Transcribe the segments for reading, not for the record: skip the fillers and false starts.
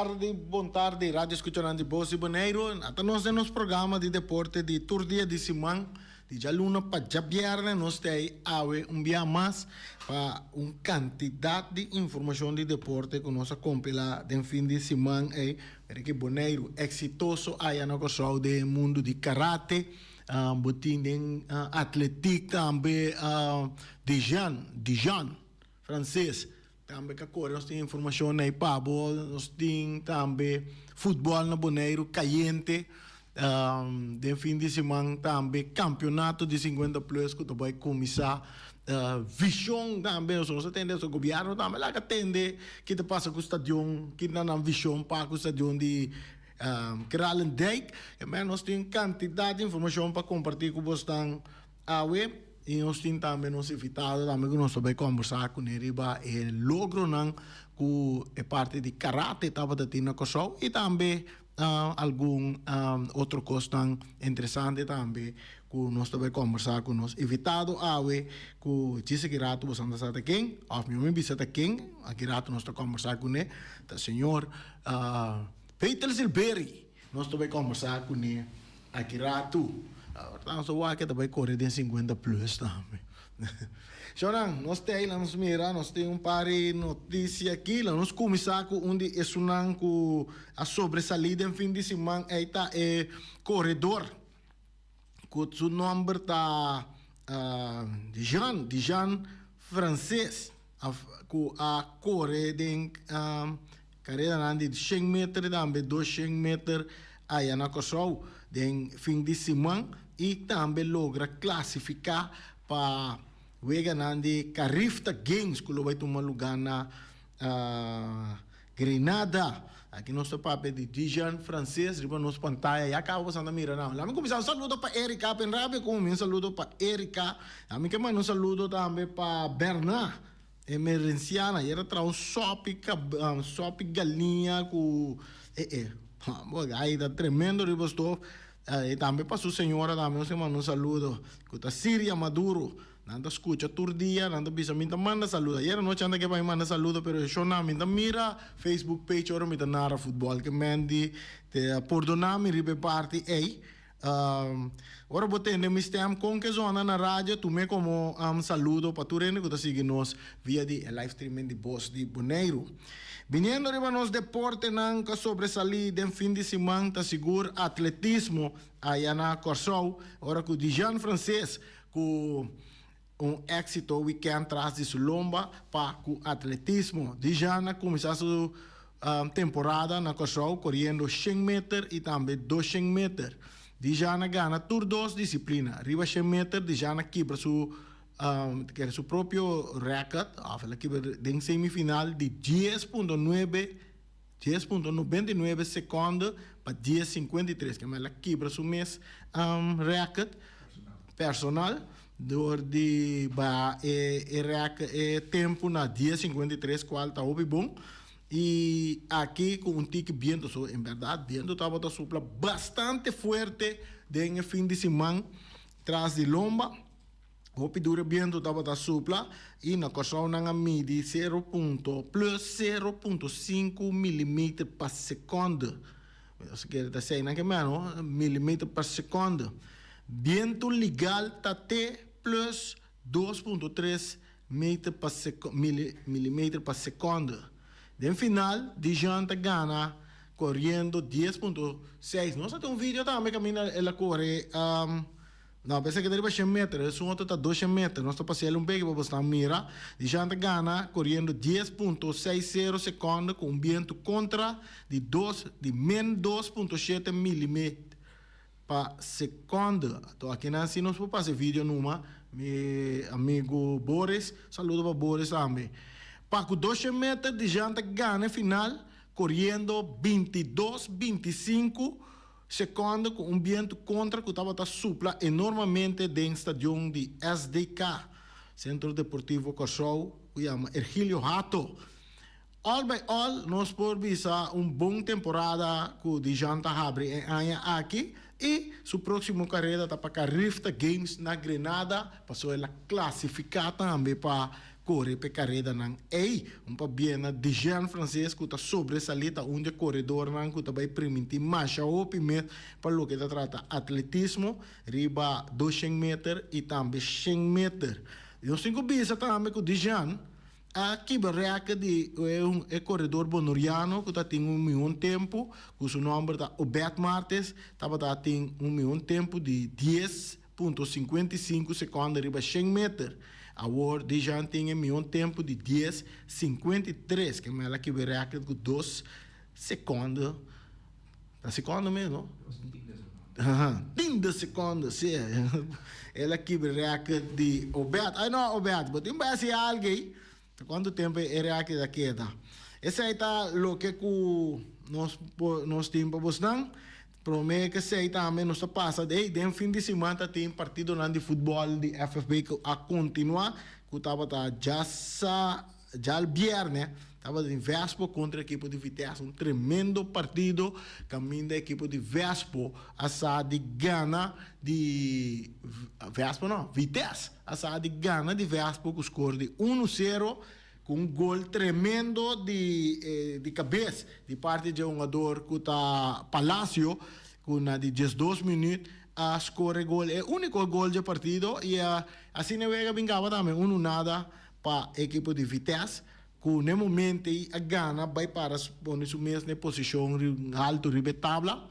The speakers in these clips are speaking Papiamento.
tardi, bon tardi radio escuchanan di Bos di Boneiru. Ata nos den nos programa di deporte di tur dia di siman, di djaluna pa djabierne. Nos ta ei awe un bia mas pa un cantidad di informacion di deporte cu nos a compila den fin di siman ei. Mira ki Boneiru exitoso aya na Kòrsou den e mundu di karate, bo tin den atletiek tambe Dijan, Dijon, Frances. Tambe ka kore nos tin informashon na e pabo, nos tin tambe futbòl na Boneiru kayente, den fin di siman tambe kampionato di sinkuenta plus ku ta bai kuminsá, vishon tambe nos a tende so gobièrnu tambe laga tende ki ta pasa ku stadion, ki ta nan vishon pa ku stadion di Kralendijk. Nos tin kantidat di informashon pa kompartí ku bosnan awe. I nos tin tambe nos invitado tambe ku nos ta bai kombersá kuné riba e logronan ku e parti di karate tabata tin na Kòrsou i tambe algun otro kosnan interesante tambe ku nos ta bai kombersá ku nos invitado awe ku djis aki rato boso ta sa ta ken òf mi bisa ta ken aki rato nos ta kombersá kuné ta señor Peter Silberie. Nos ta bai kombersá kuné aki ratu. Ora nos ta wak e ta bai kore den sinkuenta plus tambe. Shornan, nos ta ei, lanos mira, nos tin un par di notisia aki. Lanos kuminsá ku un di esunnan ku a sobresalí den fin di siman ei ta e koredor ku su nòmber ta Dijan, Dijan Frances. Ku a kore den karedanan di shen meter i tambe doshen meter aya na Kòrsou den fin di siman i tambe logra klasifiká pa weganan di Carifta Games ku lo bai tuma lugá na Grenada. Aki nos ta papia di Dijan Frances riba nos pantaya ya kaba boso anda mira nan. Lami kuminsá un saludo pa Erika pen rabia ku mi un saludo pa Erika. Ami ke manda un saludo tambe pa Berna Emerenciana i era traha un sopi sopi galiña ku e e ai ta tremendo riba stof i tambe pa su señora tambe nos ke manda un saludo ku ta Siria Maduro. Nan ta skucha tur dia, nan ta bisa mi ta manda saludo. Ayer anochi nan ta ke pa mi manda saludo pero e shownan mi ta mira Facebook page ora mi ta nara futbol ke men di te pordona mi riba e parti ey. Ora bo tende mi stem kon ke zona na radio tume komo saludo pa tur hende ku ta sigui nos via di e live streaming di Bos di Boneiru. Biniendo riba nos deportenan ku a sobresali den fin di siman ta sigur atletismo aya na Kòrsou ora ku Dijan Frances Ku un éksito wikènt tras di su lomba pa ku atletismo. Dijan a kuminsá su temporada na Kòrsou koriendo shen meter i tambe doshen meter. Dijan a gana tur dos disiplina. Riba shen meter Dijan a kibra su su propio rèkòrt òf el a kibra den semifinal di dies punto nuebe 10.99 seconde pa 10.53 kema el a kibra su mes record personal door di baha e e record e tempo na 10.53 cual ta hopi bon y aki cu un tiki biento so en berdad biento tabata supla bastante fuerte den e fin di siman tras di lomba. Hopi duro e bientu tabata supla i na Kòrsou nan a midi sero punto plus 0.5 milimeter pa sekònde. Nos kere ta sei nan ke meno, milimeter pa sekònde. Bientu legal ta te plus 2.3 meter pa milimeter pa sekònde. Den final Dijon ta gana koriendo 10.6. Nos a tin un video tambe kaminda el a kore. No, pensa ke ta riba shen meter, esun otro ta doshen meter. Nos ta pas'el un peki pa bo stan mira. Dijan ta gana koriendo 10.60 sekonde ku un bientu kontra di dos di min 2.7 milimeter pa sekonde. Anto akinan si nos por pasa e video numa, mi amigu Boris, saludo pa Boris tambe. Pa ku doshen meter Dijan ta gana e final koriendo 22 25. Sekonde ku un bientu kontra ku tabata supla enormemente den stadion di SDK, Sentro Deportivo Kòrsou, ku yama Ergilio Hato. All by all nos por bisa un bon temporada ku Dijon ta habri e aña aki i su próksimo kareda ta pa Carifta Games na Grenada pasobra el a klasifiká tambe pa. kore p'e karedanan ei. Un pabia na Dijean Frances ku ta sobresalí ta un di e koredornan ku ta bai primintí masha hopi mes pa loke ta trata atletismo riba 200 meter i tambe 100 meter. Nos tin ku bisa tambe ku Dijean a kibra rèkòrt di e koredor bonoriano ku ta tin un mihó tempu ku su nòmber ta Obed Martes tabata tin un mihó tempu di 10.55 sekònde riba 100 meter. Awor Dijean tin e mihó tempu di 10.53 ke mel a kibra rèkòrt ku 2 sekònde. Ta sekondo mes, no? 10 sekondo, si. El a kibra rèkòrt di Obed. Ai no, Obed, bo tin bai hasi algu ei. Ta kuantu tempu e rèkòrt a keda? Esei ta loke ku nos por nos tin pa bosnan. Promé ku esei tambe nos ta pasa ei den fin di siman ta tin partidonan di futbòl di FFB ku a kontinuá ku tabata djasa. Djalbièrnè tabata tin Vespo kontra ekipo di Vitesse, un tremendo partido kaminda ekipo di Vespo a sa di gana di Vespo no, Vitesse a sa di gana di Vespo ku skor di unu sero ku un gol tremendo di di kabes di parti dje hungador ku ta Palacio ku na di 12 minüt a skor e gol, e úniko gol dje partido i asina e wega bin kaba tambe unu nada Pa ekipo di Vitesse ku n'e momento ei a gana bai para pone su mes n'e posishon haltu riba e tabla,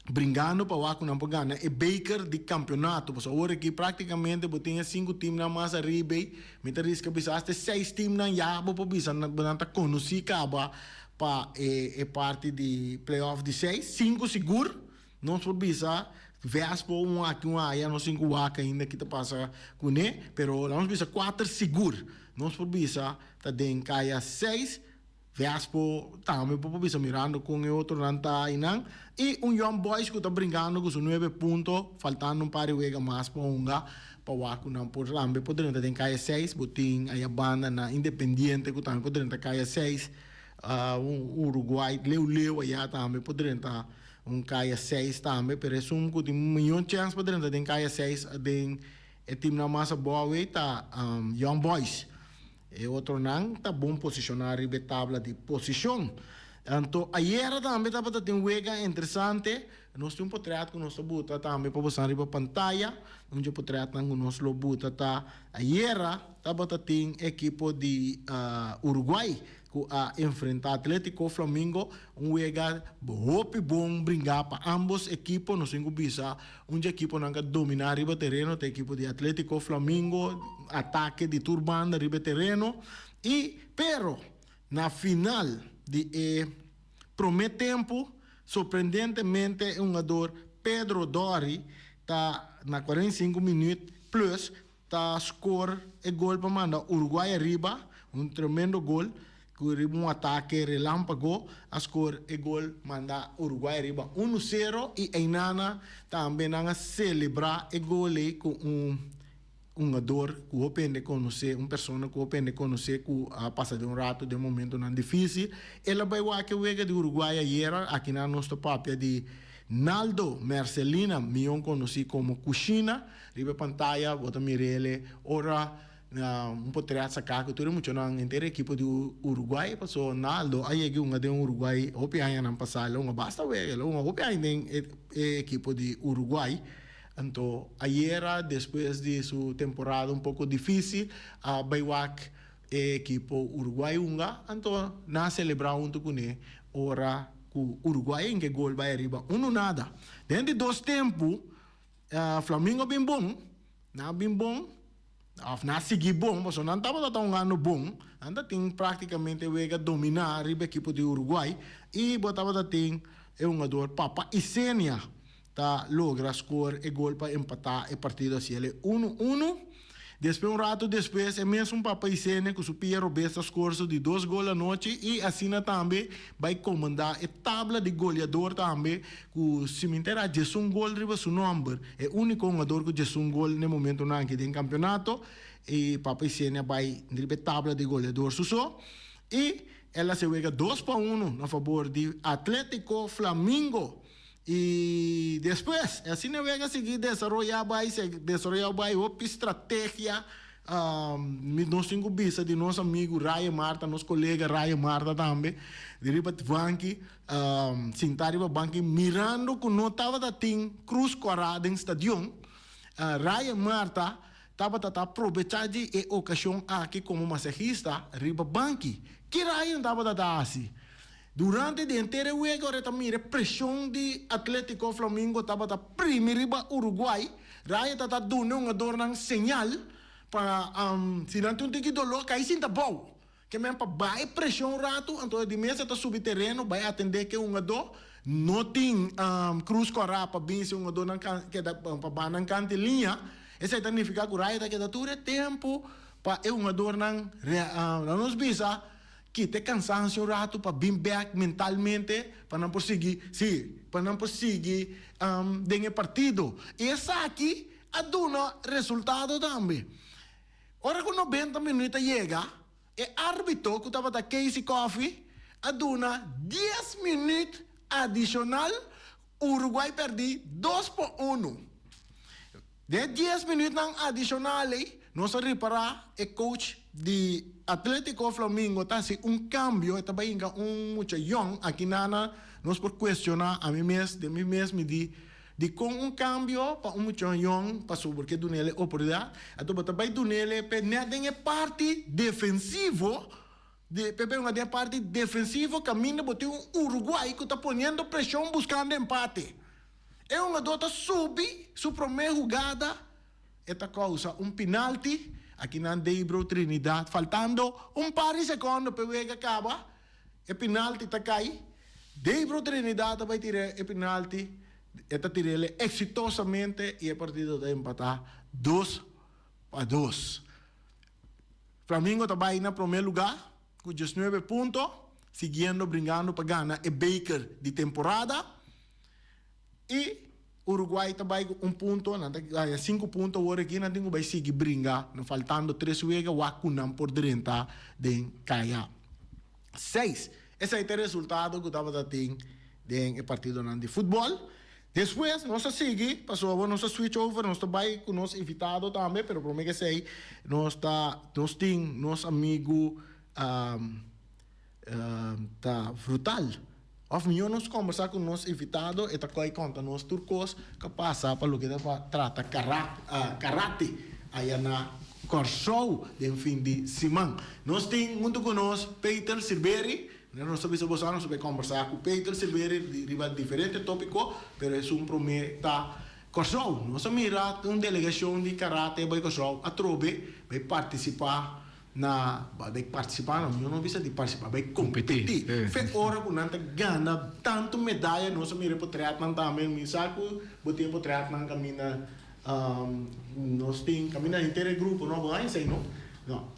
bringando pa wak ku nan por gana e beker di kampionato. Pasobra awor aki praktikamente bo tin e sinku timnan mas ariba ei, mi ta riska bisa asta e seis timnan ya bo por bisa nan ta konosí kaba pa e parti di playoff di seis, sinku sigur. Nos por bisa Vespo un aki un aya nos tin ku wak ainda ki ta pasa kuné, pero laga nos bisa kuater sigur. Nos por bisa ta den kaya seis, Vespo tambe bo por bisa mirando kon e otronan ta einan i un Young Boys ku ta brinkando ku su nuebe punto faltando un par di wega mas pa hunga pa wak ku nan por tambe por drenta den kaya seis. Bo tin aya banda na Independiente ku tambe por drenta kaya seis, Uruguay leu leu aya tambe por drenta. Un kaya seis tambe, pero esun ku tin miyon chèns pa drenta den kaya seis den e timnan mas abou ei ta Young Boys. E otronan ta bon posishoná riba e tabla di posishon. Anto ayera tambe tabata tin wega interesante. Nos tin un potrèt ku nos ta buta tambe pa bosan riba pantaya. Un dje potrètnan ku nos lo buta ta ayera tabata tin ekipo di Uruguay ku a enfrentá Atlético Flamingo, un wega hopi bon bringá pa ámbos ekipo. Nos tin ku bisa un dje ekiponan ku a dominá riba tereno ta ekipo di Atlético Flamingo, atake di tur banda riba e tereno. I pero na final di e promé tempu sorprendentemente e hungador Pedro Dori ta na 45 minüt plus Ta score e gol pa manda Uruguay ariba, un tremendo gol cu riba un atake relampago a score e gol manda Uruguay ariba uno cero y eynana tambe nan a celebra e gol ey cu un hungador cu hopi hende conoce, un persona cu hopi hende conoce cu a pasa den un rato den momentonan dificil. El a bay wak e wega di Uruguay ayera, akinan nos ta papia di Naldo Mercelina, miyon conoci como Cushina. Riba e pantaya bo ta mir'el ora un potret saká ku tur e muchanan henter e ekipo di Uruguay paso Naldo a yega hunga den Uruguay hopi añanan pasá el a hunga basta wega el a hunga hopi aña den e ekipo di Uruguay anto ayera despues di su temporada un poko difísil a bai wak e ekipo Uruguay hunga anto nan a selebrá huntu kuné ora ku Uruguay a hinka e gol bai ariba unu nada den di dos tempu. Flamingo bin bon, nan a bin bon, of nan a sigui bon, pasobra nan tabata ta hungando bon, nan ta tin praktikamente wega dominá riba ekipo di Uruguay i bo tabata tin e hungador Papa Isenia ta logra skor e gol pa empatá e partido hasiel e unu unu. Despues un rato despues e mesun Papa Isenia ku su pia robes ta skor su di dos gol anochi i asina tambe bai komandá e tabla di goleador tambe ku si mi entera 11 gol riba su nòmber, e úniko hungador ku 11 gol n'e momentunan aki den kampionato i Papa Isenia bai riba e tabla di goleador su so i el a hasi wega 2-1 na fabor di Atletico Flamingo. I despues, e asina e wega sigui desaroyá bai, desaroyá bai hopi strategia. Mi nos tin ku bisa di nos amigu Ryan Marta, nos kolega Ryan Marta tambe, di riba banki, sintá riba banki mirando ku no tabata tin krus kòrá den stadion, Ryan Marta tabata ta probechá di e okashon aki komo masahista riba banki. Ki Ryan tabata ta hasi? Durante di henter e wega ora e ta mira e preshon di Atletico Flamingo tabata primi riba Uruguay, Raya ta ta duna e hungadornan señal pa si nan tin un tiki dolor kai sinta bou. Ke men pa baha e preshon un ratu, anto e di mes e ta subi tereno bai atende ke hungador. No tin cruz kora pa bin si hungadornan keda pa baha nan kant e liña. Esei ta nifica ku Raya ta keda tur e tempo pa e hungadornan nos bisa Kita e kansansio un ratu pa bin bèk mentalmente pa nan por sigui, sí, pa nan por sigui den e partido. I esaki a duna resultado tambe. Ora ku nobenta minuut a yega, e árbitro ku tabata Casey Coffey a duna dies minuut adishonal, Uruguay pèrdí dos pa unu. Den e dies minuutnan adishonal ei, nos a ripará e coach di Atletico Flamingo ta hasi un kambio, e ta bai hinka un mucha yòn. Aki nana nos por kuestioná, ami mes, den mi mes mi di, dikon un kambio pa un mucha yòn pasobra ke dun'el e oportunidat? Anto bo ta bai dun'el e p'e nèt den e parti defensivo, di p'e hunga den e parti defensivo kaminda bo tin un Uruguay ku ta poniendo preshon buskando empate. E hungadó ta subi su promé hugada, e ta kousa un pinalti, akinan Deibro Trinidad faltando un par di sekondo p'e wega kaba, e pinalti ta kai, Deibro Trinidad ta bai tira e pinalti, e ta tir'el eksitosamente i e partido ta empatá 2 pa 2. Flamingo ta bai na promé lugá ku 19 punto, siguiendo bringando pa gana e beker di temporada. I Uruguay ta bai ku un punto, nan ta haña sinku punto awor aki, nan tin ku bai sigui bringa, no faltando tres wega wak ku nan por drenta den kaya seis. Esei ta e resultado ku tabata tin den e partidonan di futbòl. Despues nos a sigui, pasobra awor nos a switch over, nos ta bai ku nos invitado tambe, pero promé ku esei nos ta nos tin nos amigu ta brutal. Of mihó nos kombersá ku nos invitado, e ta koi konta nos tur kos ku a pasa pa loke ta trata karate aya na Kòrsou den fin di siman. Nos tin huntu ku nos Peter Silberi, nos ta bisa boso nos ta bai kombersá ku Peter Silberi riba diferente tópiko, pero esun promé ta Kòrsou. Nos a mira un delegashon di karate bai Kòrsou atrobe bai partisipá Na bai partisipá no, mi no bisa di partisipá, bai kompetí. Fe ora ku nan ta gana tantu medaya, nos a mira e potretnan tambe, mi sa ku bo tin e potretnan kaminda nos tin, kaminda henter e grupo, no, bo a esei no? No,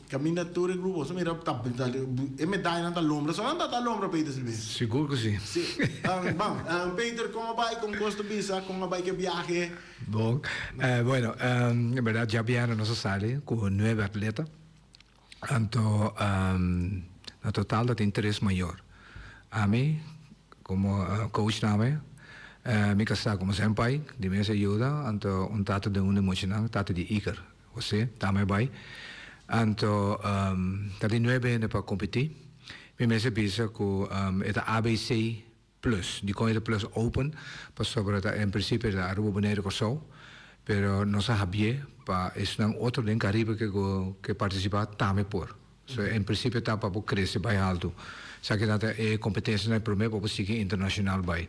kaminda tur e grupo, nos a mira ta e medayanan ta lombra, so nan ta ta lombra Peter Silvestre? Sigur ku si. Si. Bon, Peter, kon a bai, kon kos ta bisa, kon a bai ku e biahe? Bon, bueno, en berdad djabièrnè nos a sali ku nuebe atleta, anto na total ta tin tres mayor. Ami komo coach tambe, mi kasá komo senpai di mes a yuda, anto un tata di un di muchanan, tata di Iker, José, tambe a bai. Anto ta tin nuebe hende pa kompetí. Mi mes a bisa ku e ta ABC Plus. Dikon e ta Plus Open? Pasobra ta en prinsipio ta Aruba, Boneiru, Kòrsou, pero nos a habié pa esnan otro den Karibe ke ku ke partisipá tambe por. So en prinsipio ta pa bo krese bai haltu. Esaki ta e kompetensianan promé pa bo sigui internashonal bai.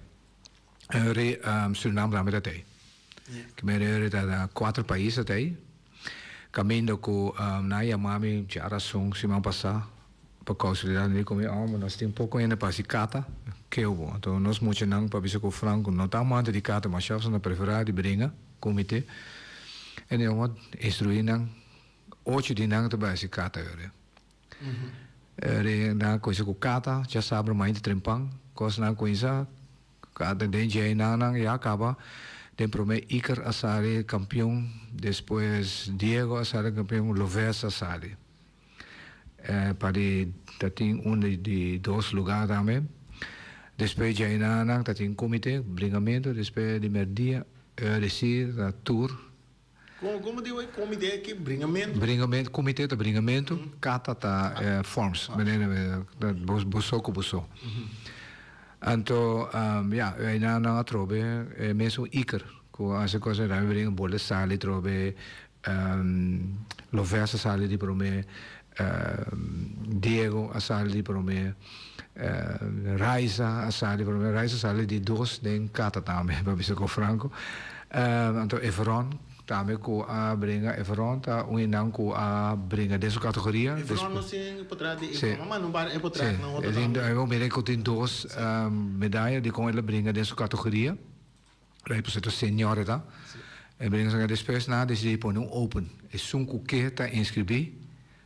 Re Surinam tambe ta tei. Kimer ta kuater pais ta tei. Kaminda ku nan a yama mi djarason siman pasá pa kousalidad mi di ku mi ome nos tin poko hende pa hasi kata keu bo. Anto nos muchanan pa bisa ku Franco no ta amante di kata masha pasobra nan ta preferá di bringa ku mi te. E di ome instruí nan ocho di nan ta bai hasi kata yore. Re nan a kuminsa ku kata djasabra mainta trempan kos nan a kuminsa. Kada den dje nan ya kaba den prome Iker a sali kampion despues Diego a sali kampion Loves a sali pa di ta tin un di dos luga tambe despues dje nan ta tin komite bringamento despues di merdia resi ta tur. Kon kon di e komité ki bringamentu? Bringamentu, komité ta bringamentu, kata ta forms, manera bo bo so ku bo so. Anto ya, einan nan atrobe e mesun Iker ku a hasi kos ei, bringa bole sali atrobe, Loves a sali di promé, Diego a sali di promé, Raiza a sali di promé, Raiza a sali di dos den kata tambe, pa bisa ku franko. Anto Everon tambe ku a bringa, Everon ta un enan ku a bringa den su kategoria. Everon nos tin potret di Everon, ma no para e potret nan otro tambe. Si, mira ku tin dos medaya dikon el a bringa den su kategoria. Rei por cierto senior e ta. E bringa esaki despues nan a decidi pone un open. Esun cu ke ta inscribi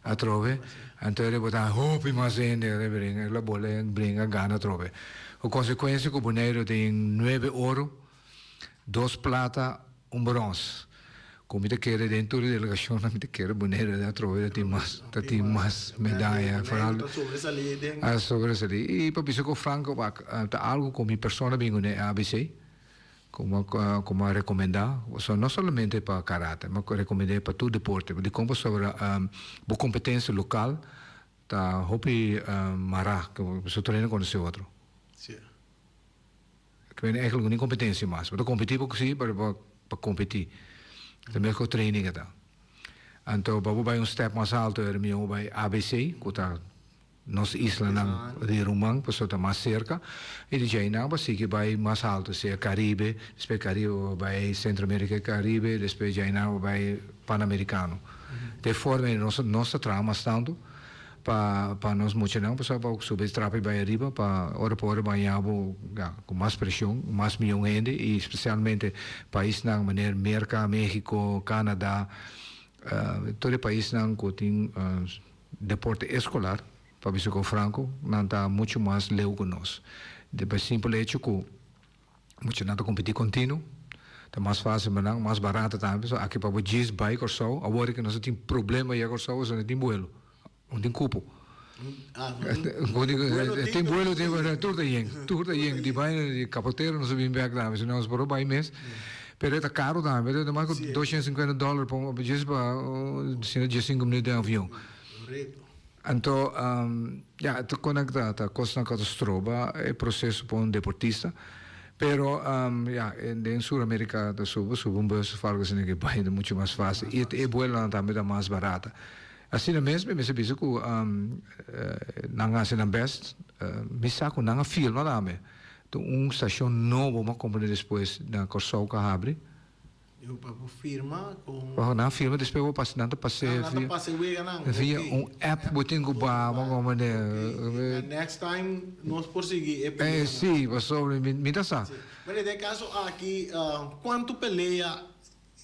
atrobe anto e bo ta hopi mas hende e bringa e la bole bringa gana atrobe. Cu consecuencia cu Boneiru tin nuebe oro, dos plata, un brons. Cu mi ta kere den tur e delegacionnan mi ta kere Boneiru atrobe ta tin mas ta tin mas medaya. Boneiru ta sobresali den. A sobresali y pa bisa cu franco wak ta algo cu mi persona bin cune ABC. Como como a recomenda, so no solamente pa karate, ma recomend'é pa tur deporte. Dikon pasobra bo competencia local ta hopi mará, bo traina contra si otro. Sí. Ke men eigenlijk no tin competencia mas. Bo ta competi pa si, pero pa pa competi. Ta meskos training e ta. Anto pa bo bai un step mas alto era mihó bai ABC, ku ta Nos islanan di ruman pasobra ta mas serka i di djainan bo a sigui bai mas alto sea Caribe, despues Caribe bo bai Centro America i Caribe, despues djainan bo bai Panamericano. De forma ei nos nos ta traha mas tantu pa pa nos muchanan pasobra pa subi trapa i bai ariba pa ora pa ora baña bo ya ku mas presion, mas miyon hende i spesialmente paisnan manera Merka, Mexico, Canada, tur e paisnan ku tin Deporte eskolar, pa bisa ku franko, nan ta muchu mas leu ku nos. Pa e simpel hecho ku muchanan ta kompetí kontinu, ta mas fásil pa nan, mas barato tambe. So aki pa bo djis bai Kòrsou, awor ku nos a tin problema ya Kòrsou pasobra no tin buelo, no tin kupo. Tin buelo, tin buelo, tur ta yen, tur ta yen. Di bai di kapotero nos a bin bèk tambe, si no nos por a bai mes. Pero e ta karo tambe, ta mas ku doscientos sinkuenta dòler pa un djis pa sino diesinku minüt den avion. Anto ya ta konekta ta kosnan ku ta stroba e proseso pa un deportista. Pero ya den Sur Amerika ta subi subi un bus of algo asina ke bai ta muchu mas fásil i e buelonan tambe ta mas barata. Asina mes mi mester bisa ku nan a hasi nan bèst, mi sa ku nan a filma tambe. Ta un stacion nobo m'a compone despues na Corsou cu a habri. Yo pa bo firma con. Bo nan firma despues bo pasa nan ta pase Ah, nan ta pase wega nan, via un app bo tin cu baha bo compone. Ok, na next time nos por sigui e pelea nan. Si, pasobra mi ta sa. Si, pero den e caso aki cuanto pelea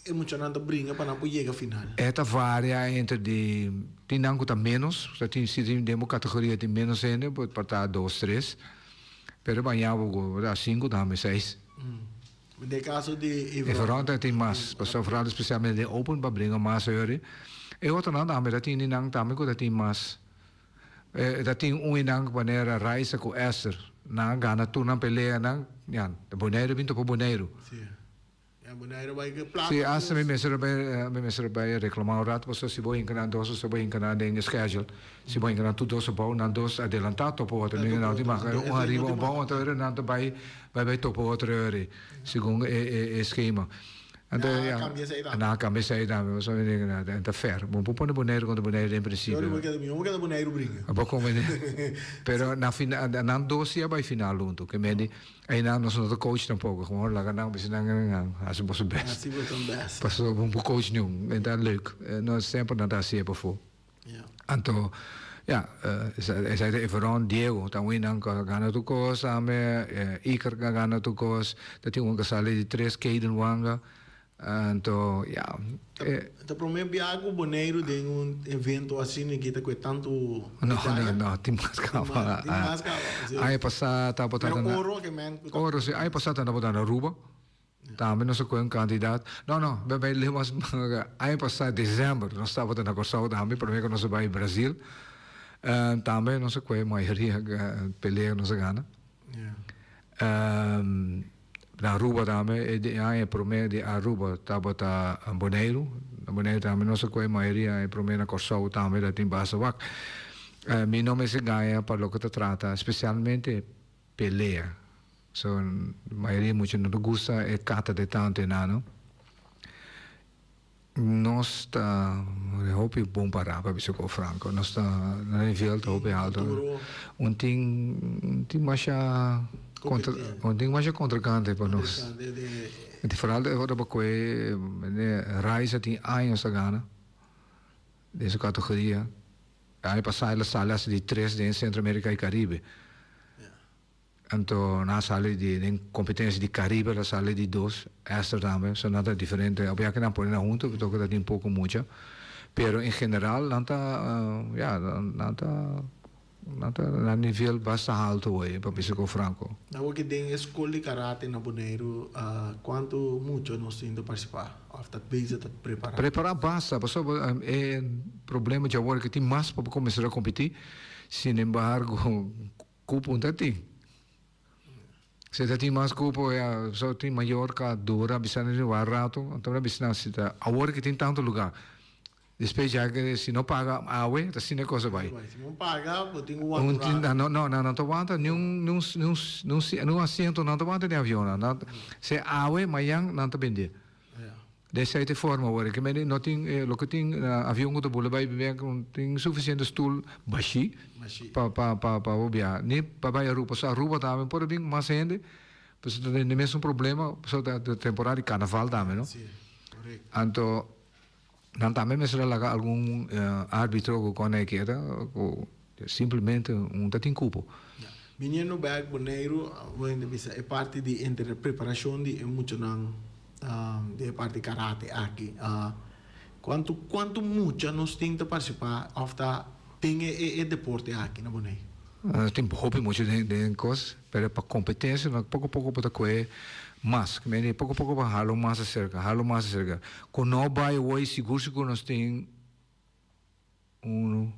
e muchanan ta bringa pa nan por yega final? E ta varia entre di tin nan cu ta menos, tin si tin den bo categoria tin menos hende por ta dos tres. Pero baña bo ku ta sinku tambe seis. Den kaso di Everon. Everon ta tin mas, pasobra vooral especialmente den open pa bringa mas ayori. E otronan tambe ta tin di nan tambe ku ta tin mas. E ta tin un di nan manera Raisa ku Esther, nan a gana tur nan peleanan, ya, Boneiru bin topa Boneiru. Ya Bonaire bai ke plata. Si hasta mi mester a bai mi mester a bai reclama un rato pasobra si bo hinca nan dos osea bo hinca nan den e schedule si bo hinca nan tur dos abou nan dos adelanta topa otro mi nan tin mag un ariba un abou anto ora nan ta bai bai bai topa otro ora segun e e e schema anto ya nan a cambia esey tambe pasobra mi di ta fair bo no por pone Bonaire contra Bonaire den principio mi no keda Bonaire bringa bo come pero na final nan dos si a bai final hunto ke medi. Einan nos no ta coach tampoco, gewoon laga nan bisa nan hasi boso best. Hasi boso best. Pasobra bo no por coach niun, e ta leuk. Nos semper nan ta hasié pafó. Anto, ya, esei ta Everon, Diego ta un einan ku a gana tur kos tambe, Iker a gana tur kos, ta tin un ku a sali di tres, Kayden Wanga. Anto, ya. Ta prome biaha ku Boneiru den un evento asina ki ta kue tantu medaya? No, no, tin mas kaba. Tin mas kaba, si. Aña pasá tabata na. Pero oro ke men ku ta. Oro, si. Aña pasá tabata na Aruba. Tambe nos a kue un kantidat. No, no, bai bai leu mas. Aña pasá desèmber nos tabata na Kòrsou tambe, prome ku nos a bai Brazil. Tambe nos a kue mayoria pelea nos a gana. Na Aruba tambe, e aña promé di Aruba tabata Boneiru. Na Boneiru tambe nos a kohe mayoria, e promé na Kòrsou tambe ta tin basta wak. Mi no mester gaña pa loke ta trata spesialmente pelea. So mayoria mucha no ta gusta e kata de tantu enano. Nos ta hopi bon pará pa bisa ku franko. Nos ta na nivel ta hopi alto. Un tin un tin masha kontra un tin masha kontrinkante pa nos. Foral ora bo kohe Raiza tin años ta gana den su kategoria. Aña pasá el a sali hasta di tres den Centro America y Caribe. Anto nan a sali di den competencia di Caribe el a sali di dos, Esther tambe, so nan ta diferente, obia ke nan pone nan hunto pasobra ta tin poco mucha, pero en general nan ta ya nan ta nan ta na nivel basta halto hoy pa bisa cu franco. Awor ke den e school di karate na Boneiru cuanto mucha nos tin ta participa of ta bezig ta prepara? Prepara basta pasobra e problema djawor ke tin mas pa bo cuminsa ta competi, sin embargo Cupo un ta tin. Si ta tin mas cupo ya so tin Mallorca, dura bisa nan tin wak rato, anto nan bisa nan si ta awor ke tin tanto lugar. Despues ya ke si no paga awe ta asina e cosa bai. Si no paga bo tin ku wanta un rato. No no nan ta wanta ni un ni un ni un ni un asiento nan ta wanta den avion nan. Si awe mayan nan ta bende. Den cierto forma awor ke mende no tin loke tin avion ku ta bula bai bibia ku tin sufisiente stul bashí pa pa pa pa bo biaha ni pa bai Aruba pasobra Aruba tambe por a bin mas hende pasobra ta den e mesun problema pasobra ta temporada di karnaval tambe no anto nan tambe mester a laga algun arbitro ku kòne keda ku simplemente un ta tin kupo. Biniendo bek Boneiru, bo hende bisa e parti di entre preparashon di e muchanan di e parti karate aki. Kuantu kuantu mucha nos tin ta partisipá òf ta den e deporte aki na Boneiru? Nos tin hopi mucha den den kos, pero pa kompetensia nan poko poko bo ta kohe mas. Poko poko bo halo mas aserka, halo mas aserka. Ku no bai awor sigur sigur nos tin. Unu,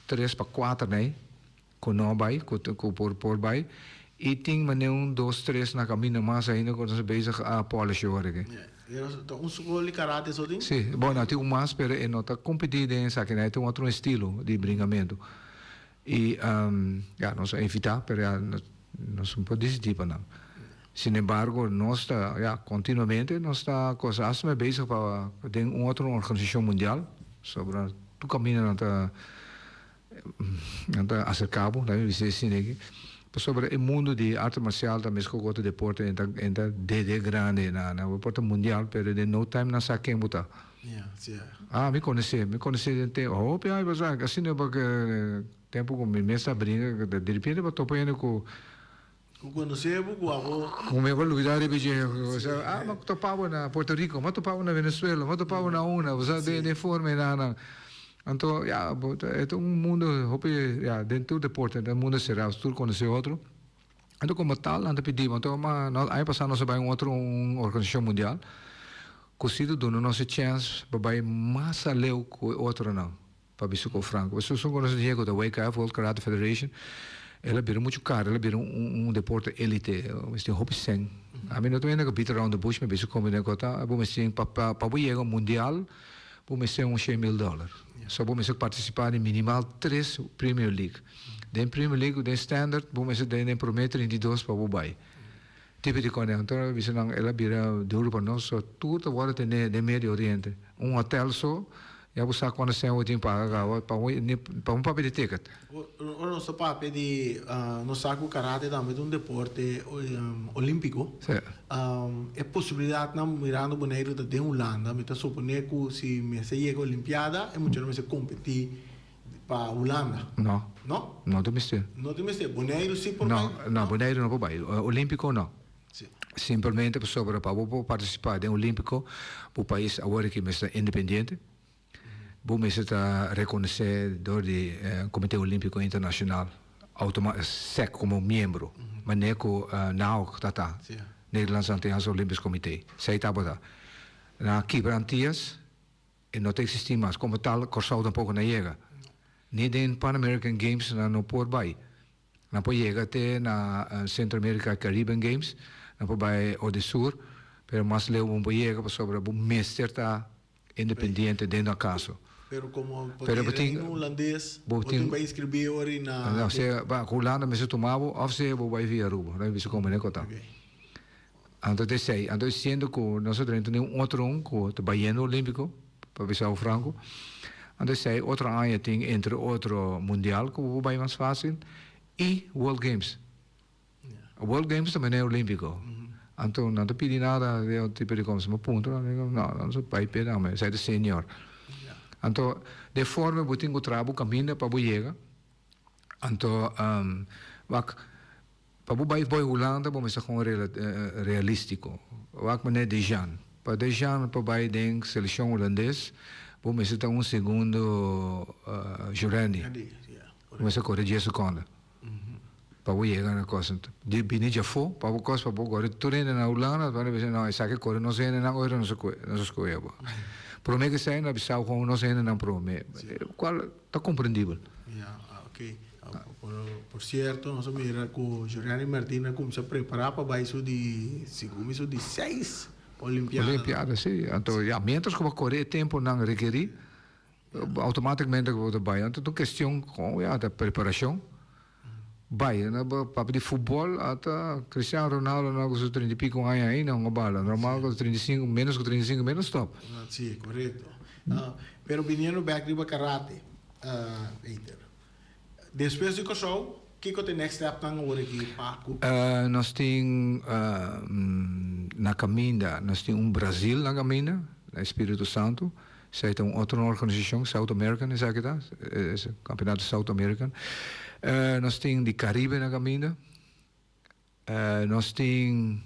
tres pa kuater nei ku no bai, ku ku por por bai. I tin manera un dos tres na kaminda mas ainda ku nos a bezig a polish ora aki. Ta un skol di karate so tin? Si, bon a tin un mas pero e no ta kompetí den esaki nan, e tin un otro estilo di bringamentu. I ya nos a invitá pero ya nos no por disidí pa nan. Sin embargo nos ta ya kontinuamente nos ta cosa asta mi bezig pa den un otro organisashon mundial sobra tur kaminda nan ta nan ta aserká bo nan mi bisa esei aki pasobra e mundu di arte marsial ta meskos ku otro deporte e ta e ta dede grandi na na por ta mundial pero den no time nan sa ken bo ta. Ah mi konosé mi konosé den tempu hopi aña pasá asina porque tempu ku mi mes ta bringa direpente bo topa hende ku Ku konosé bo ku abo. Ku mi a lubidá riba dje. Osea, ah, m'a topa bo na Puerto Rico, m'a topa bo na Venezuela, m'a topa bo na una, osea, den den forma e nan. Anto, ya, bo ta, e ta un mundo hopi, ya, den tur deporte, ta un mundo será, tur konosé otro. Anto komo tal nan ta pidi bo, anto ma nos aña pasá nos a bai un otro un organisashon mundial ku si ta duna nos e chèns pa bai mas aleu ku e otronan. Pa bisa ku franco. Pasobra esun ku nos a ku ta WKF, World Karate Federation, el a bira muchu karo, el a bira un deporte elite. Mester tin hopi sèn. Ami no ta wende ku beat around the bush, mi bisa komo den ku ta, bo mester tin pa pa bo yega un mundial, bo mester un shen mil dòler. So bo mester partisipá den minimal tres Premier League. Den Premier League, den standard, bo mester den den promé 32 pa bo bai. Tipo di kòne. Anto mi bisa nan, el a bira duru pa nos, so tur ta wòrdu tene den Medio Oriente. Un hotel so, ya bo sa kuantu sèn bo tin paga kaba pa un ni pa un papia di ticket. Ora nos ta papia di nos sa ku karate tambe ta un deporte olímpiko. Sí. E posibilidatnan mirando Boneiru ta den Hulanda, mi ta suponé ku si mester yega olimpiada e muchanan mester kompetí Pa Hulanda? No. No? No ta mester. No ta mester. Boneiru si por bai? No, no, Boneiru no por bai. Olimpico no. Si. Simpelmente pasobra pa bo por participa den Olimpico, bo pais awor aki mester ta independiente. Bo mester ta reconoce door di Comite Olimpico Internacional automa sec como miembro. Manera cu NAOC ta ta. Si. Nederlands Antilliaans Olympisch Comité. Esey tabata. Nan a kibra Antillas. E no ta existi mas. Como tal Corsou tampoco na yega. Ni den Pan American Games nan no por bay. Nan por yega te na Centro America Caribbean Games, nan por bai Odesur, pero mas leu bo no por yega pasobra bo mester ta independiente den nan caso. Pero como bo tin reino hulandes, bo tin bai inscribi ori na. O sea, ba Hulanda mester tuma bo of sea bo bai via Aruba, nan bisa como neko ta. Anto ta esey, anto siendo cu nos a drenta den un otro un cu ta bayendo Olimpico, pa bisa bo franco, anto esey otro aña tin entre otro Mundial cu bo por bay mas facil y World Games. World Games ta manera Olimpico, anto nan ta pidi nada di otro tipo di cosa, mi puntra nan, mi dico no, nan ta bay p'e nan, esey ta senior. Anto de forma bo tin cu traha bo caminda pa bo yega, anto wak. Pa bo bai boy Hulanda bo mester kon realistico. Wak manera Dejan. Pa Dejan pa bai den seleccion Hulandes bo mester ta un segundo Jurandy. Bo mester core dies seconde pa bo yega na cos. Di bini djafo pa bo cos pa bo core tur hende na Hulanda pa nan bisa no esaki core nos hendenan ora nos a scoge bo. Prome cu esai nan a bisa con nos hendenan prome cual ta comprendibel. Por cierto, nos a mira cu Joriany Martin a cuminsa prepara pa bay su di, segun mi, su di seis Olimpiada. Olimpiada, si. Anto, ya, mientras cu bo a core e temponan rekeri, automaticamente bo ta bay. Anto ta un cuestion, con ya, ta preparacion. Bay, no bo papia di futbol, ata Cristiano Ronaldo no cu su trinta y pico aña ainda hunga bala. Normal cu 35, menos cu 35 menos stop. Si, corecto. Pero biniendo bek riba karate, Peter. Despues di Kòrsou, kiko ta e next stepnan awor aki pa ku? Nos tin na kaminda, nos tin un Brazil na kaminda, na Espiritu Santo. Esei ta un otro organisashon, South American esaki ta, Kampeonato South American. Nos tin di Karibe na kaminda. Nos tin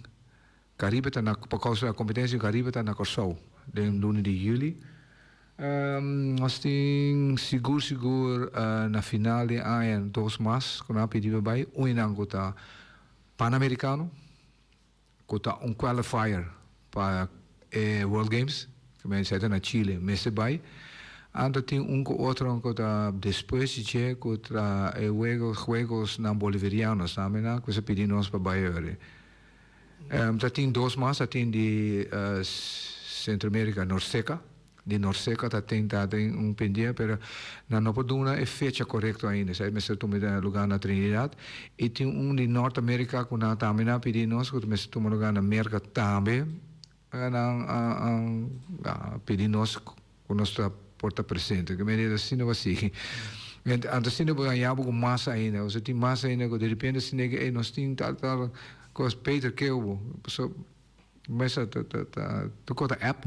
Caribe ta na pa causa di competencia Caribe ta na Corsou den luna di juli. Nos tin sigur sigur na final di aña dos mas cu nan a pidi pa bay. Un e nan cu ta Panamericano cu ta un qualifier pa e World Games cu men esey ta na Chile mester bay. Anto tin un cu otro cu ta despues di dje cu ta e juegos nan Bolivarianos tambe nan cu sa pidi nos pa bay ori. Ta tin dos mas, ta tin di Centro America Norseca, di Norseca ta tin ta tin un pendia pero nan no por duna e fecha corecto ainda, esey mester tuma lugar na Trinidad y tin un di Norte America cu nan tambe nan a pidi nos cu mester tuma lugar na Merca tambe. Nan a pidi nos ku nos ta por ta presente. Ke manera asina bo a sigui. Anto asina bo haña bo ku mas ainda. Bo tin mas ainda ku derepente asina ke ey nos tin tal tal kos. Peter keu bo. Pasobra mester ta ta ta tur kos ta app.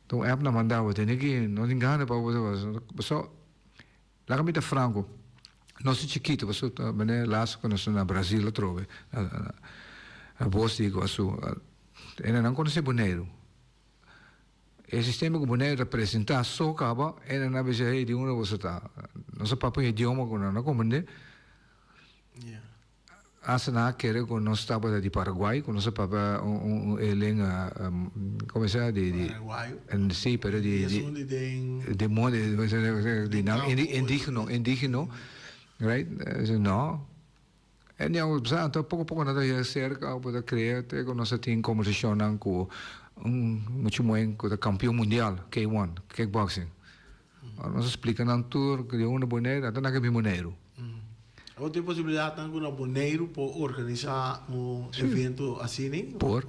Ta un app nan manda bo. Tene ki no tin gana pa bo. Pasobra laga mi ta franko. Nos ta chikitu pasobra manera laatste ku nos ta na Brasil atrobe. Na Bos di Iguaçu. E nan konosé Boneiru. E sistema ku Boneiru ta presentá so kaba, e nan a bisa, hey, di unda boso ta? Nos a papia un idioma ku nan no komprendé. Asta nan a kere ku nos tabata di Paraguay, ku nos a papia un e lenga, komo se di, di, Paraguayo. Si, pero di, di, Esun di den. di monte, di nan indigeno, indigeno, right? No. E niago bisa anto poko poko nan ta yega serka bo ta krea te ku nos a tin kombersashonnan ku un muchu muhé ku ta kampion mundial K-one kickboxing. Nos a splika nan tur ku di unda Boneiru nan ta nan ke bin Boneiru. Awor tin posibilidatnan ku na Boneiru por organisá un evento asina? Por.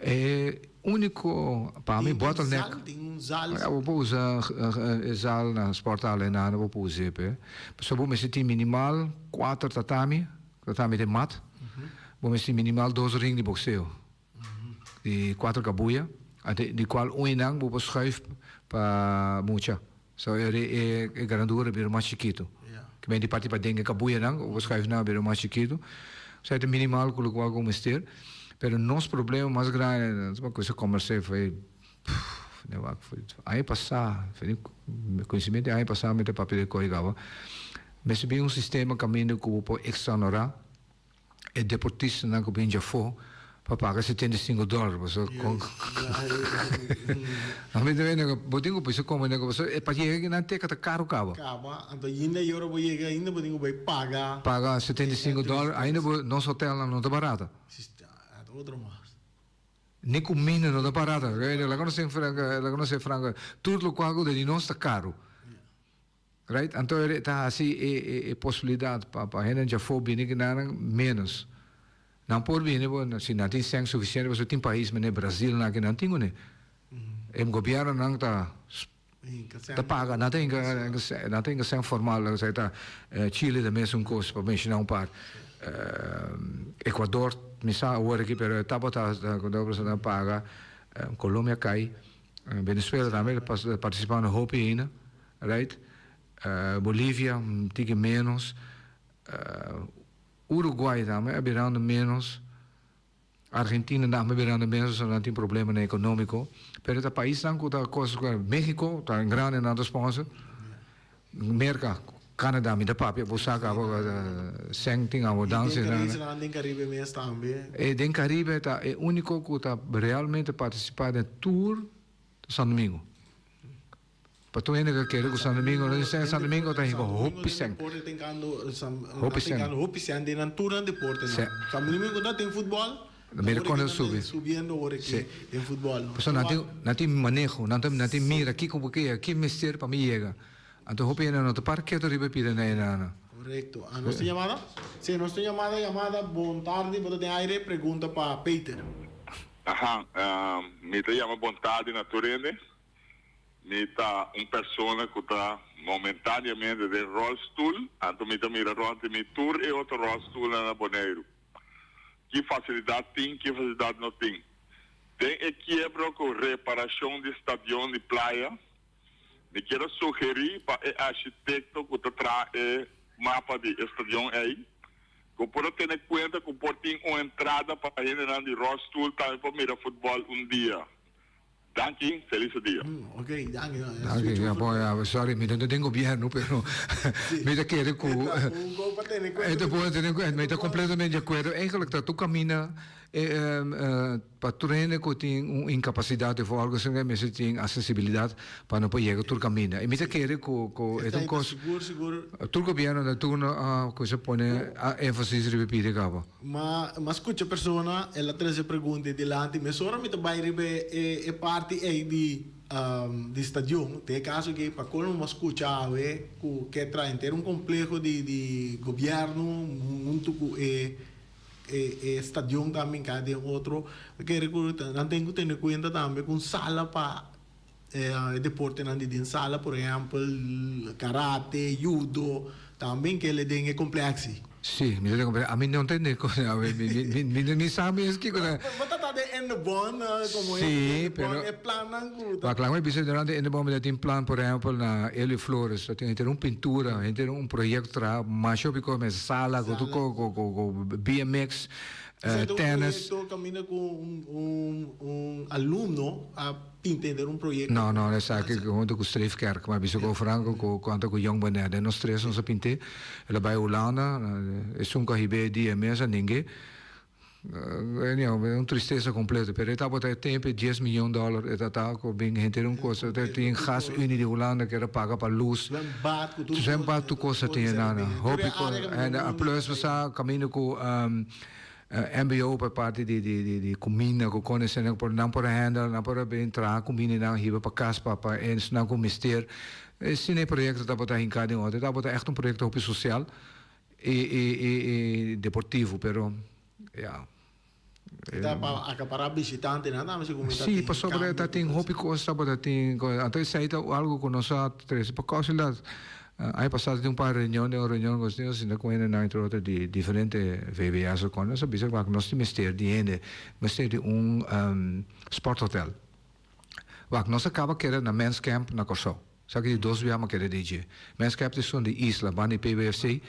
E úniko pa mi bottleneck. Tin un zal? Ya bo por usa e zal na Sporthal einan bo por us'é p'e. Pasobra bo mester tin minimal Cuater tatami, tatami den mat. Bo mester minimal dos ring di boxeo, di cuater cabuya, di cual un enan bo por schuif pa mucha. So e e grandura bira mas chikito. Ke men di parti paden e cabuyanan, bo por schuif nan bira mas chikito. So e ta minimal cu locual cu mester. Pero nos problema mas grandi, nos a combersa foi Aña pasá, koinsimente aña pasá mi ta papia di koi kaba, mester bin un sistema kaminda ku bo por eksonerá e deportistanan ku bin djafó. Pa paga 75 dòler paso kon ami ta wende bo tin ku bisa komo nego paso e pa yega kinan teka ta karu kaba. Kaba anto ainda e ora bo yega ainda bo tin ku bai paga. Paga 75 dòler ainda bo nos hotelnan no ta barata. Otro mas. Ni kuminda no ta barata laga nos ser franko laga nos ser franko tur lokual ku ta di nos ta karu. Right? Anto e ta hasi e posibilidad pa pa hende djafó bini kinan menos. Nan por bini bo si nan tin sèn sufisiente pasobra tin pais manera Brazil nan aki nan tin kuné. E gobiernonan ta ta paga nan ta hinka nan ta hinka sèn formal esei ta Chile ta mesun kos pa menshoná un par. Ecuador mi sa awor aki pero e tabata ta paga Colombia kai Venezuela tambe ta partisipando hopi ainda. Right? Bolivia un tiki menos, Uruguay tambe a birando menos, Argentina tambe a birando menos pasobra nan tin problemanan economico, pero ta paisnan cu ta cos, Mexico ta grandi nan ta sponsor, Merca, Canada mi ta papia bo sa caba sèn tin abundancia. Y den Caribe den Caribe mes tambe. E den Caribe ta e unico cu ta realmente participa den tur San Domingo. Pa tur hende ku a kere ku San Domingo no tin sèn, San Domingo ta hinka hopi sèn. Hopi sèn. Hopi sèn den nan tur nan deportenan. San Domingo no tin futbòl. Mira kon nan subi. Subiendo ora aki den futbòl. Pasobra nan tin nan tin maneho, nan ta nan tin mira kiko bo ke, ki mester pa mi yega. Anto hopi hende no ta para ketu riba e pida na e nana. Korekto. A nos tin yamada? Si, nos tin yamada, yamada. Bon tardi, bo ta den aire, pregunta pa Peter. Aha, mi ta yama bon tardi na tur hende. Mi ta un persona cu ta momentaniamente den rolstoel, anto mi ta mira rond di mi tur e otro rolstoelnan na Boneiru. Ki facilidad tin, ki facilidad no tin. Den e kiebro cu reparacion di stadion di Playa, mi kier a sugeri pa e architecto cu ta traha e mapa di e stadion ey, cu por a tene cuenta cu por tin un entrada pa hendenan di rolstoel tambe por mira futbol un dia. Danki, felis dia. Ok, danki. Danki, ja, bon, ja, sorry, mi no ta den gobierno, pero mi ta kere ku e ta bon pa tene kuenta, mi ta kompletamente di akuerdo. Eigenlijk ta tur kaminda pa tur hende ku tin un inkapasidat of algu asina mester tin asesibilidat pa no por yega tur kaminda. I mi ta kere ku ku e ta un kos, tur gobierno na turno a kuminsa pone énfasis riba e pida kaba. Ma m'a scucha persona, el a trece pregunta e dilanti, mesora mi ta bay riba e e parti ey di di stadion, den e caso aki pa colmo m'a scucha awe cu ke traha henter un compleho di di gobierno hunto cu e e e stadion tambe hinca den otro, mi kere cu nan tin cu tene cuenta tambe cu un sala pa e deportenan di den sala, por ehempel karate, judo, tambe kele den e complexi. Sí, mi ta den complexi. Ami no ta den mi mi mi sa mes kiko ta. Bo ta ta den Indebon como Sí, pero e plannan ku ta. Wak laga mi bisa durante Indebon mi ta tin plan por ehempel na Elio Flores ta tin henter un pintura, henter un proyecto traha masha hopi kos mes sala ku tur ku ku BMX, tennis. Esei ta un proyecto kaminda ku un un alumno a Intender un proyecto. No, no, esaki hunto cu Streefkerk, ma bisa cu Franco cu conta cu Jong Bonaire. Den nos tres nos a pint'é. El a bai Hulanda, esun cu a hib'é e dia mes a ning'é. Anyhow, un tristesa completo. Pero e tabata e tempo e dies miyon dollar e ta ta cu bin henter un cos. E tin Gas Unie di Hulanda cu era paga pa luz. Zwembad cu tur cos. Zwembad tur cos a tin e nan. Hopi cos. En plus bo sa caminda cu. MBO pa parti di di cuminda cu con esnan por nan por a handle nan por a bin traha cuminda y nan hiba pa cas pa pa esnan cu mester esina e proyecto tabata hinca den otro tabata echt un proyecto hopi social y y y deportivo pero ya. E ta pa acapara bishitantenan tambe segun mi ta tin. Si pasobra ta tin hopi cos tabata tin anto esey ta algo cu nos a trece pa causa Aña pasado tin un par reunion, den un reunion nos tin sinta ku hendenan entre otro di diferente VBS ku nos a bisa wak nos tin mester di hende, mester di un sporthotel. Wak nos a kaba keda na Men's Camp na Kòrsou. Sa ki di dos bia mi a keda den dje. Men's Camp ta esun di Isla banda di PWFC,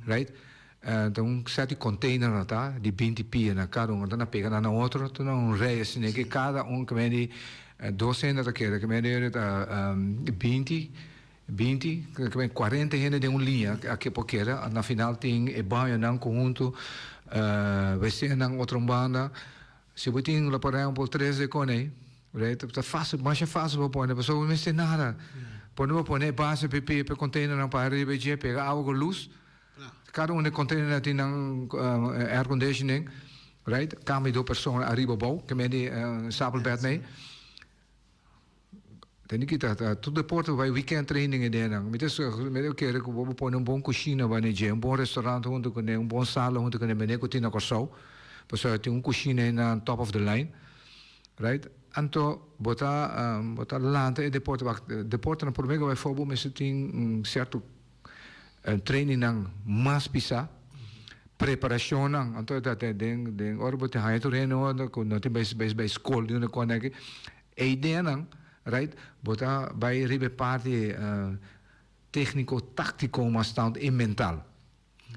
right? Ta un set di container nan ta di binti pia na kada un, nan a pega nan na otro, ta na un rei asina ke kada un ke men di dos hende ta keda, ke men di ta 20. 20, 40 hende den un liña a ke por keda. Na final tin e bañonan konhunto, wc-nan otro un banda. Si bo tin, por ehempel, tres de kone, right, ta fácil, masha fácil pa pone, pasobra bo mester nada. Pone bo pone e base p'e p'e p'e containernan pa ariba dje, pega awa ku lus. Kada un di e containernan tin nan air conditioning, right, kambia do persona ariba abou, ke men di stapelbed nei. Tende ki ta ta tur deporte bai weekend training e denan. Mi ta mi ta kere ku bo bo pone un bon kushina bai na dje, un bon restaurant huntu kuné, un bon sala huntu kuné mene ku tin na Kòrsou. Pasobra tin un kushina einan top of the line, right? Anto bo ta bo ta lanta e deporte wak deportenan promé ku bai for bo mester tin un sierto trainingnan mas pisá, preparashonnan. Anto ta den den ora bo tin haña tur hende ora ku no tin bai bai skol di unda kòne aki. E ideanan, right, bo ta bai riba e parti técnico, táctico mas tanto i mental.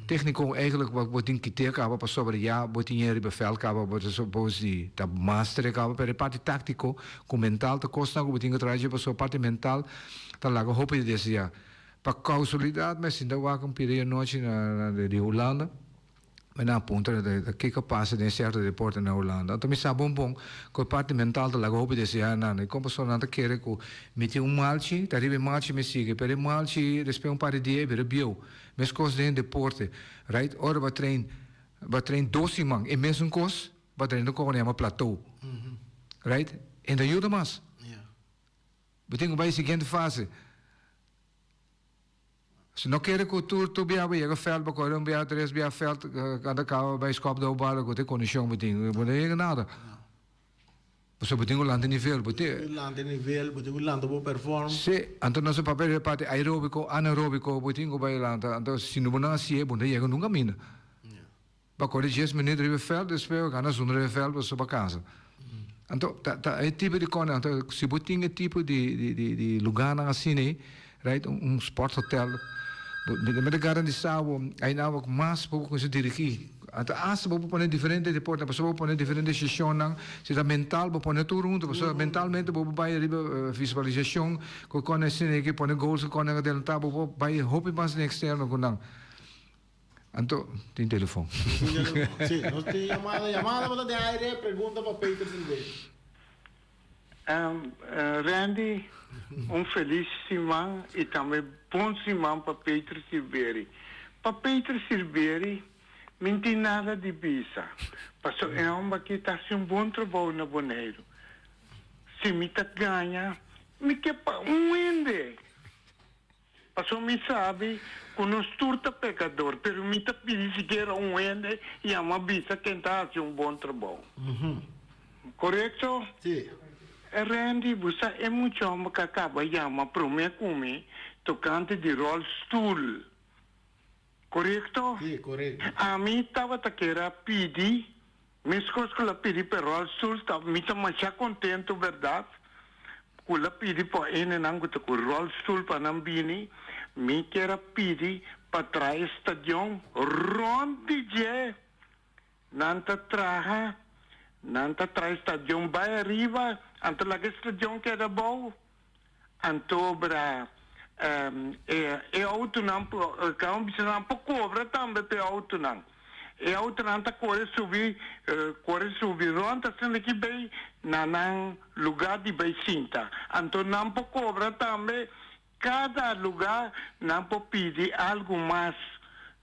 Técnico eigenlijk bo bo tin kite caba pasobra ya bo tin e riba veld caba bo ta suppose di ta master e caba, pero e parti táctico cu mental ta cosnan cu bo tin cu traha dje pasobra parti mental ta laga hopi di desea. Pa causalidad mi a sinta wak un pida e anochi na di Hulanda. Mi nan a puntra ta kiko a pasa den sierto deporte na Hulanda. Anto mi sa bon bon ku e parti mental ta laga hopi deseá nan. I kon pasobra nan ta kere ku mi tin un malchi, ta riba e malchi mi sigui, pero e malchi despues un par di dia e bira bieu. Meskos den deporte, right? Ora bo a train, bo a train dos siman e mesun kos, bo a train loke nan yama plateau, right? E no ta yuda mas. Bo tin ku bai e siguiente fase. Si no kere ku tur tur bia bo yega veld bo kore un bia tres bia veld kanta kaba bai skop dou bala ku te kondishon bo tin bo no yega nada. Pasobra bo tin ku lanta nivel bo tin. Bo tin ku lanta nivel bo tin ku lanta bo perform. Si anto nos a papia di e parti aerobiko anaerobiko bo tin ku bai lanta anto si no bo no hasié bo no yega nunka minda. Bo kore dies minuut riba e veld despues bo gana zundra riba e veld bo soba kasa. Anto ta ta e tipo di kòne anto si bo tin e tipo di di di di lugánan asina ei right un un sport hotel bo mi ta garantisa bo aina bo mas bo por kuminsá dirigí anto asta bo por pone diferente deportenan pasobra bo por pone diferente seshonnan si ta mental bo pone tur huntu pasobra mentalmente bo por bai riba visualisashon ku kòne asina ei ke pone goals ku kòne adelantá bo por bai hopi mas den eksterno ku nan. Anto tin telefon. Si, nos tin yamada. Yamada bo ta den aire, pregunta pa Peter Silverio. Randy, un felis siman y tambe bon siman pa Peter Silvery. Pa Peter Silvery mi n'tin nada di bisa, paso e homber aki ta haci un bon trabou na Boneiru. Si mi ta gaña, mi ke pa un hende. Pasobra mi sabi ku nos tur ta pekador, pero mi ta pidi sikiera un hende yama bisa ken ta hasi un bon trabou. Korekto? Sí. Randy, bo sa e mucha homber ku a kaba yama promé ku mi tokante di ròlstul. Korekto? Sí, korekto. Ami tabata kier a pidi, meskos ku lo a pidi pa e ròlstul, ta mi ta masha kontentu bèrdat ku lo a pidi pa hendenan ku ta ku ròlstul pa nan bini. Mi kier a pidi pa traha e stadion rònt di dje. Nan ta traha, nan ta traha e stadion bai ariba, anto laga e stadion keda abou. Anto bra e e autonan kan un bisa nan por cobra tambe p'e autonan. E autonan ta core subi core subi rond asina ki bay na nan lugar di bay sinta. Anto nan por cobra tambe cada lugar nan por pidi algo mas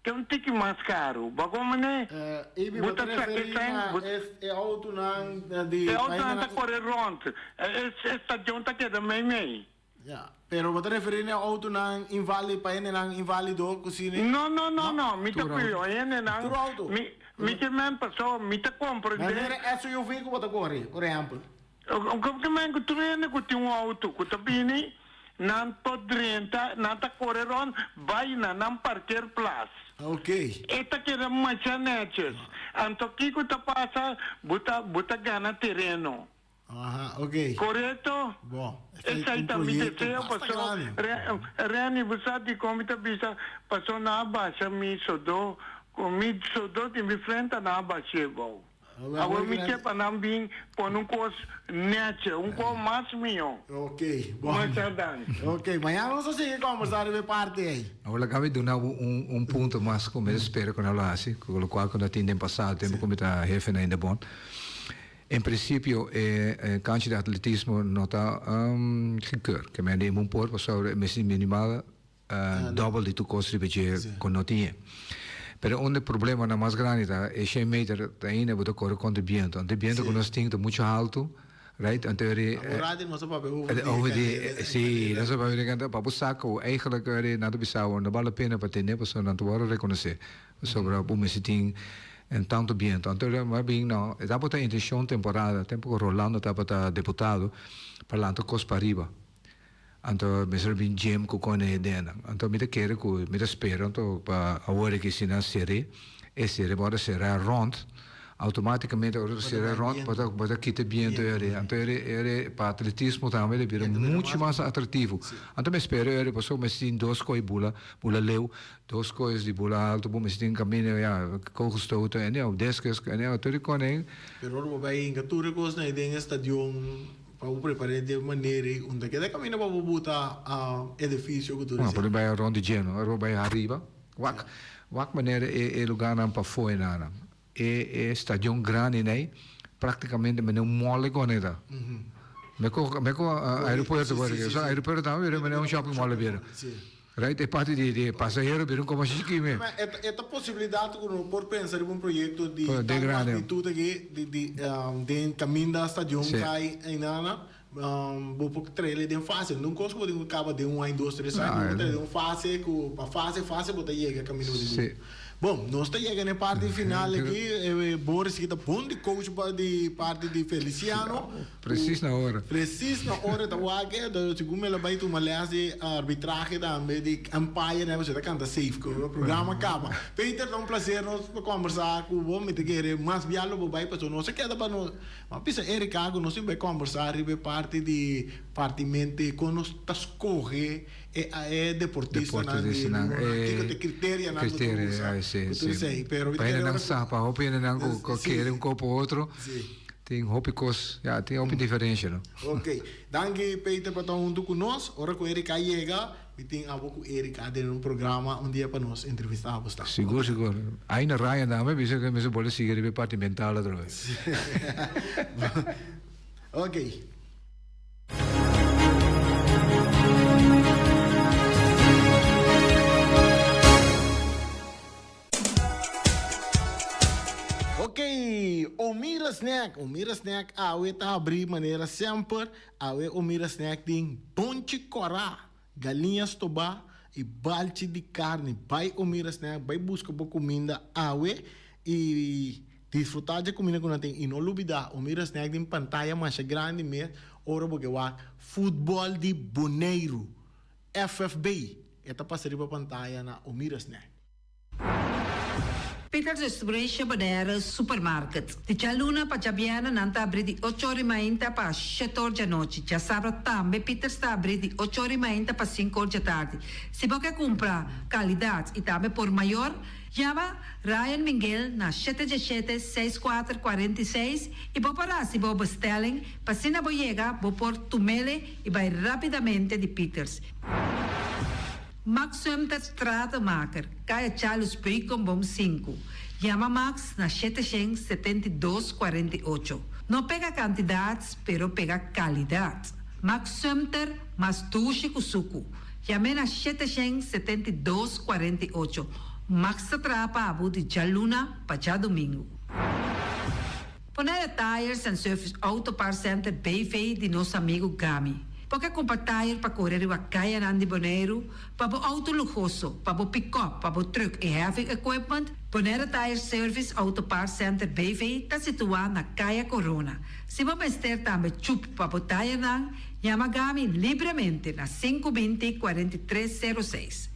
te un tiki mas caro. Bo a comene? Ibi, Bo bo ta ta saca referí esei, na bo e e autonan di E autonan paisnan ta kore rond. E e stadion ta keda meimei. Ya, pero bo ta referí na e autonan invali pa hendenan invalido ku sine? No, no, no, No? no. Mi ta Tur pidi auto. hendenan, Tur auto. mi mi ke men paso mi ta komprendé. Manera SUV ku bo ta kore, por ehèmpel. Ke men ku tur hende ku tin un auto ku ta bini, nan por drenta, nan ta kore rond bai na nan parkeerplaats. Ok. E ta keda masha netjes. Anto kiko ta pasa? Bo ta bo ta gana tereno. Aha, ok. Korekto? Bon, esei Esei un ta mi proyekto deseo basta paso grandi. Renny bo sa dikon mi ta bisa paso nan a basha mi sodó ku mi sodó di mi frenta nan a bash'é bou. Awor mi ke pa nan bin pone un kos nechi, un kos mas mihó. Ok, bon. Masha danki. Ok, mañana nos ta sigui kombersá riba e parti ei. Awor laga mi duna bo un un punto mas ku mi ta spera ku nan lo hasi, ku lokual ku nan tin den pasado tempu ku mi ta hefe na Indebon. En prinsipio e kancha di atletismo no ta gekeurd. Ke men den un por pasobra e mester minimal dòbel di tur kos riba dje ku no tin e. Pero un di problemanan mas grandi ta e shen meter ta ainda bo ta kore kontra bientu. Anto e bientu ku nos tin ta muchu haltu, right? Anto eri Awo nos a papia over di over di si, nos a papia di kanta pa bo sa ku eigenlijk eri nan ta bisa bo no bal la pena pa tene pasobra nan ta wòrdu rekonosé. Pasobra bo mester tin en tantu bientu. Anto mas bien no, e tabata intencion temporada, tempo cu Rolando tabata deputado, pa lanta cos pa riba. Anto mester a bin gym cu con e ideanan. Anto mi ta kere cu, mi ta spera anto pa awor aki si nan cere, e cere bo a cera rond, Automaticamente ora ta cera rond bo ta bo ta kita biento eri. Anto eri eri pa atletismo tambe ta bira mucho mas atractivo. Anto mi spera eri pasobra mi tin dos coy bula bula leu, dos coys di bula alto bo mester tin caminda ya kogelstoten en ya discus en ya tur e cosnan. Pero ora bo bay hinca tur e cosnan ey den e stadion pa bo prepara di e manera ey unda keda caminda pa bo buta edificio cu tur esey. Por bay rond di dje no ora bo bay ariba wak wak manera e lugarnan pafo enanan. E stadion grandi nei praktikamente mene un mall e kone ta. Me ko me ko aeropuerto por ejemplo. So aeropuerto tambe bira mene un shopping mall a bira. Right? E parti di di pasahero bira un komo chikí me. Ma e e ta posibilidat ku no por pensa riba un proyekto di tal magnitud aki di di den kaminda stadion kai einana bo por traele den fase. No un kos ku bo tin ku kaba den un aña, dos, tres aña. Bo por trae den un fase ku pa fase fase bo ta yega kaminda bo tin ku. Bon, nos ta yega na e parti final aki. Boris aki ta bon di coach pa di parti di Feliciano. Precies na ora. Precies na ora ta wak e. Segun mi el a bai tuma les di arbitrahe tambe, di umpire, pasobra e ta canta safe cu e programa caba. Peter, ta un placer nos pa combersa cu bo. Mi ta kere mas bia lo bo bai pasobra nos a keda pa nos. Mi a bisa Erika cu nos tin bai combersa riba e parti di partimente con nos ta scoge e e deportistanan di kiko ta e criterianan cu ta usa cu tur esey pero Pa hendenan sa pa hopi hendenan cu kere un kopo otro tin hopi cos ya tin hopi diferencia no. Ok danki Peter pa ta hunto cu nos ora cu Erika yega mi tin abo cu Erika den un programa un dia pa nos entrevista abo sta. Sigur sigur Aina Ryan tambe bisa cu mester bolbe sigui riba e parti mental otro vez. Ok. Ok, Omira Snack, Omira Snack awe ta habrí manera semper, awe Omira Snack tin bonchi kòrá, galiña stobá i balchi di karni. Bai Omira Snack, bai buska bo kuminda awe i Disfrutá dje kuminda ku nan tin i no lubidá, un mira snack den pantaya masha grandi mes ora bo ke wak futbòl di Boneiru, FFB. E ta pasa riba pantaya na Omira Snack. Peter's Restauration Bonaire Supermarket. Di djaluna pa djabièrnè nan ta abrí di ocho or i mainta pa shete or djanochi. Djasabra tambe Peter's ta abrí di ocho or i mainta pa sinku or djatardi. Si bo ke kumpra kalidat i tambe por mayor, Yama Ryan Minguel na shete djeshete seis kuater 46 i bo por hasi bo bestelling pa asina bo yega bo por tumele i bai rapidamente di Pieters. Max Sumter Stratenmaker, Kaya Charles Beukenboom sinku. Yama Max na 772 48. No pega kantidat pero pega kalidat. Max Sumter mas dushi ku suku. Yam'é na 772 48. Max ta traha pa bo di djaluna pa djadumingu. Bonaire Tires and Service Auto Parts Center BV di nos amigu Gami. Bo ke kumpra tire pa kore riba kayanan di Boneiru, pa bo auto luhoso, pa bo pikòp, pa bo trùk i heavy equipment? Bonaire Tire Service Auto Parts Center BV ta situá na Kaya Corona. Si bo mester tambe chup pa bo tirenan, Yama Gami libremente na sinku 20 43 sero seis.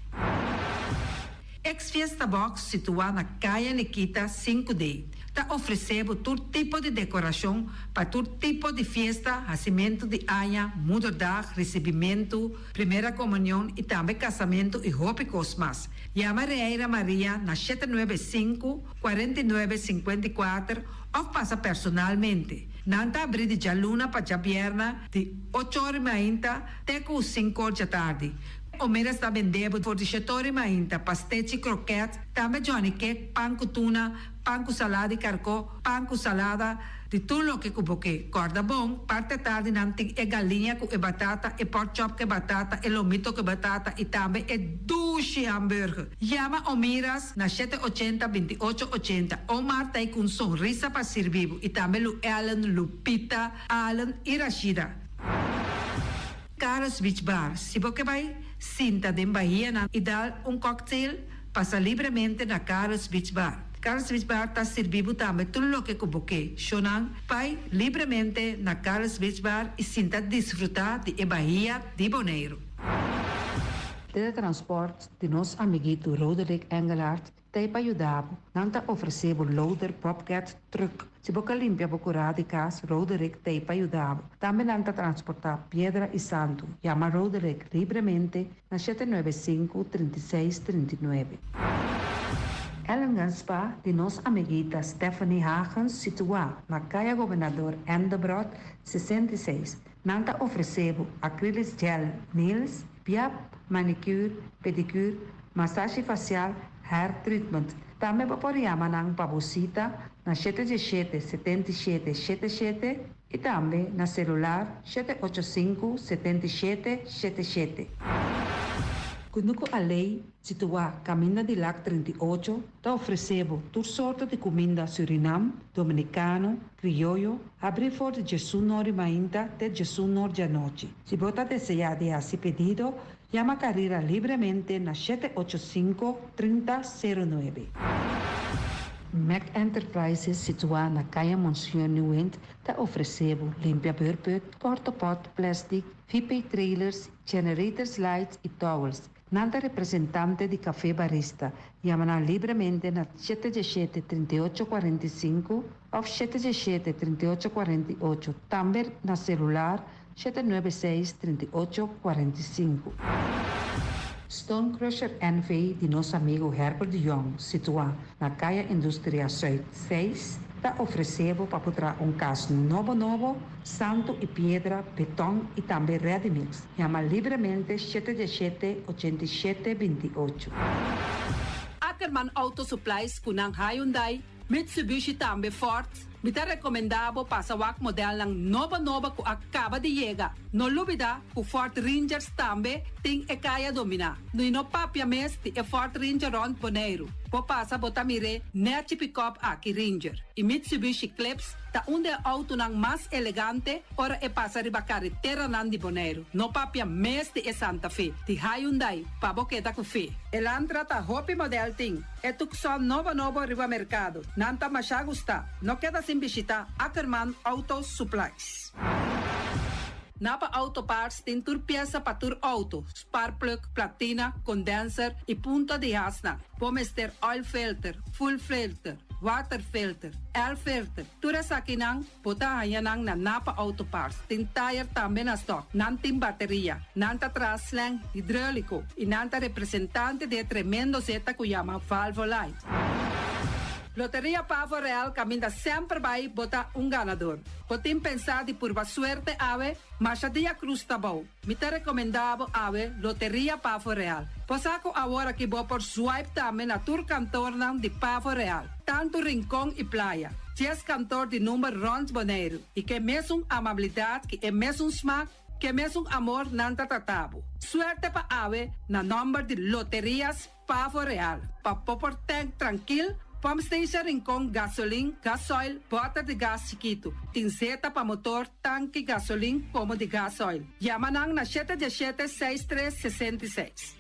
Ex Fiesta Box situá na Kaya Nikita sinku D ta ofresé bo tur tipo di dekorashon pa tur tipo di fiesta, hasimentu di aña, moederdag, risibimentu, primera komunion i tambe kasamentu i hopi kos mas. Yama Reira Maria na shete nuebe sinku, 49 54 òf pasa personalmente. Nan ta abrí di djaluna pa djabièrnè di ocho or i mainta te ku sinku or djatardi. Omeras ta bendé bo for di shete or i mainta pastechi, krokèt, tambe johnny cake, pan ku tuna, pan ku salada di karkó, pan ku salada. Di tur loke ku bo ke. Kòrda bon, parti atardi nan tin e galiña ku e batata, e porkchop ku e batata, e lomito ku e batata i tambe e dushi hamburger. Yama Omiras na shete ochenta, binti ocho ochenta. Omar ta ei ku un sonrisa pa sirbi bo i tambe Lu Ellen, Lupita, Allen i Rashida. Carlos Beach Bar, Si bo ke bai sinta den bahianan i dal un cocktail, pasa libremente na Carlos Beach Bar. Carlos Beach Bar ta sirbi bo tambe tur loke ku bo ke. Shownan, bai libremente na Carlos Beach Bar i sinta disfruta di e bahia di Boneiru. Teletransport di nos amiguito Roderick Engelhardt Ta e pa yuda bo. Nan ta ofresé bo loader Bobcat truck. Si bo ka limpia bo kurá di kas, Roderick ta e pa yuda bo. Tambe nan ta transportá piedra i santu. Yama Roderick libremente na 795, 36, 39. Ellingan Spa di nos amiguita Stephanie Hagens situá na Kaya Gobernador Endebrot 66. Nan ta ofresé bo acrylic gel nails, piap, manicure, pedicure, masashi fasial, hair treatment. Tambe bo por yama nan pa bo sita na shete diesshete, 77, shete shete i tambe na selular 785, 77, shete shete. Kunuku Alei, situá Kaminda di Lak 38, ta ofresé bo tur sorto di kuminda Surinam, Dominikano, Krioyo, habrí for di djesun or di mainta te djesun or di anochi. Si bo ta deseá di hasi pedido, yama Carrera libremente na 785, 30 09. Mac Enterprises, situá na Kaya Monseñor Nieuwind, ta ofresé bo limpia beurput, portapot, plastic, VP trailers, generators lights i towels. Nan ta representante di Café Barista. Yama nan libremente na 717 38 45 òf 717 38 48. Tambe na selular 796 38 45. Stone Crusher NV di nos amigu Herbert de Jong, situá na Kaya Industria Zuid 6, ta ofresé bo pa traha un kas nobo nobo, santu i piedra, beton i tambe ready mix. Yama libremente 717 87 28. Ackerman Auto Supplies ku nan Hyundai, Mitsubishi tambe Ford. Mi ta rekomendá bo pasa wak modelnan nobo nobo ku a kaba di yega. No lubidá ku Ford Rangers tambe tin e kaya dominá. I no papia mes di e Ford Ranger rònt Boneiru. Bo pasa bo ta mir'é nèchi pick-up aki Ranger. I Mitsubishi Eclipse ta un di e outonan mas elegante ora e pasa riba kareteranan di Boneiru. No papia mes di e Santa Fe, di Hyundai, pa bo keda ku fe. Elantra ta hopi model tin. E Tucson nobo nobo riba merkado. Nan ta masha gustá. No keda sin bishitá Ackerman Auto Supplies. Napa Auto Parts tin tur piesa pa tur outo, spark plug, platina, condenser i punta di hasnan. Bo mester oil filter, fuel filter, water filter, air filter. Tur esakinan bo ta haña nan na Napa Auto Parts. Tin tire tambe na stock. Nan tin bateria. Nan ta traha slang hidráuliko i nan ta representante di e tremendo zeta ku yama Valvoline. Loteria Pavo Real kaminda semper bai bo ta un ganador. Bo tin pensá di purba suerte awe, masha dia krus ta bou. Mi ta rekomendá bo awe Loteria Pavo Real. Bo sa ku awor aki bo por swipe tambe na tur kantornan di Pavo Real, tantu Rincon i Playa. 10 kantor di number rònt Boneiru i ke mesun amabilidat ku e mesun smak, ke mesun amor nan ta trata bo. Suerte pa awe na nòmber di Loterias Pavo Real. Pa bo por tank trankil, pump station Rincon, gasolin, gasoil, bòter di gas chikitu. Tin zeta pa motor, tanki, gasolin, komo di gasoil. Yama nan na 717 63 66.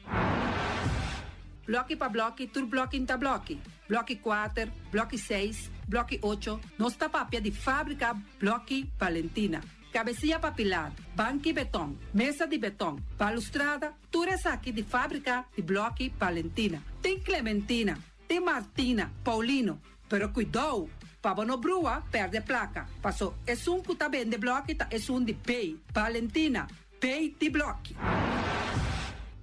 Blòki pa blòki, tur blòki ta blòki. Blòki 4, blòki 6, blòki 8. Nos ta papia di fábrika Blòki Valentina. Kabesia pa pilar, banki beton, mesa di beton, balustrada, tur esaki di fábrika di Blòki Valentina. Tin Clementina, tin Martina, Paulino, pero kuidou, pa bo no brua, pèrdè plaka. Paso, esun ku ta bende blòki ta esun di B, Valentina, B di blòki.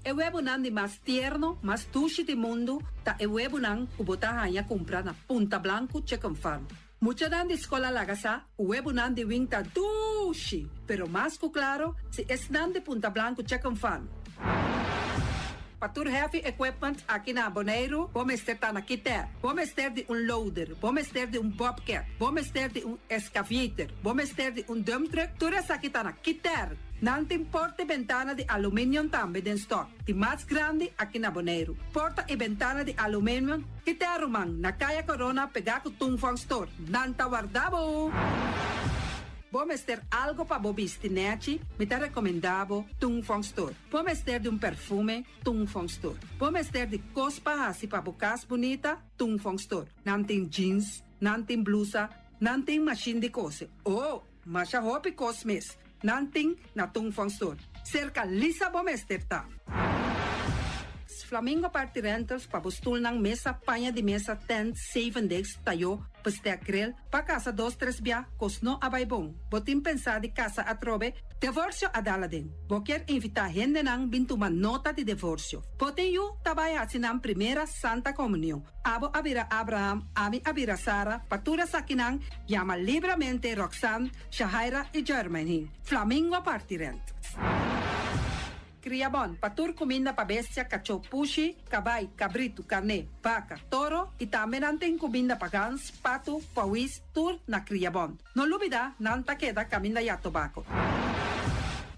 E webunan di mas tierno, mas dushi di mundu, ta e webunan ku bo ta haña kumpra na Punta Blanco Chicken Farm. Muchanan di skol a laga sa, webunan di Wing ta dushi, pero mas ku klaro, si esnan di Punta Blanco Chicken Farm. Pa tur heavy equipment aki na Boneiru, bo mester ta na Kiter. Bo mester di un loader, bo mester di un bobcat, bo mester di un excavator, bo mester di un dump truck, tur esaki ta na Kiter. Nan tin porta i bentana di aluminium tambe den stock, di mas grandi aki na Boneiru. Porta i bentana di aluminium, Kiter ruman, na Kaya Corona pegá ku Tung Fong Store. Nan ta warda bo! Bo mester algo pa bo bisti nèchi? Mi ta rekomendá bo Tung Fong Store. Bo mester di un perfume? Tung Fong Store. Bo mester di kos pa hasi pa bo kas bunita? Tung Fong Store. Nan tin jeans, nan tin blusa, nan tin mashin di kose. Oh, masha hopi kos mes nan tin na Tung Fong Store. Serka Lisa bo mester ta. Flamingo Party Rentals pa bo stulnan, mesa, paña di mesa, tent, zevendegs, tayó, bestek grill, pa kasa dos tres bia, kos no a bai bon. Bo tin pensá di kasa atrobe? Devorsio a dal aden. Bo kier invitá hendenan bin tuma nota di devorsio. Bo tin yu ta bai hasi nan primera Santa Komunion. Abo a bira Abraham, ami a bira Sara, pa tur esakinan yama libramente Roxanne, Shahaira i Jermaine. Flamingo parti rent. Kria bon pa tur kuminda pa bestia, kachó, pushi, kabai, kabritu, karné, baka, toro i tambe nan tin kuminda pa gans, patu, pawis, tur na Kria Bon. No lubida nan ta keda kaminda ya tobako.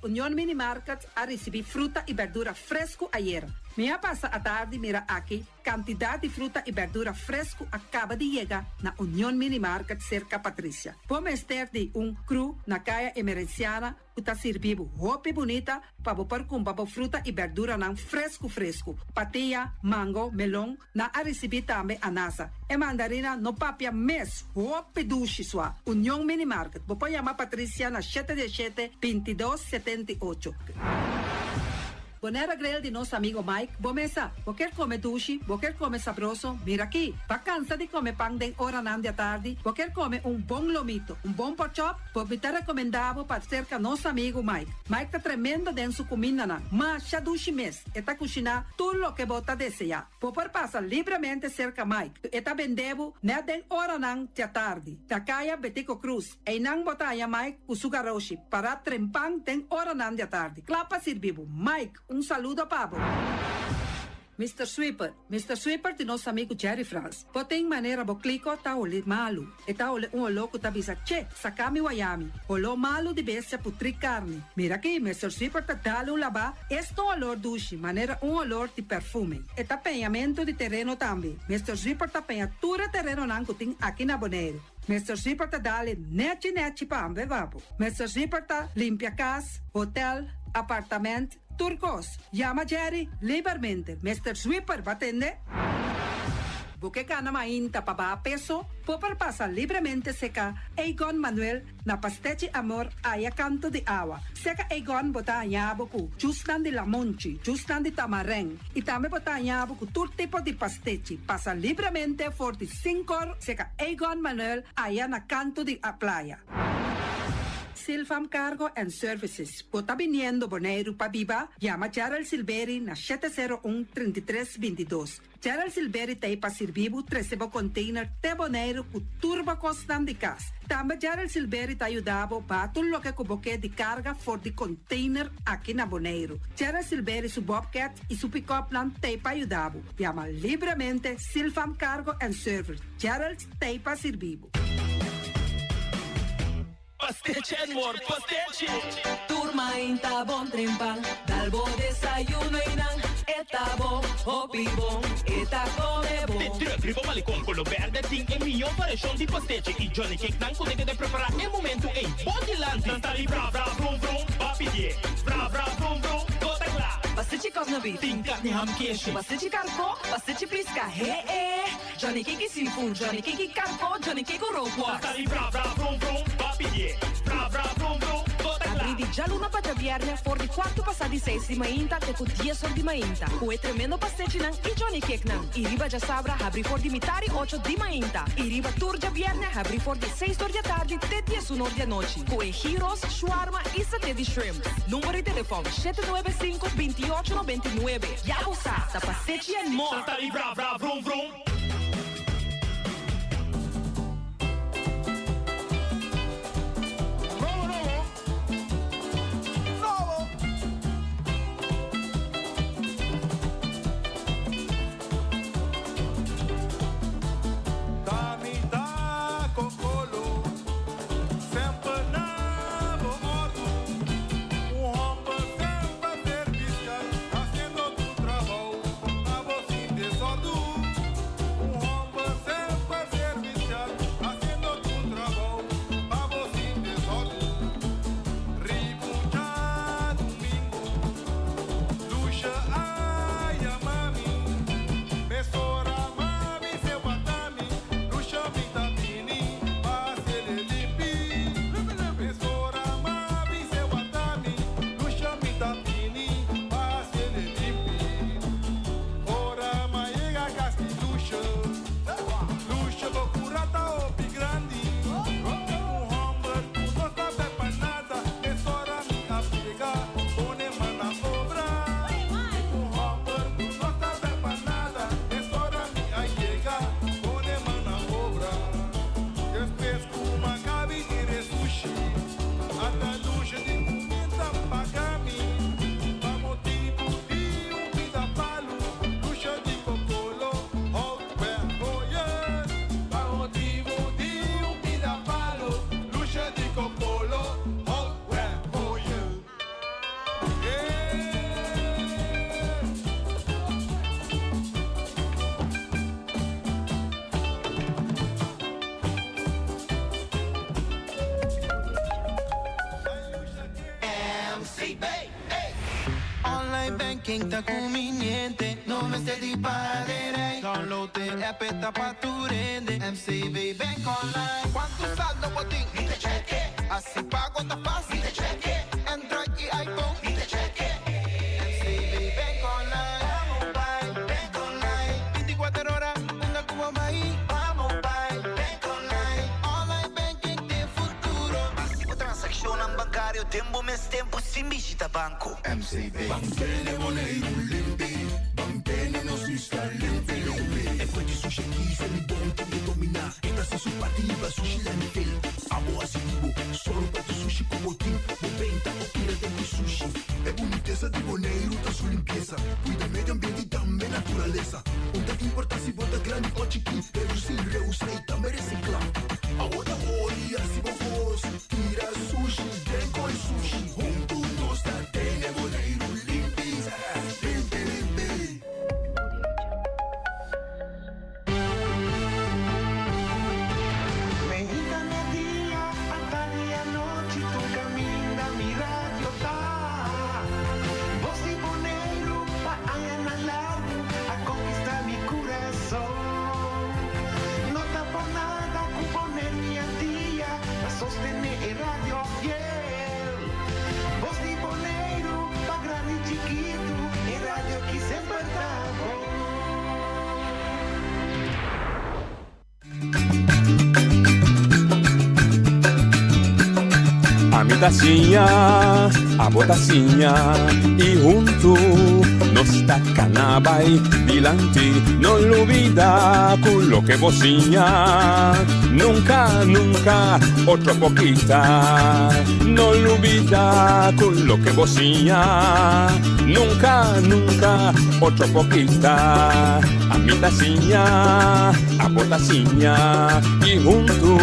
Union Mini Market a risibí fruta i berdura fresku ayera. Mi a pasa atardi mira aki kantidat di fruta i berdura fresku a kaba di yega na Union Mini Market serka Patricia. Bo mester di un kru na Kaya Emerenciana ku ta sirbi bo hopi bunita pa bo por kumpra bo fruta i berduranan fresku fresku. Patia, mango, melon, nan a risibí tambe anasa. E mandarina no papia mes, hopi dushi sua. Union Mini Market, bo por yama Patricia na shete diesshete, bintidos, setentiocho. Bonaire Grill di nos amigo Mike, bo mesa. Bo kier come dushi, bo kier come sabroso, mira aki. Ba cansa di come pan den oranan di atardi, bo kier come un bon lomito, un bon porkchop, bo mi ta recomenda bo pa cerca nos amigo Mike. Mike ta tremendo den su cumindanan, masha dushi mes, e ta cushina tur loke bo ta desea. Bo por pasa libremente cerca Mike, e ta bende bo net den oranan di atardi. Na caya Betico Cruz. Einan bo ta haña Mike ku su garoshi pará trempan den oranan di atardi, kla pa sirbi bo. Mike, un saludo pa bo. Mister Sweeper, Mister Sweeper di nos amigu Jerry Frans. Bo tin manera bo kliko ta holi malu. E ta holi un oló ku ta bisa, Che, saka mi wayami. Holó malu di bestia putrí karni. Mira aki, Mister Sweeper ta dal un labá, es ta un olor dushi, manera un olor di perfume. E ta peñamentu di tereno tambe. Mister Sweeper ta peña tur e terenonan ku tin aki na Boneiru. Mister Zipper ta dale nechi nechi pa hamber babo. Mister Zipper ta limpia cas, hotel, apartament, tur cos. Yama Jerry libermente. Mister Zwipper ba tende? Bo ke gana mainta pa baha peso? Bo por pasa libremente seca Egon Manuel Na Pastechi Amor aya kanto di awa. Seka Egon bo ta haña bo ku jusnan di lamonchi, jusnan di tamarèn i tambe bo ta haña bo ku tur tipo di pastechi. Pasa libremente for di sinkor seka Egon Manuel aya na kanto di a playa. Silfam Cargo and Services, Bo ta biniendo Boneiru pa biba? Yama Gerald Silberi na 701 33 22. Gerald Silberi ta ei pa sirbi bo trese bo container te Boneiru ku tur bo kosnan di kas. Tambe Gerald Silberi ta yuda bo baha tur loke ku bo ke di karga for di container aki na Boneiru. Gerald Silberi su bobcat i su pickupnan ta ei pa yuda bo. Yama libremente Silfam Cargo and Service. Gerald ta ei pa sirbi bo. Pastechi and more pastechi! Tur mainta bon trempan, dal bo desayuno y nan e ta bo hopi bon, e ta come bon. De truck riba Malecon Colo Berde tin e mihó variashon di pastechi y Johnny Cake nan ku ta keda prepará e momentu ei bo dilanti. Nan ta di bra bra vrum vrum, ba pidié bra bra vrum vrum, bo ta kla. Pastechi kòsna beef. Tin karni ham keshi. Pastechi karkó, pastechi piska, he e. Johnny Cake seafood, Johnny Cake karko, Johnny Cake rookworst. Ta sali bra bra vrum vrum, ba pidié bra bra vrum vrum, bo ta kla. Abrí di djaluna pa djabièrnè for di kuartu pasá di seis di mainta te ku dies or di mainta ku e tremendo pastechinan i Johnny Cakenan. I riba djasabra habrí for di mitá di ocho di mainta i riba tur djabièrnè habrí for di seis or di atardi te diesun or di anochi ku e gyros, shwarma i saté di shrimp. Number di telefòn, shete nuebe sinku, binti ocho nobenta i nuebe. Ya bo sa, ta pastechi and more! Ta sali bra bra vrum vrum. Nobo nobo nobo. banking ta conveniente. No mester di para den rij. Download de app e ta pa tur hende. MCB Bank Online. Cuanto saldo bo tin? Mi ta check e. Haci pago ta facil. Mi ta check e. Android y iPhone. Mi ta check e. MCB Bank Online. Bamo bay, Bank Online. Binticuater ora, unda cu bo bay. Bamo bay, Bank Online. Online banking t'e futuro. Haci bo transaccionnan bancario den bo mes tempo sin bishita banco. MCB. Ban tene Boneiru limpi, ban tene nos isla limpi limpi. E fuente sushi aki sa mi bon tin e dominá. E ta hasi su parti riba sushi landfill. Abo hasi di bo, sòru pa tur sushi ku bo tin. Bo benta o tira den ku sushi. E bunitesa di Boneiru ta su limpiesa. Kuida medio ambiente i tambe naturalesa. Un ta importá si bo ta grandi o chikí. Redusí, reusá i tambe resiklá. Abo ta hori hasi bo kos. Tira sushi den koi sushi. Huntu nos ta tene Boneiru limpi, limpi, limpi. Meinta media, atardi anochi tur caminda mi radio ta. Bos di Boneiru pa añanan largu a conquista mi curason. No ta por nada cu Boneiru y Antia ta sostene e radio fiel. Bos di Boneiru pa grandi y chikitu e radio ki semper ta bon. Ami ta siña, abo ta siña y huntu nos ta cana bay dilanti. No lubida cu loke bo siña nunca, nunca otro por kita. No lubida cu loke bo siña nunca, nunca otro por kita. Ami ta siña, abo ta siña y huntu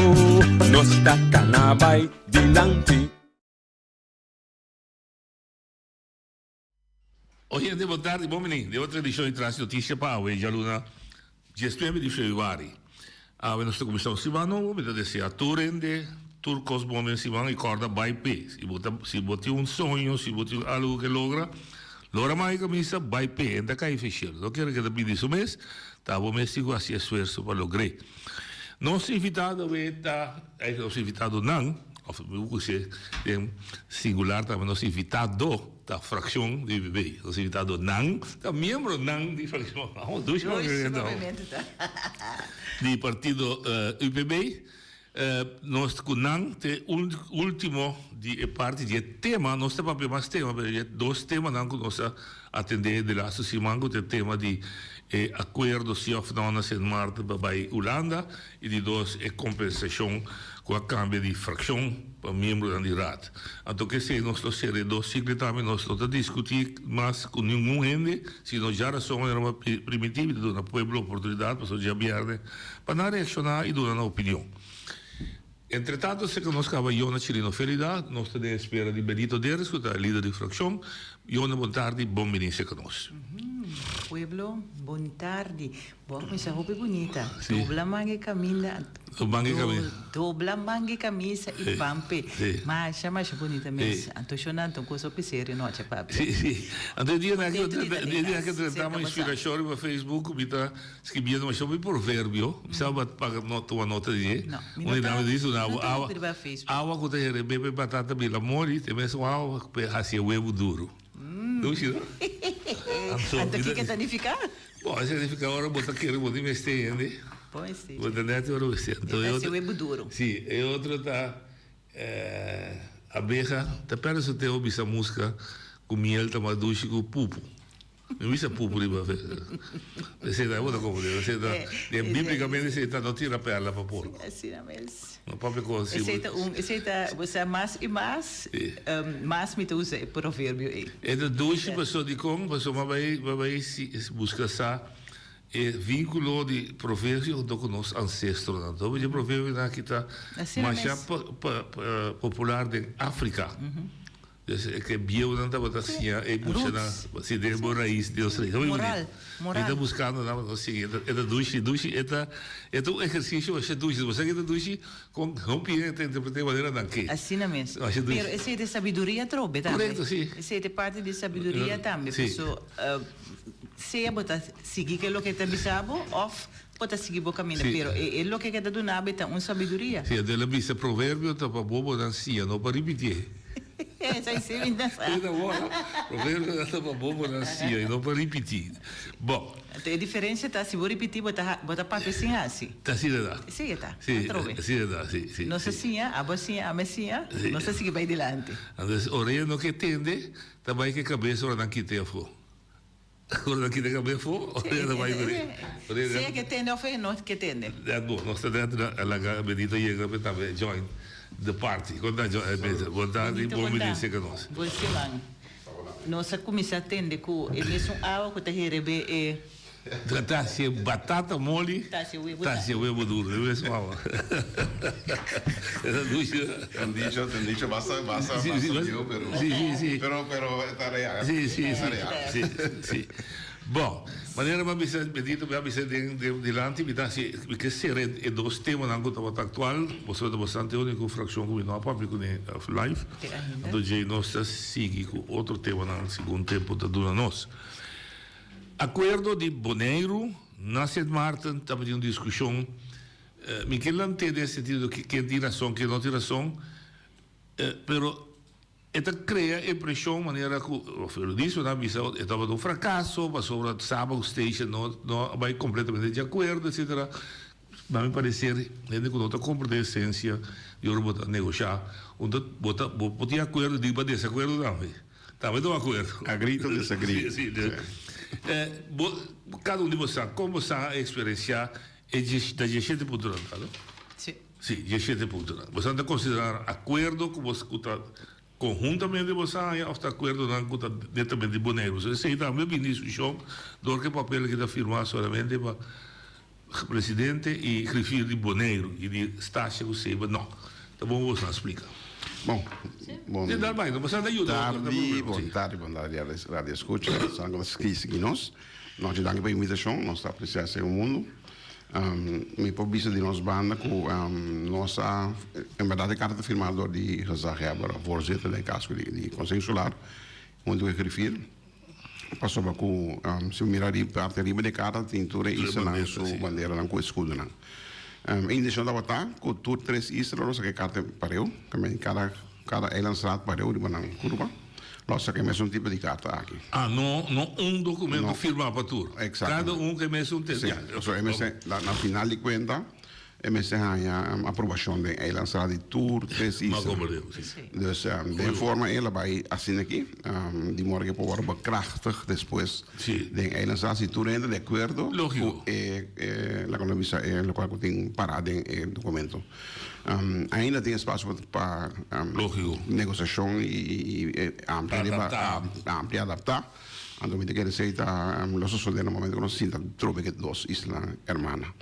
nos ta cana bay dilanti. Oyente bon tardi, bon bini den otro edicion di Trans Noticia pa awe djaluna diesnuebe di februari. Awe nos ta cuminsa un siman nobo, mi ta desea tur hende tur cos bon den siman y corda bay p'e. Si bo ta si bo tin un soño, si bo tin algo ke logra, Lora mai camisa bai p'e, e ta cay feshel. No kere keda pidi su mes, ta bo mes tin cu haci esfuerso pa logr'é. Nos invitado awe ta, ay nos invitadonan, of mi por cusi den singular tambe, nos invitado ta fraccion di UPB. Nos invitadonan ta miembronan di fraccion, dushi di partido UPB. Nos cu nan t'e ultimo di e parti di e tema, nos ta papia mas tema, pero e dos temanan cu nos a atende de laatste siman cu t'e tema di e acuerdo si of no na Sint Maarten pa bay Hulanda y di dos e compensacion cu a cambia di fraccion pa miembronan di Raad. Anto k'esey nos lo cera e dos ciclo tambe, nos no ta discuti mas cu ningun hende, sino djarason manera bo a primiti mi ta duna pueblo oportunidad pasobra djabierne Pa nan reakshoná i duna nan opinion. Entretanto serka nos kaba Yona Chirino Felida, nos ta den espera di Benito Deres ku ta lider di frakshon. Yona bon tardi, bon bini serka nos. Pueblo, bon tardi. Bo a kuminsá hopi bunita. Dobla manga e kaminda. Dobla manga e kamisa i pampe. Masha masha bunita mes. Anto shona anto un kos hopi serio nochi a papia. Si, si. Anto e dianan aki drentamos inspirashon riba Facebook mi ta Skibiendo masha hopi proverbio, mi sa bo a paga no tuma nota di dje. No, mi no Un ta, dame dice mi una no ta awa, hopi riba Facebook. awa ku ta herebé pa e batata bira moli, te mes un awa ku hasi e webu duru. Dushi no? Anto, Anto mi ta kiko ta nifiká? Bon, esei ta nifiká ora bo ta kere bo tin mester hende. Bon esei. Bo ta nèt ora mester. Anto E e ta hasi otro, webu duru. si, e otro ta abeha ta pèrdè su tempu bisa muska ku miel ta mas dushi ku pupu. Mi bisa pupu riba Esei ta bo ta konfundí. Esei ta bíblikamente esei ta no tira pèrla pa porko. Asina mes. No papia kos así. Esei ta un esei ta bo sa mas i mas mas mi ta usa e proverbio ei. E ta dushi pasobra dikon? Pasobra mi a bai mi a bai buska sa e vínkulo di proverbio hunto ku nos ansestronan. Hopi di e proverbionan aki ta masha popular den Afrika. Dus e ke bieunan tabata siña e muchanan si den bo rais di nos rais. Hopi Moral, bunito. moral. Mi ta buskando nan pa nos sigui. E ta dushi, dushi, e ta e ta un ehersisio masha dushi. Bo sa ke ta dushi? Kon hopi hende ta interpret'é manera nan ke. Asina mes. Masha dushi. Pero esei ta sabiduria atrobe tambe. Korekto, si. Esei ta parti di sabiduria tambe. Si. Paso sea bo ta sigui ke loke ta bisa bo òf bo ta sigui bo kaminda. Si. Pero e loke ke ta duna bo e ta un sabiduria. Si, anto el a bisa proverbio ta pa bobonan siña, no pa ripitié. Esei si mi ta sa. Esei ta bon, no? Proverbio ta pa bobonan siña i no pa ripití. Bon. Anto e diferensia ta si bo ripití bo ta bo ta papia sin hasi. Ta asina ta. Esei e ta. Si, Atrobe. asina ta, si, si. Nos a siña, abo a siña, ami a siña, Si. nos a sigui bai dilanti. Anto orea no ke tende, ta bai ke kabes ora nan kit'é afó. Ora nan kita e kabes afó, orea ta bai kuné. Sea ke tende òf e no ke tende. Dat bo, nos ta dentro na laga Benito yega pa e tambe join the party. Kon ta Benito? Bon tardi, bon bini serka nos. Bon siman. Nos a kuminsá tende ku e mesun awa ku ta herebé e. Ta hasi e batata moli, Ta hasi e webu ta hasi e webu duru, e mesun awa. Esa dushi. Te han dicho, te han dicho basta, basta, Sí, sí, basta bieu, pero, sí, sí, sí. pero, pero e ta real. Sí, sí, E sí, ta real. sí, sí. Bon, manera mi a bisa, Benito, mi a bisa den, den dilanti, mi ta hasi, mi ke sera e, e dos temanan ku tabata aktual, boso ta bastante úniko frakshon ku mi no a papia kuné live, Te ainda. anto djei nos ta sigui ku otro temanan segun tempu ta duna nos. Akuerdo di Boneiru na Sint Maarten tabatin un diskushon, mi ke lant'é den sentido ke ken tin rason ken no tin rason, pero e ta krea impreshon manera ku periodistanan a bisa e tabata un frakaso pasobra Saba ku Statia no no a bai kompletamente di akuerdo etsetera. Na mi pareser hende ku no ta komprendé esensia di ora bo ta negoshá un ta bo ta bo por tin akuerdo di riba desakuerdo tambe. Tambe ta un akuerdo. Agree to disagree. Si, si. Bo, kada un di bo sa kon bo sa a eksperensiá e dje, ta djeshete puntonan ta, no? Si. Si, djeshete puntonan. Bo sa ta konsiderá akuerdo ku bo ku ta konhuntamente bo sa haña òf ta akuerdonan ku ta netamente di Boneiru? So esei tambe bini diskushon dor ku e papel aki ta firmá solamente pa Presidente y griffier di Boneiru y di Statia cu Seba no. Ta bon boso a splica. Bon, bon Sí, dal bai, no boso a yuda. tardi, bon tardi, bon tardi radio escucha, esnan cu ta sigui sigui nos. Nochi danki pa e invitacion, nos ta aprecia esey un mundo. Mi por bisa di nos banda cu nos a, en berdad e carta ta firma door di gezaghebber, voorzitter den caso di Consejo Insular, hunto cu e griffier. Pasobra ku si bo mira parti ariba di e karta tin tur e islanan su banderanan ku eskudonan. E intenshon tabata ku tur tres isla lo saka e karta pareu, kada kada eilandsraad pareu riba nan kurpa lo saka e mesun tipo di karta aki. Ah, no no un dokumento firmá pa tur. Exactamente. Kada un ku e mesun te. Si, so e mester na final di kuenta E mester haña aprobashon den eilandsraad di tur tres isla. Dus den forma el a bai asina aki, di modo ku e por wòrdu bekrachtig despues den eilandsraad si tur hende di akuerdo ku e laga nos bisa e lokual ku tin pará den e dokumento. Ainda tin espasio pa negosiashon i amplia riba amplia adaptá. Anto mi ta kere esei ta lo sosodé na momento ku nos sinta trobe ku e dos islanan hermana.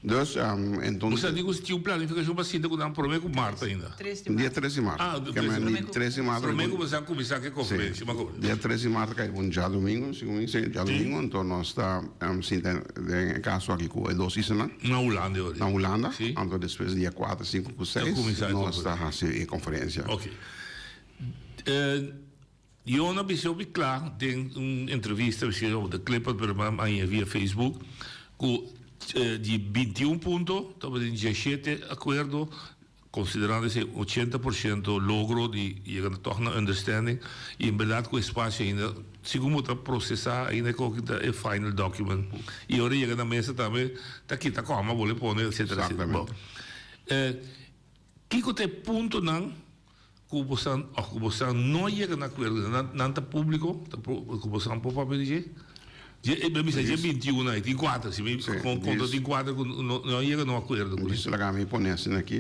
Dus, entonces. Bo sa di ku si tin un planifikashon pa sinta ku nan promé ku mart ainda? Dia tres di mart. Ah, Ke men di tres di mart. Promé ku bo sa kuminsá ku e konferensia, ma kobre. Dia tres di mart kai un djadumingu, segun mi si, djadumingu, anto nos ta sinta den e kaso aki ku e dos islanan. Na Hulanda e ora. Na Hulanda. Anto despues dia kuater, sinku ku seis nos ta hasi e konferensia. Oke. Yon a bisa hopi kla den un entrevista bisa op de Clipper pero mi a haña via Facebook ku di binti un punto tabatin diashete akuerdo konsiderando esei ochenta por shento logro di yega tòg na understanding i en bèrdat ku espasio ainda segun bo ta prosesá ainda e koki ta e final document i ora yega na mesa tambe ta kita kòma bo le pone etsetera etsetera. Bon kiko ta e puntonan Ku bosan òf ku bosan no yega na akuerdo, nan nan ta públiko, ta ku bosan por papia di dje? Dje e mi bisa dje 21 ai, tin kuater, si mi konta tin kuater ku no no yega na un akuerdo ku. Djis laga mi pone asina aki,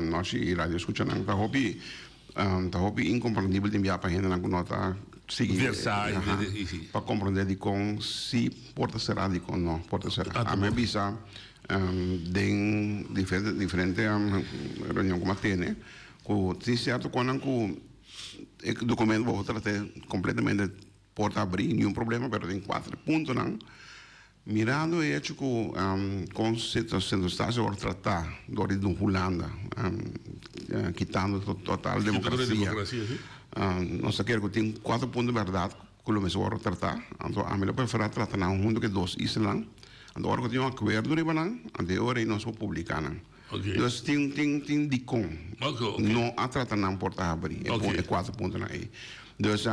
nochi i radio skuchanan ta hopi ta hopi inkomprendibel tin bia pa hendenan ku no ta sigui Versá i si. pa komprendé dikon si por ta será dikon no por ta será. Ami a bisa Den diferente diferente reunion ku mi a tene ku tin sierto konan ku E documento bo por trata completamente porta abri, niun problema, pero tin cuater puntonan. Mirando e hecho cu con Sint Eustatius a worde trata door di Hulanda, kitando total democracia, nos ta kere cu tin cuater punto berdad cu lo mester worde trata. Anto ami lo prefera trata nan hunto cu e dos islanan. Anto ora cu tin un acuerdo riba nan, anto e ora ey nos por publica nan. Dus tin tin tin dikon no a trata nan por ta habri e kuater puntonan ei. Dus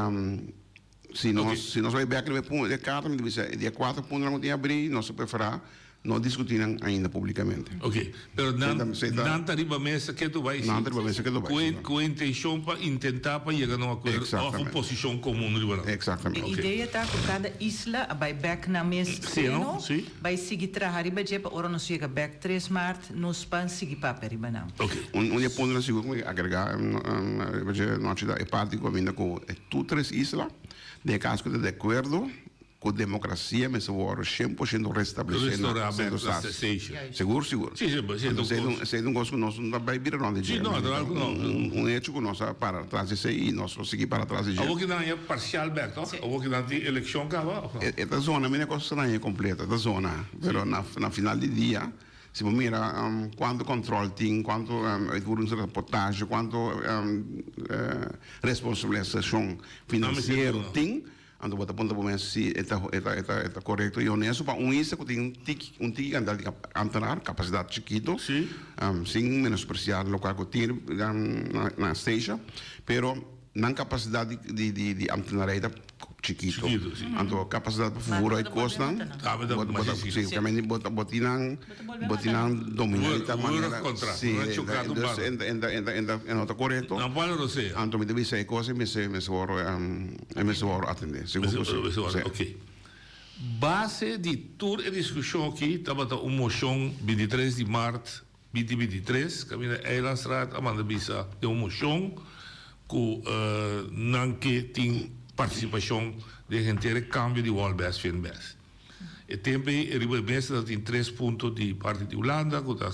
si nos si nos bai bek riba e punto e karta mi ta bisa di e kuater puntonan ku tin habri nos ta preferá no diskutí nan ainda publikamente. Ok, pero nan nan ta riba mesa ketu bai si. Nan ta riba mesa ketu bai si. Ku e intenshon pa intentá pa yega na un akuerdo òf un posishon komun riba nan. Eksaktamente. E idea ta ku kada isla a bai bek nan mes seno. Bai sigui traha riba dje pa ora nos yega bek tres maart nos pan sigui papia riba nan. Un di e puntonan sigur ku mi agregá riba dje nochi ta e parti ku a binda ku e tur tres isla den e kaso ku ta di akuerdo ku demokrasia mester wòrdu shen por shento restablesé na Sint Eustatius. Sigur sigur. Esei ta un kos ku nos no ta bai bira rònt di dje. Un hecho ku nos a para tras di esei i nos lo sigui para tras di dje. Awor ki nan ya parcial bek toch? Awor ki nan tin eleccion caba of no? E ta zona mi na cos straño completo, e ta zona. Pero na na final di dia, si bo mira cuanto control tin, cuanto uitvoeringsrapportage, cuanto responsabilisacion financiero tin, anto bo ta puntra bo mes si e ta e ta e ta e ta corecto y honesto pa un isla cu tin un tiki un tiki cantidad di ambtenaar, capacidad chikito, sin menospreciar locual cu tin na na Statia, pero Nan kapasidat di di di ambtenarij ta chikito. Chikito, si. Anto kapasidat pa vervoer uit kosnan, Tambe ta bo ta masha si, chikito. bo ta bo tin nan bo tin nan dominá di tal manera, si, dus en ta en ta en ta en ta e no ta korekto. Nan por lo sea. Anto mi ta bisa e kos ei mester mester wòrdu e mester wòrdu atendé, sigur ku si. Mester wòrdu, oké. Base di tur e diskushon aki tabata un moshon 23 di mart Binti 23, kaminda Eilandsraad a manda bisa den un moshon ku nan ke tin partisipashon den henter e kambio di Wolbes Finbes. E tempu ei riba e mesa ta tin tres punto di parti di Hulanda ku ta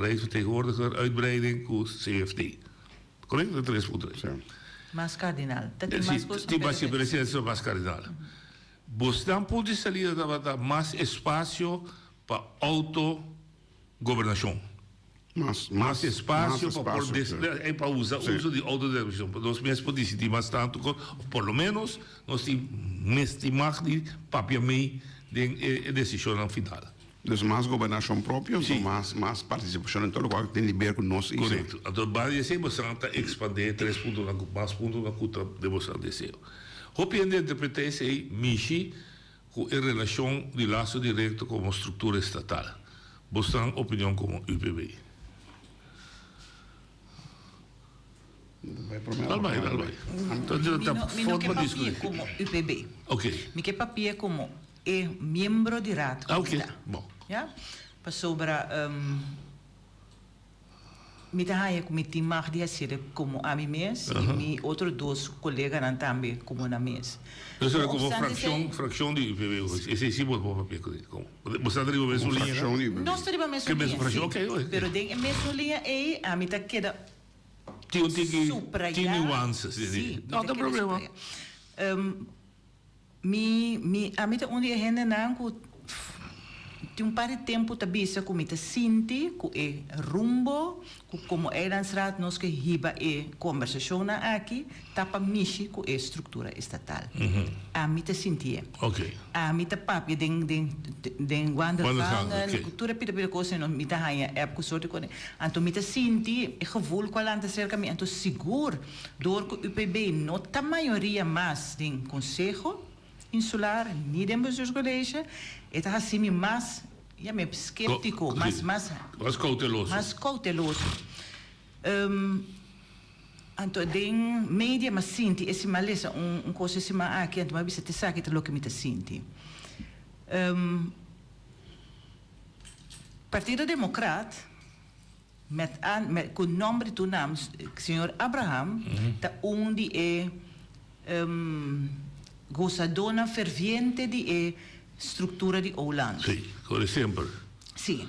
Rijksvertegenwoordiger, uitbreiding ku CFT. Korekto? E tres punto ei. Mas kardinal. Ta tin mas kos. Tin mas, pero esei ta mas kardinal. Bosnan punto di salida tabata mas espasio pa outo. Gobernashon. Mas, mas espasio pa por des, pa usa uso di autodeterminacion. Pa nos mes por disidí mas tantu ku, òf por lo ménos nos tin mes tin mag di papia mei den e desishonnan final. Dus mas gobernashon propio, anto mas mas partisipashon den tur lokual ku tin di ber ku nos isla. Korekto. Anto banda di esei boso ta ekspandé tres puntonan ku mas puntonan ku ta den boso deseo. Hopi hende a interpretá esei mishi Ku e relashon di laso direkto komo struktura estatal. Bosnan opinion komo UPB. Dal bai, dal bai. Mi no ke papia komo UPB. Mi ke papia komo e miembro di raad ku mi ta. Ya? Pasobra. Mi ta haña ku mi tin mag di hasié komo ami mes i mi otro dos koleganan tambe komo nan mes. No era komo frakshon, frakshon di UPB esei si bo por papia kuné. Komo? Bo sta riba mesun liña? Nos ta riba mesun liña, si. Pero den e mesun liña ei ami ta keda Tin un tiki, suprayá. tin nuances. Si, mi No ta ta keda problema. suprayá. Mi, mi, ami ta un di e hendenan ku tin un par di tempu ta bisa ku mi ta sinti ku e rumbo ku komo Eilandsraad nos ke hiba e kombersashonnan aki ta pa mishi ku e struktura estatal. Ami ta sintié. Ami ta papia den, den, den wandelgangen, ku tur e pida pida kos mi ta haña app ku sorti kos. Anto mi ta sinti e gevoel ku a lanta serka mi, anto sigur Dor ku UPB no ta mayoria mas den Konseho Insular ni den Bestuurscollege, e ta hasi mi mas, yam'é, skeptiko, mas, mas. Mas kouteloso. Mas kouteloso. Anto den media m'a sinti e siman lesa un kos e siman aki, anto m'a bisa t'esaki ta loke mi ta sinti. Partido Demokrat. Met an, met, ku nòmber di tur nam, señor Abraham ta un di e gosadónan ferviente di e struktura di Ouland. Sí, kore semper. Sí.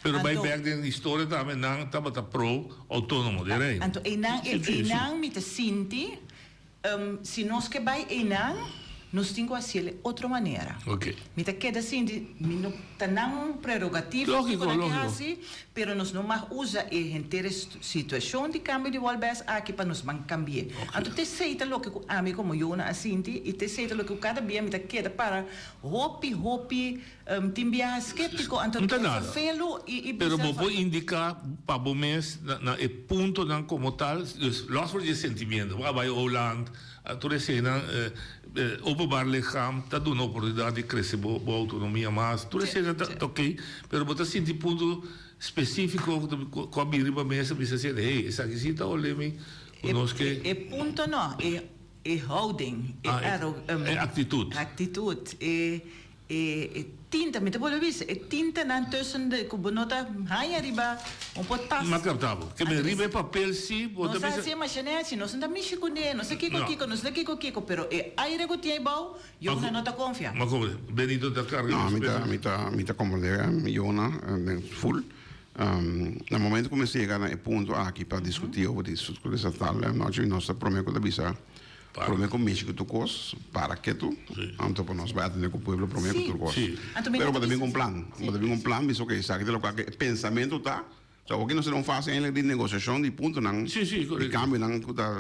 Pero bai bek den historia tambe nan tabata pro autonomo den Reino. Anto einan einan mi ta sinti si nos ke bai einan nos tin ku hasiel e otro manera. Mi ta keda sinti mi no ta nan prerogativa kiko nan ke hasi pero nos no mag usa e henter e situashon di kambio di Wolbes aki pa nos ban kambi'é. Anto t'esei ta loke ku ami komo Yona a sinti i t'esei ta loke ku kada bia mi ta keda para hopi hopi Tin biaha skeptiko, anto No ta nada. felu i i Pero bisa bo por fa. indiká pa bo mes na na e puntonan komo tal, dus los for di e sentimiento, bo a bai Holand, tur eseinan, openbaar lichaam ta duna oportunidat di krese bo bo outonomia mas, tur eseinan ta ta oké, pero bo ta sinti punto spesífiko ku ta ku a bini riba mesa bisa asina, hey, esaki sí ta olé mi ku nos ke. E punto no, e e houding, e Ah, e aro, e aktitut. Aktitut, e E e tinta, mi ta bolbe bisa, e tintanan tussen de ku bo no ta haña riba un por tas. M'a kapta bo. Ke men riba e papel si bo ta Nos a bisa. hasi e mashanetsi, nos no ta mishi kuné, nos ta kiko No. kiko, nos ta kiko kiko, pero e aire ku tin eibou, Yona no ta konfia. Ma komo Benito ta karga No, nos mi ta peso. mi ta mi ta komprendé Yona den ful. Na momento ku mi a yega na e punto aki pa diskutí over di sutkultura estatal, nochi nos ta promé ku ta bisa Prome ku mishi ku tur kos, para ketu, anto pa nos bai atende ku pueblo prome ku tur kos. Pero bo ta bin ku un plan, bo ta bin ku un plan bisa oke esaki ta loke e pensamentu ta, so awoki nos ta den un fase eindelijk di negosiashon di puntonan, di kambionan ku ta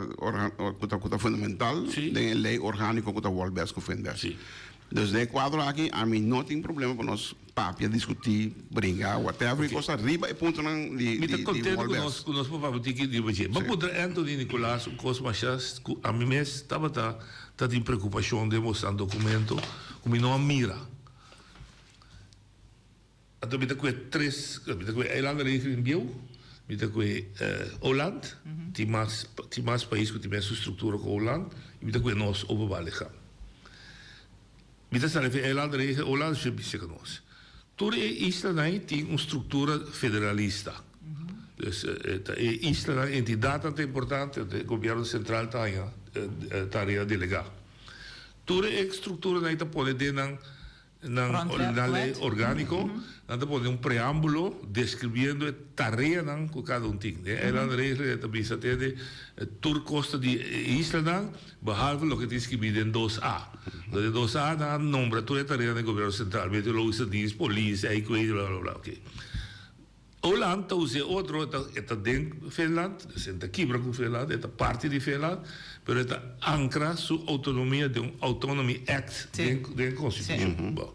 ku ta ku ta fundamental den e lei orgániko ku ta wòrdu bes ku Findes. Dus den e kuadro aki ami no tin problema pa nos papia, diskutí, bringa, whatever e kos ta riba e puntonan di Mi ta di kontento ku Wolbers. nos ku nos por papia tiki riba dje. Bo puntra Anthony Nicolaas un kos masha ku ami mes tabata ta tin preokupashon den boso dokumento ku mi no a mira. Anto mi ta kue tres, mi ta kue eilandenregeling bieu, mi ta kue Oland, tin mas tin mas pais ku tin mesun struktura ku Oland, i mi ta kue nos openbaar lichaam. Mi ta sali for eilandenregeling Oland su bisa ku nos. Tur e islanan ei tin un struktura federalista. Dus ta e islanan, entidatnan ta importante, e gobièrnu sentral ta haña tarea delegá. Tur e strukturanan ei ta pone den nan Nan nan lei orgániko, nan ta pone un preámbulo deskribiendo e tareanan ku kada un tin. Den eilandregel e ta bisa te de tur kos ta di e islanan, behalve loke tin skibí den dos A. Entonces den dos A nan a nombra tur e tareanan di gobièrnu sentral, meteorologische dienst, polis, ijkwezen, bla bla bla. Oké. Oland ta usa e otro, e ta e ta den Finland, dus e no ta kibra ku Finland, e ta parti di Finland, pero e ta ankra su outonomia den un Autonomy Act den den konstitushon. Bon,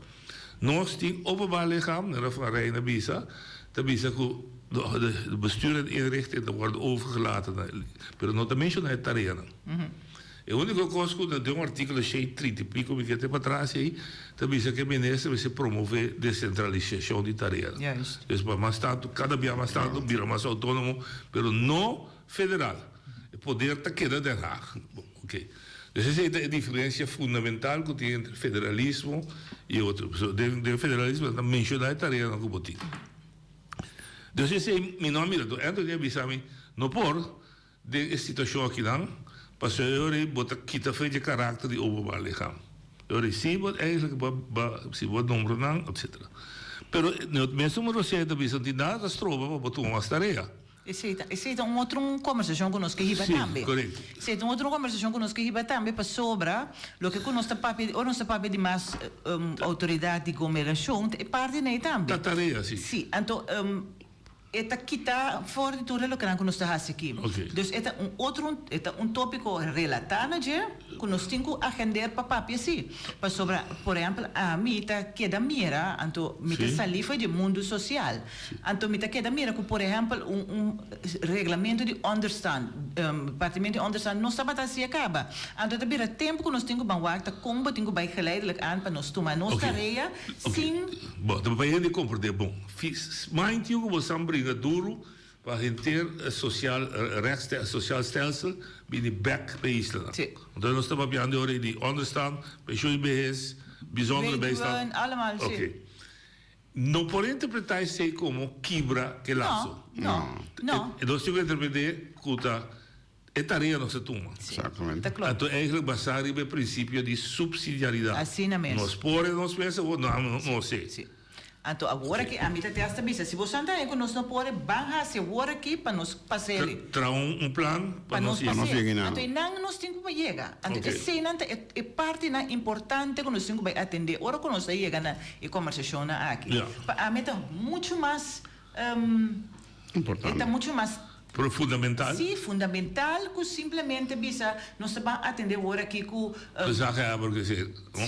nos tin openbaar lichaam, nera Van Rijn a bisa, ta bisa ku de bestuur en inrichting ta wòrdu overgelaten na, pero no ta menshoná e tareanan. E úniko kos ku den un artíkulo shei trinta i piko mi ke te patras ei ta bisa ku e minister mester promové desentralisashon di tareanan. Dus pa mas tantu, kada bia mas tantu bira mas outónomo, pero no federal. E poder ta keda Den Haag. Bon, oké. Dus esei ta e diferensia fundamental ku tin entre federalismo i otro. Pasobra den den federalismo nan ta menshoná e tareanan ku bo tin. Dus esei mi no a mira. Anthony a bisa mi, no por. Den e situashon akinan, pasobra e ora ei bo ta kita fe dje karakter di openbaar lichaam. E ora ei si bo eigenlijk ba ba si bo nombra nan, etcetera. Pero no mesun Rosé ta bisa no tin nada ta stroba pa bo tuma mas tarea. Esei ta esei ta un otro un kombersashon ku nos ke hiba Sí, tambe. korekto. Esei ta un otro kombersashon ku nos ke hiba tambe pasobra loke ku nos ta papia di ora nos ta papia di mas outoridat di goberashon ta e parti nei tambe. Ta tarea, sí. Sí, anto E ta kita for di tur e lokenan ku nos ta hasi aki. Dus e ta un otro, e ta un tópiko relatá na dje ku nos tin ku agender pa papia si. Pasobra, por ehèmpel, ami ta keda mira, anto mi ta salí for di e mundu sosial. Anto mi ta keda mira ku, por ehèmpel, un un reglamentu di ònderstan, departamento di ònderstan nos tabata hasi a kaba. Anto ta bira tempu ku nos tin ku ban wak ta kon bo tin ku bai geleidelijk aan pa nos tuma nos tarea sin. Bo ta pa hende komprendé bon. Mind you ku bo san bringa duru pa henter social rechts social stelsel bini bek pa e islanan. Entonces nos ta papiando e ora ei di onderstand, pensioen behes, bijzondere bijstand. Weduwen, allemaal, si. Ok. No por interpreta esei komo kibra ke laso. No, no, no. Nos tin ku interprete ku ta e tarea nos ta tuma. Exactamente. Ta klopt. Anto eigenlijk basá riba e prinsipio di supsidiaridat. Asina mes. Nos por e nos mes o no, no, no si. Si. Anto awor aki ami ta te hasta bisa, si boso anda ku nos no por ban hasi awor aki pa nos pas'e. Traha un plan pa nos pas'e. Anto einan nos tin ku yega. Anto eseinan ta e partinan importante ku nos tin ku bai atendé ora ku nos a yega na e kombersashonnan aki. Pa ami ta muchu mas Importante. E ta mucho mas. Pero fundamental? Sí, fundamental ku simplemente bisa nos ta ban atendé wor aki ku. Gezaghebber ke si,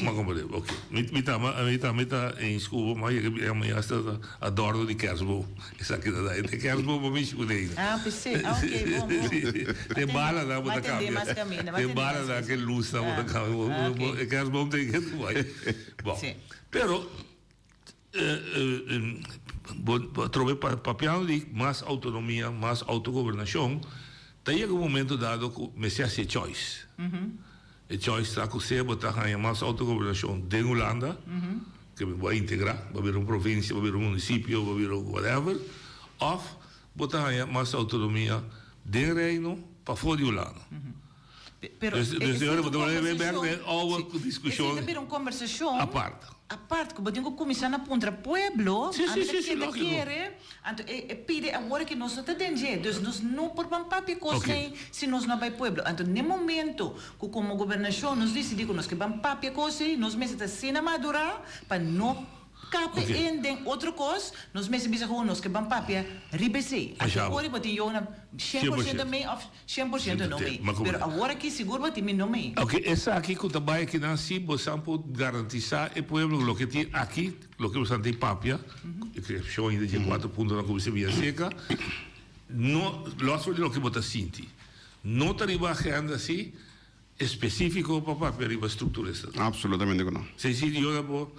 mi a komprendé. Ok. Mi mi ta mi ta mi ta eens ku bo, ma yega mi mi hasta ta adorno di kerstboom. Esaki ta da. E kerstboom bo mishi ku neina. Ah, p'esei. Ah, ok, bon, bon. Sí. E balanan bo ta M'a tendé kambia. mas kaminda, m'a E tendé mas balanan ke lusnan bo ta Ah, kambia. ah, ok. E kerstboom ta yega bai. Bon. Sí. Pero. Bo trobe papiando di mas autonomia, mas autogobernashon, ta yega un momento dado ku mester hasi e choice. E choice ta ku sea bo ta haña mas autogobernashon den Hulanda, ke bo a integrá, bo a bira un provinsia, bo a bira un munisipio, bo a bira whatever, òf bo ta haña mas autonomia den Reino pafó di Hulanda. Pero Dus, dus esei ora ta bo un ta bai bek kombersashon. den ouwe Sí. diskushon Esei ta bira un kombersashon apart. apart ku bo tin ku kuminsá na puntra pueblo, Sí, sí, anto ta sí, sí, keda lógiko. kere, anto e e pidi awor ke nos no ta den dje, dus nos no por ban papia kos Oké. nei si nos no bai pueblo. Anto n'e momento ku komo gobernashon nos disidí ku nos ke ban papia kos ei, nos mester ta asina madurá pa no Kape Ok. en den otro kos, nos mester bisa ku nos ke ban papia riba esei. Anto Ashabo. ora bo tin yo na 100% 100%. mei òf 100% no mei. Ma como Pero awor aki sigur bo tin mi no mei. Ok, esaki ku ta bai akinan si bosan por garantisa e pueblo ku loke tin aki, loke bosan tin papia, eksepshon ainda dje kuater puntonan ku bisa bia seka, no, los for di loke bo ta sinti, no ta riba agenda si espesifiko pa papia riba struktura estatal. Absolutamente ku no. Si si yo na bo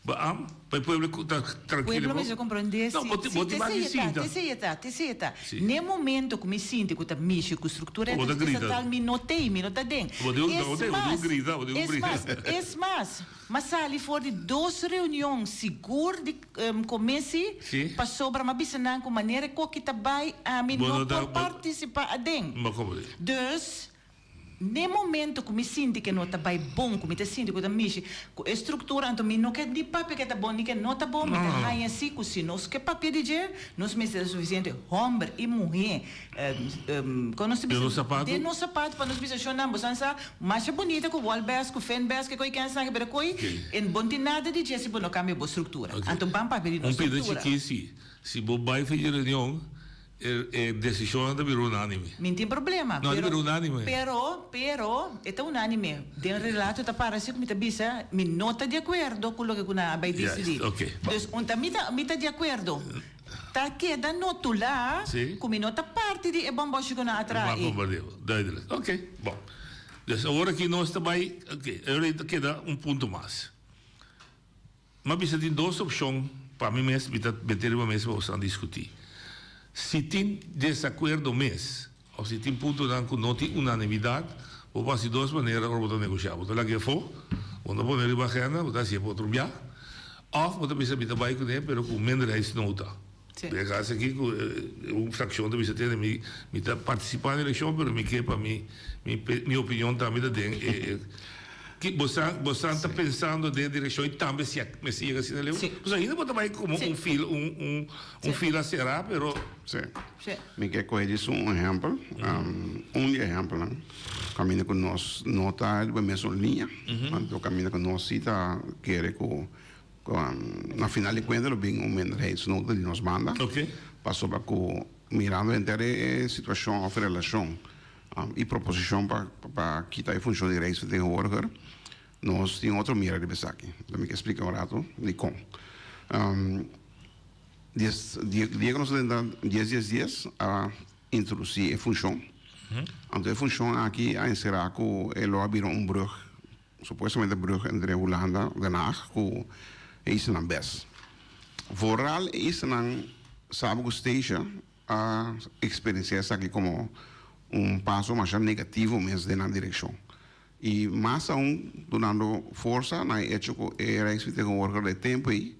Baam, pa e pueblo ku ta trankilo. Pueblo mester komprendé No, si, bo ti, si, bo ti te baki sei e ta, sinta. te sei e ta, te sei e ta. Si. N'e momento ku mi sinti ku ta mishi ku struktura Bo ta grita. estatal mi no t'ei, mi no ta den. Bo tin, Es bo tin, bo tin mas, grita, bo tin es grita. mas, es mas, m'a sali for di dos reunion sigur di komisi Si. pasobra m'a bisa nan ku manera e koki ta bai ami Bo no no ta, por bo, partisipá aden. bo komprendé. Dus, N'e momento ku mi sinti ke no ta bai bon, ku mi ta sinti ku ta mishi ku e struktura, anto mi no ke ni papia ke ta bon ni ke no ta bon, mi ta haña si ku si nos ke papia di dje, nos mester ta sufisiente hòmber i muhé, kon nos ta Den bisa, nos sapatu. den nos sapatu pa nos bisa shonnan, bo san sa masha bunita ku wòlbès, ku fenbès, ke koi ken esaki, pero koi e bon tin nada di dje si bo no kambia bo struktura. Anto ban papia di nos Un pida struktura. chikí si, si bo bai for dje reunion, E e desishonnan ta bira unánime. Mi tin problema, No, ta pero, bira unánime. pero, pero, e ta unánime. Den relato ta para si ku mi ta bisa, mi no ta di akuerdo ku loke ku nan a bai Juist, disidí. oké. Dus un ta mi ta, mi ta di akuerdo. Ta keda notulá Sí. ku mi no ta parti di e bòmbòshi ku nan a traha Bo a ei. kompartí. Duidelijk. Oké, bon. Dus awor aki nos ta bai, oké, awor ta keda un punto mas. M'a bisa tin dos opshon pa mi mes, mi ta mete riba mes pa boso diskutí. Si tin desakuerdo mes òf si tin puntonan ku no tin unanimidat, bo por hasi dos manera ora bo ta negoshá. Bo ta laga e afó, bo no ta pone riba agenda, bo ta hasié pa otro bia, òf bo ta bisa mi ta bai kuné pero ku minderheidsnota. Den e kas aki ku un frakshon ta bisa tende mi mi ta partisipá na elekshon pero mi ke pa mi mi opinion tambe ta den e ki bosan bosan ta pensando den e direkshon i tambe si a mester yega asina leu? Pasobra ainda bo ta bai komo un fila un un un fila será pero. Sí. Mi ke kohe djis un ehèmpel, un di e ehèmpelnan kaminda ku nos no ta riba e mesun liña, anto kaminda ku nos si ta kere ku Na final di cuenta lo bin un minderheidsnota di nos banda. Pasobra cu mirando henter e situacion of relacion y proposicion pa pa kita e funcion di Rijksvertegenwoordiger, nos tin otro mira riba esaki. Lo mi ke splica un rato dicon. Dies dia cu nos a tenta dies dies dies a introduci e funcion. Anto e funcion aki a encera cu e lo a bira un brug Supuestamente brug entre Hulanda, Den Haag, ku e islanan bes. Vooral e islanan Saba ku Statia a eksperensiá esaki komo un paso masha negativo mes den nan direkshon. I mas aun dunando forsa na e echo ku e Rijksvertegenwoordiger di e tempu ei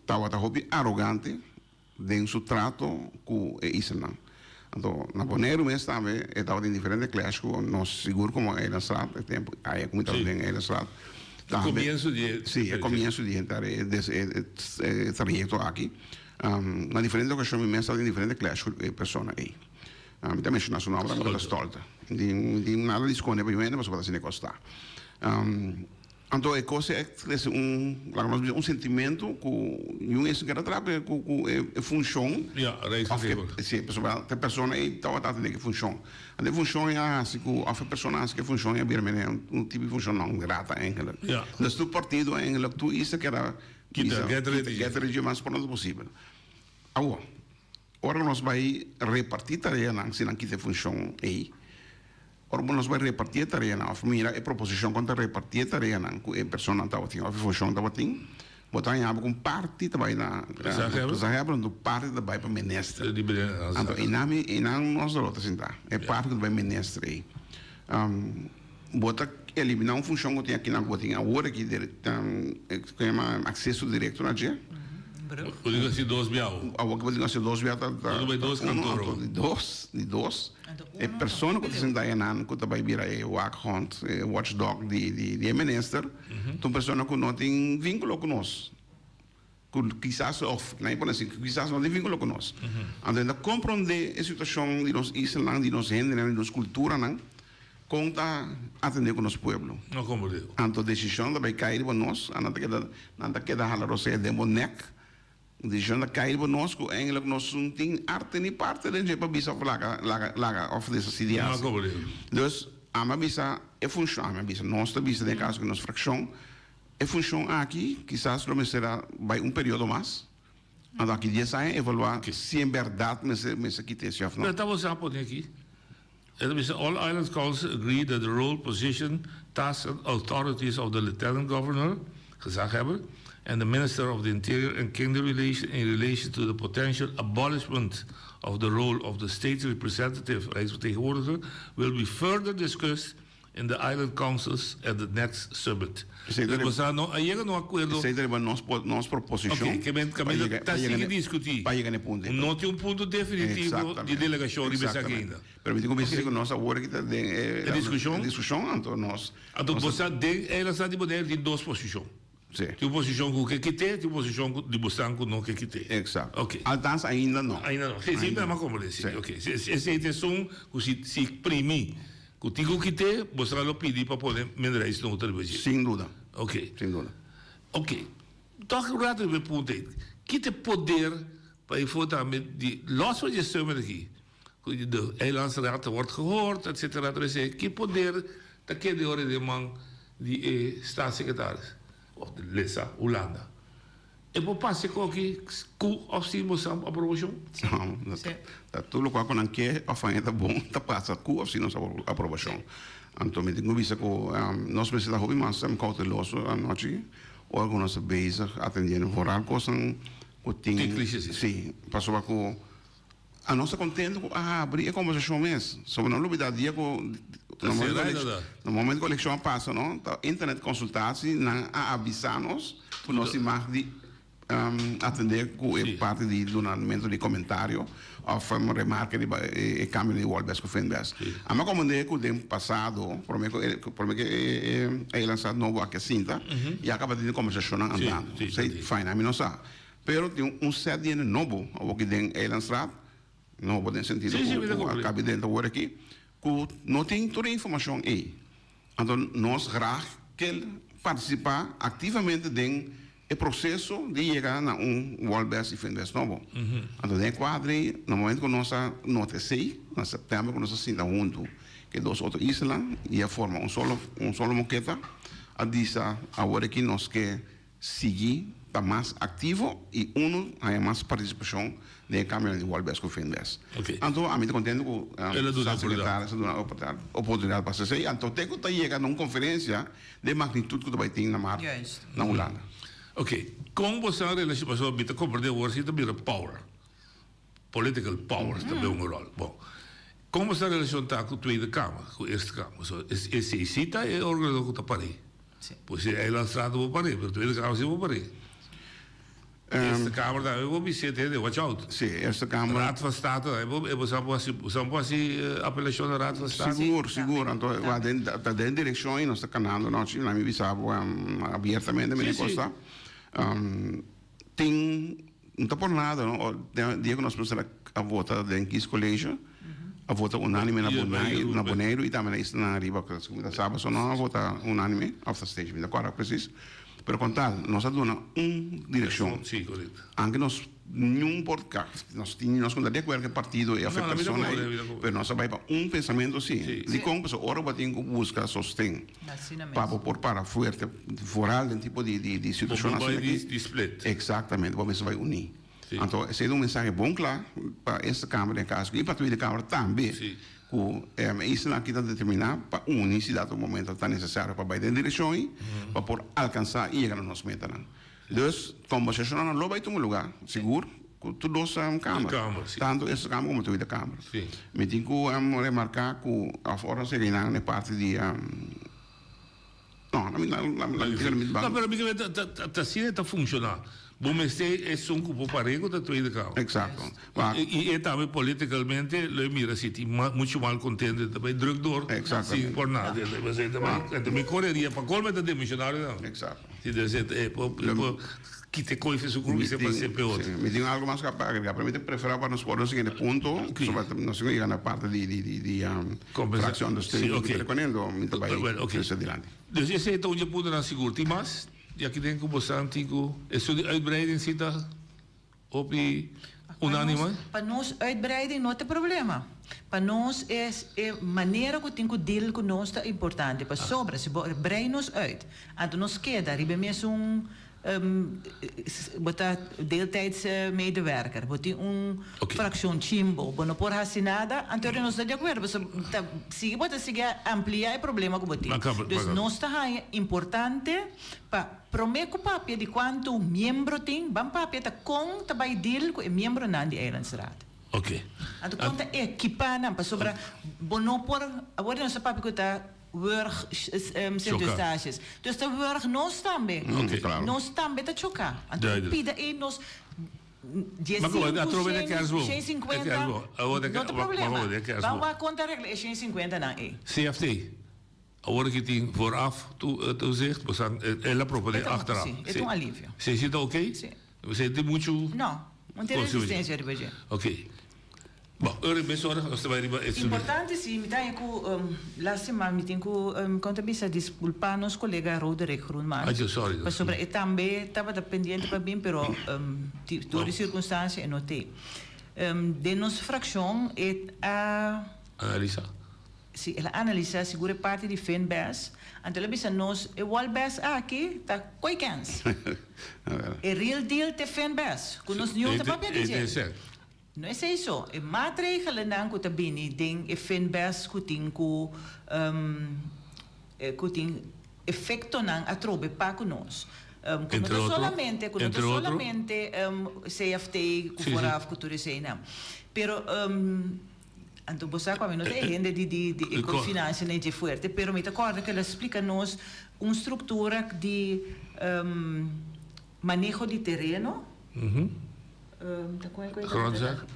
tabata hopi arogante den su trato ku e islanan. Anto na Boneiru mes tambe e tabatin diferente clash ku nos sigur komo Eilandsraad e tempu aya ku mi tabata den Eilandsraad. E comienso di e. Si, e comienso di henter e trayecto aki. Na diferente ocasion mi mes ta den diferente clash cu e persona ey. Mi ta menciona su nomber amigo ta Stolte. Mi tin nada di sconde pa yu hende pasobra ta asina e cos ta. Anto e cos a crece un, laga nos bisa, un sentimento cu yu esaki a traha cu cu e funcion. Ja, rijksregel. Si, pasobra e persona ey tabata atende cu e funcion. Anto e funcion ey a haci cu, of e persona a haci cu e funcion ey a bira mene un tipo di funcion non grata eigenlijk. Ja. Dus tur partido eigenlijk, tur isla keda Kita, get rid di dje. Get rid di dje mas pronto posibel. Awor, ora nos bai reparti tareanan, si nan kita e funcion ey, ora ku nos bai reparti e tareanan of mira e proposishon kon ta reparti e tareanan ku e personanan tabatin of e funshon tabatin, bo ta haña bo ku un parti ta bai na gezaghebber anto un parti ta bai pa minister. Anto einan mi einan nos lo ta sinta, e parti ku ta bai minister ei. Bo ta eliminá un funshon ku tin akinan ku bo tin awor aki ku yama akseso direkto na dje. Bo tin ku hasi dos bia awor. Awor ku bo tin ku hasi dos bia ta ta uno anto di dos di dos e persona ku ta sinta einan ku ta bai bira e waakhond e watchdog di di e minister ta un persona ku no tin vinkulo ku nos. Ku kisas òf nan e pone así, ku kisas no tin vínkulo ku nos. Anto e ta komprondé e situashon di nos islanan, di nos hendenan, di nos kulturanan, kon ta atendé ku nos pueblo. No komprondé. Anto desishon ta bai kai riba nos, a nan ta keda, nan ta keda hala rosea den bo nèk. Desishon ta kai riba nos ku eigenlik nos no tin arte ni parte den dje pa bisa òf laga, laga, laga òf deshasí di No hasi. komprondé. Dus, ami a bisa e funshon, ami a bisa, nos ta bisa den e kaso ku nos frakshon, E funshon aki kisas lo mester a bai un periodo mas, anto aki dies aña evaluá si en bèrdat mester mester kita esei òf no. Pero ta bo sa pone aki, e ta bisa All Islands Council agree that the role, position, tasks and authorities of the Lieutenant Governor, gezaghebber, and the Minister of the Interior and Kingdom Relations in relation to the potential abolishment of the role of the State Representative, Rijksvertegenwoordiger, will be further discussed In the Island Councils at the next summit. Esei ta Dus boso no a yega na un akuerdo. Esei ta riba nos nos proposishon. Oké, ke men kaminda ta sigui diskutí. Pa yega na e punto ei. No tin un punto definitivo di delegashon riba esaki ainda. Pero mi tin ku bisa ku nos awor aki ta den e diskushon. E diskushon anto nos. Anto boso sa den Eilandsraad di Boneiru tin dos posishon. Sí. Tin un posishon ku ke kit'é, tin un posishon ku di bosan ku no ke kit'é. Eksakto. Oké. Altans ainda no. Ainda no. Sí, sí, mi a komprendé. Sí, oké. Esei ta esun ku si si primi ku tin ku kit'é, bosan lo pidi pa pone minderheidsnota riba dje. Sin duda. Oké. Sin duda. Oké. Tòg un rato riba e punto ei. Ki ta e poder pa e for tambe di lòs for dje summit aki, ku de eilandsraad wordt gehoord, etcetera, tur esei. Ki poder ta keda e ora den man di e staatssecretaris of di lesa Hulanda? E por pasa e koki ku of sin bo sa aprobashon? No, ta tur lokual ku nan ke of haña ta bon ta pasa ku of sin nos aprobashon. Anto mi tin ku bisa ku nos mester ta hopi mas kouteloso anochi ora ku nos ta bezig atendiendo vooral kosnan ku tin si pasobra ku A nos ta contento cu a habri e conversacion mes. Soba no lubida dia cu na momento cu eleccion a pasa no, ta internet consultatie nan a avisa nos cu nos tin mag di atende cu e parti di dunamento di comentario of remarke riba e cambio di Wolbes cu Finbes. A mi a comprende cu den pasado prome cu prome cu e eilandsraad nobo aki a sinta ya caba tin conversacionnan andando. Fine, ami no sa. Pero tin un set di hende nobo awoki den Eilandstraat, nobo den sentido ku a kabi den ta wor aki, ku no tin tur e informashon ei. Anto nos graag kel partisipá aktivamente den e proseso di yega na un Wolbes i Finbes nobo. Anto den e kuadro ei, na momento ku nos a nota esei, na sèptèmber ku nos a sinta huntu ku e dos otro islanan i a forma un solo un solo moketa, a bisa awor aki nos ke Sigui ta mas aktivo i unu haña mas partisipashon den e kambionan di Wolbes ku Finbes. Anto ami ta kontento ku Staatssecretaris a duna oportunidat pa hasi esei. Anto te ku ta yega na un konferensia den magnitut ku ta bai tin na mart na Hulanda. Oké, kon bo sa relashon, pasobra mi ta komprende awor si ta bira power, political power ta bira un ròl. Bon, kon bo sa relashon ta ku Tweede Kamer, ku Eerste Kamer? Pasobra esei si ta e organo ku ta par'é. Pues si eilandstraat bo par'é, pero Tweede Kamer si bo par'é. Eerste Kamer tambe bo bisé hende, watch out. Sí, Eerste Kamer. Raad van State tambe bo, e bo sa bo hasi, bo sa bo hasi apelashon na Raad van State? Sigur, sigur. Anto wa den, ta den direkshon ei nos ta kanando nochi, na mi bisa bo abiertamente mi kosta. Tin, no ta por nada no, den dia ku nos mester a vota den kiescollege, a vota unánime na Boneiru, na Boneiru i tambe na islanan ariba, mi ta sa pasobra no a vota unánime, òf ta steeds, mi no ta kòrda presis. Pero kon tal, nos a duna un direkshon. Anke nos niun por nos tin nos no ta di akuerdo ku e partido ei òf e persona ei, pero nos a bai pa un pensamentu si. Dikon? Pasobra ora bo tin ku buska sosten pa bo por para fuerte, foral den tipo di situashon asina aki. Eksaktamente, bo mester bai uní. Anto esei ta un mensahe bon kla pa esta Kamer den kaso i pa Tweede Kamer tambe ku e isla aki ta determiná pa uni si dado momento ta nesesario pa bai den direkshon ei pa por alkansá i yega na nos metanan. Dus kombersashonnan lo bai tuma lugá sigur ku tur dos kamer, tantu esta kamer komo Tweede Kamer. Mi tin ku remarká ku òf ora nos a yega na e parti di. No, na mi, na mi, na mi, na mi No, pero mi ta ta ta ta asina e ta funciona. Bo mester esun cu por pare cu ta Tweede Kamer. Exacto. I e tambe politicalmente lo e mira si tin mucho malcontento e ta bay druk door Exactamente. sin por nada. E ta bay e ta bay coreria pa colmo e ta demisionario nan. Exacto. Si debe ser e por e por kita e coy su cruz y pasa pe otro. Si, mi tin algo mas pa agrega, pero mi ta prefera pa nos por e siguiente punto, pasobra nos tin cu yega na parti di di di di fraccion dus tin cu kere con el, mi ta bay trece dilanti. Dus esey ta un dje puntonan sigur. Tin mas di aki den cu bosan tin cu esun di uitbreiding si ta hopi unanime? Pa nos uitbreiding no ta problema. Pa nos e e manera cu tin cu deal cu nos ta importante, pasobra si bo brei nos uit, anto nos keda riba e mesun Bo ta deeltijds medewerker, bo tin un fraccion chimbo, bo no por haci nada, anto nos ta di acuerdo, pasobra ta sigui bo ta sigui amplia e problema cu bo tin. Dus nos ta haña importante pa prome cu papia di cuanto miembro tin, ban papia ta con ta bay deal cu e miembronan di Eilandsraad. Anto con ta ekipa nan, pasobra bo no por, awor nos ta papia cu ta. Wurg Sint Eustatius. Dus ta wurg nos tambe. Nos tambe ta choká. Anto e pida ei nos diesinku, shen, shen sinkuenta, no ta problema. Ban wak kon ta regla e shen sinkuenta nan ei. CFT, awor ki tin vooraf toezicht, bosan el a proponé achteraf. Si, e ta un alivio. Si, si ta oké? Si. Bo tin muchu? No, no tin resistencia riba dje. Oké. Bon, ora mesora nos ta bai riba e sube. Importante si, mi ta haña ku lastima, mi tin ku kon ta bisa diskulpá nos kolega Roderick Groenman. Ay, sorry. Pasobra e tambe tabata pendiente pa bin, pero dor di sirkunstansia e no t'e. Den nos frakshon e a. Analisá. Si, el a analisá sigur e parti di Finbes, anto el a bisa nos e Walbes aki ta koe kens. E real deal t'e Finbes, ku nos niun ta papia di dje. No esei so, e maatregelennan ku ta bini den e Finbes ku tin ku ku tin efektonan atrobe pa ku nos. Ku no ta solamente, ku no ta solamente CFT ku vooraf ku tur eseinan. Pero anto bo sa ku ami no ta e hende di di di e financia na e dje fuerte, pero mi ta kòrda ku el a splika nos un struktura di maneho di tereno. Ta con e cuenta Grondwet.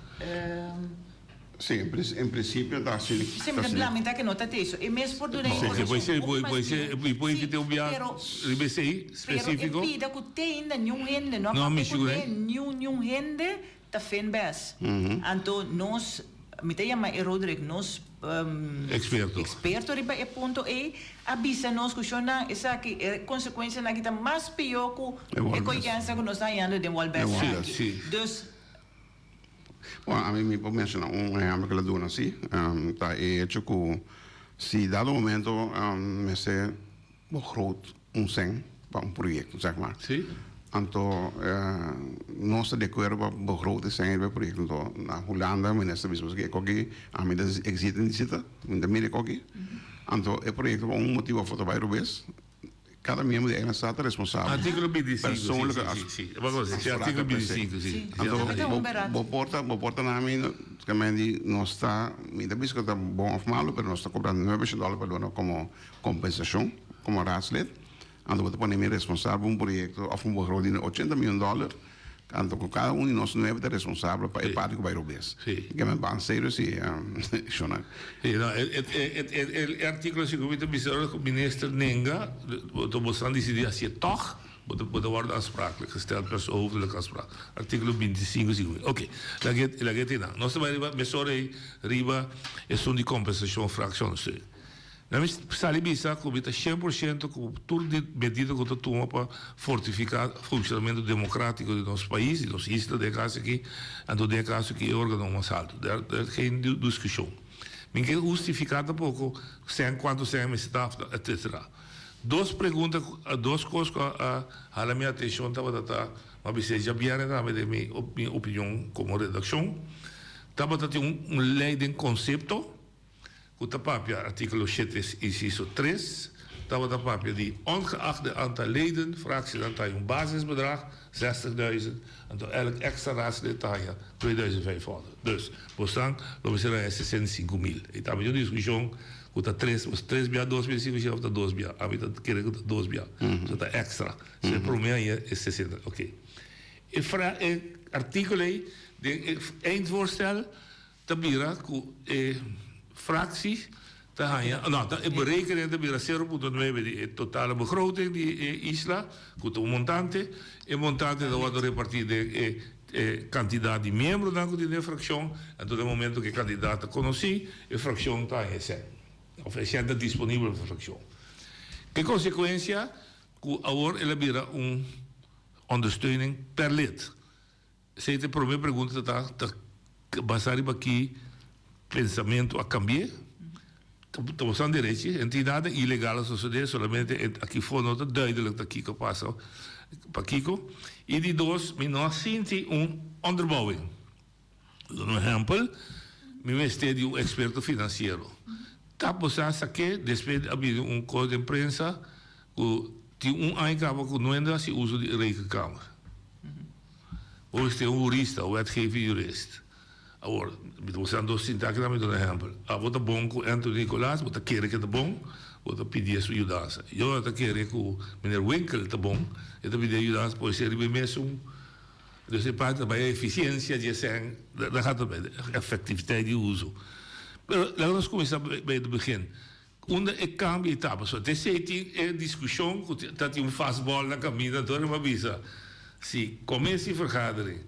Sí, en principio ta asina. Sí, mi ta lamenta que no ta te eso. E mes por duna informacion sí, hopi mas mihó. Sí, por invita un bia riba esey specifico. Pero e pida cu te ainda niun hende no a papia cu ne, niun niun hende ta fen bes. Anto nos, mi ta yama e Roderick, nos Experto. Experto riba e punto ei a bisa nos cu shonnan esaki e consecuencianan aki ta mas pio cu e coigensa cu nos ta hañando den Walbes aki. Dus. Bueno, ami mi por menciona un ehempel cu el a duna si, ta e hecho cu si dado momento mester begroot un cen pa un proyecto, zeg maar. Sí. Anto nos ta di acuerdo pa begroot e cen riba e proyecto. Anto na Hulanda minister bisa pasobra e koki ami ta exit en zita, mi ta mira e koki. Anto e proyecto pa un motibo of otro bai robes, cada miembro di eigen staat ta responsabel. Artículo 25, sí, sí, sí, sí. Sí, artículo 25, sí. Anto bo por ta, bo por ta na mi, di nos ta, mi ta bisa ku ta bon of malo, pero nos ta kobra nuebe shen dòler pa luna komo kompensashon komo raadslid. Anto bo ta pone mi responsabel pa un proyekto òf un begroting di ochenta mion dòler. Anto ku kada un di nos nuebe ta responsabel pa e parti ku bai robes. Ke men ban serio si, shona. Si, no, e, e, e, e, e artíkulo si ku mi ta bisa ora ku minister nenga, bo bo san disidí hasié tòg, bo ta, bo ta wòrdu aansprakelijk gesteld, perso hoofdelijk aansprakelijk. Artíkulo 25 si ku mi. Oké, lag'é, lag'é te nan. Nos ta bai riba mesora ei riba esun di kompensashon fractieondersteuning. Na mi sali bisa ku mi ta shen por shento ku tur di medida ku ta tuma pa fortifiká funshonamentu demokratiko di nos pais, di nos isla den e kaso aki, anto den e kaso aki e organo mas altu. Der der geen diskushon. Mi ke hustifiká tampoko sèn kuantu sèn mester ta etsetera. Dos pregunta dos kos ku a hala mi atenshon tabata ta, mi a bis'é djabièrnè tambe den mi mi opinion komo redakshon, tabata tin un lei den konsepto, ku ta papia, artíkulo shete insiso tres, tabata papia di ongeacht de aantal leden, fractienan ta haña un basisbedrag, zestigduizend, anto elk extra raadslid ta haña tweeduizend vijfhonderd. Dus, bosnan lo mester haña 65 mil. E tabata un diskushon ku ta tres, tres bia 2500 òf ta dos bia. Ami ta kere ku ta dos bia, so ta extra. So e promé haña e sesenta, oké. E fra, e artíkulo ei den e eindvoorstel Ta bira ku e fractie ta haña, no, ta e berekening ta bira 0.9 di e totale begroting di e isla, ku ta un montante. E montante ta wòrdu repartí den e e kantidat di miembronan ku tin den e frakshon. Anto den momento ku e kandidat ta konosí, e frakshon ta haña e sèn, òf e sèn ta disponibel pa e frakshon. Ke konsekuensia ku awor el a bira un ondersteuning per lid. Esei ta e promé pregunta ta ta basá riba ki pensamentu a kambi'é. Ta bosan derechi, en tin nada ilegal a sosodé, solamente e aki for no ta duidelijk ta kiko a pasa, pakiko. I di dos, mi no a sinti un onderbouwing. Duna un ehèmpel, mi mester di un eksperto finansiero. Ta bosan sa ke despues a bini un kos den prensa ku tin un aña kaba ku no hende a hasi uso di e rekenkamer. Bo mester un hurista, un wetgevend jurist. Awor, mi ta bosan dos sinta aki na mi duna ehèmpel. Abo ta bon ku Anthony Nicolaas, bo ta kere ke ta bon, bo ta pidié su yudansa. Yo ta kere ku meneer Winkel ta bon, e ta pidié yudansa, por esei riba e mesun. Dus e parti ta bai e efisiensia di e sèn, daar gaat het bij, effectiviteit di uso. Pero laga nos kuminsá bij het begin. Unda e kambio ei ta? Pasobra te esei tin e diskushon ku ta tin un fastball na kaminda, anto riba bisa si commissievergadering,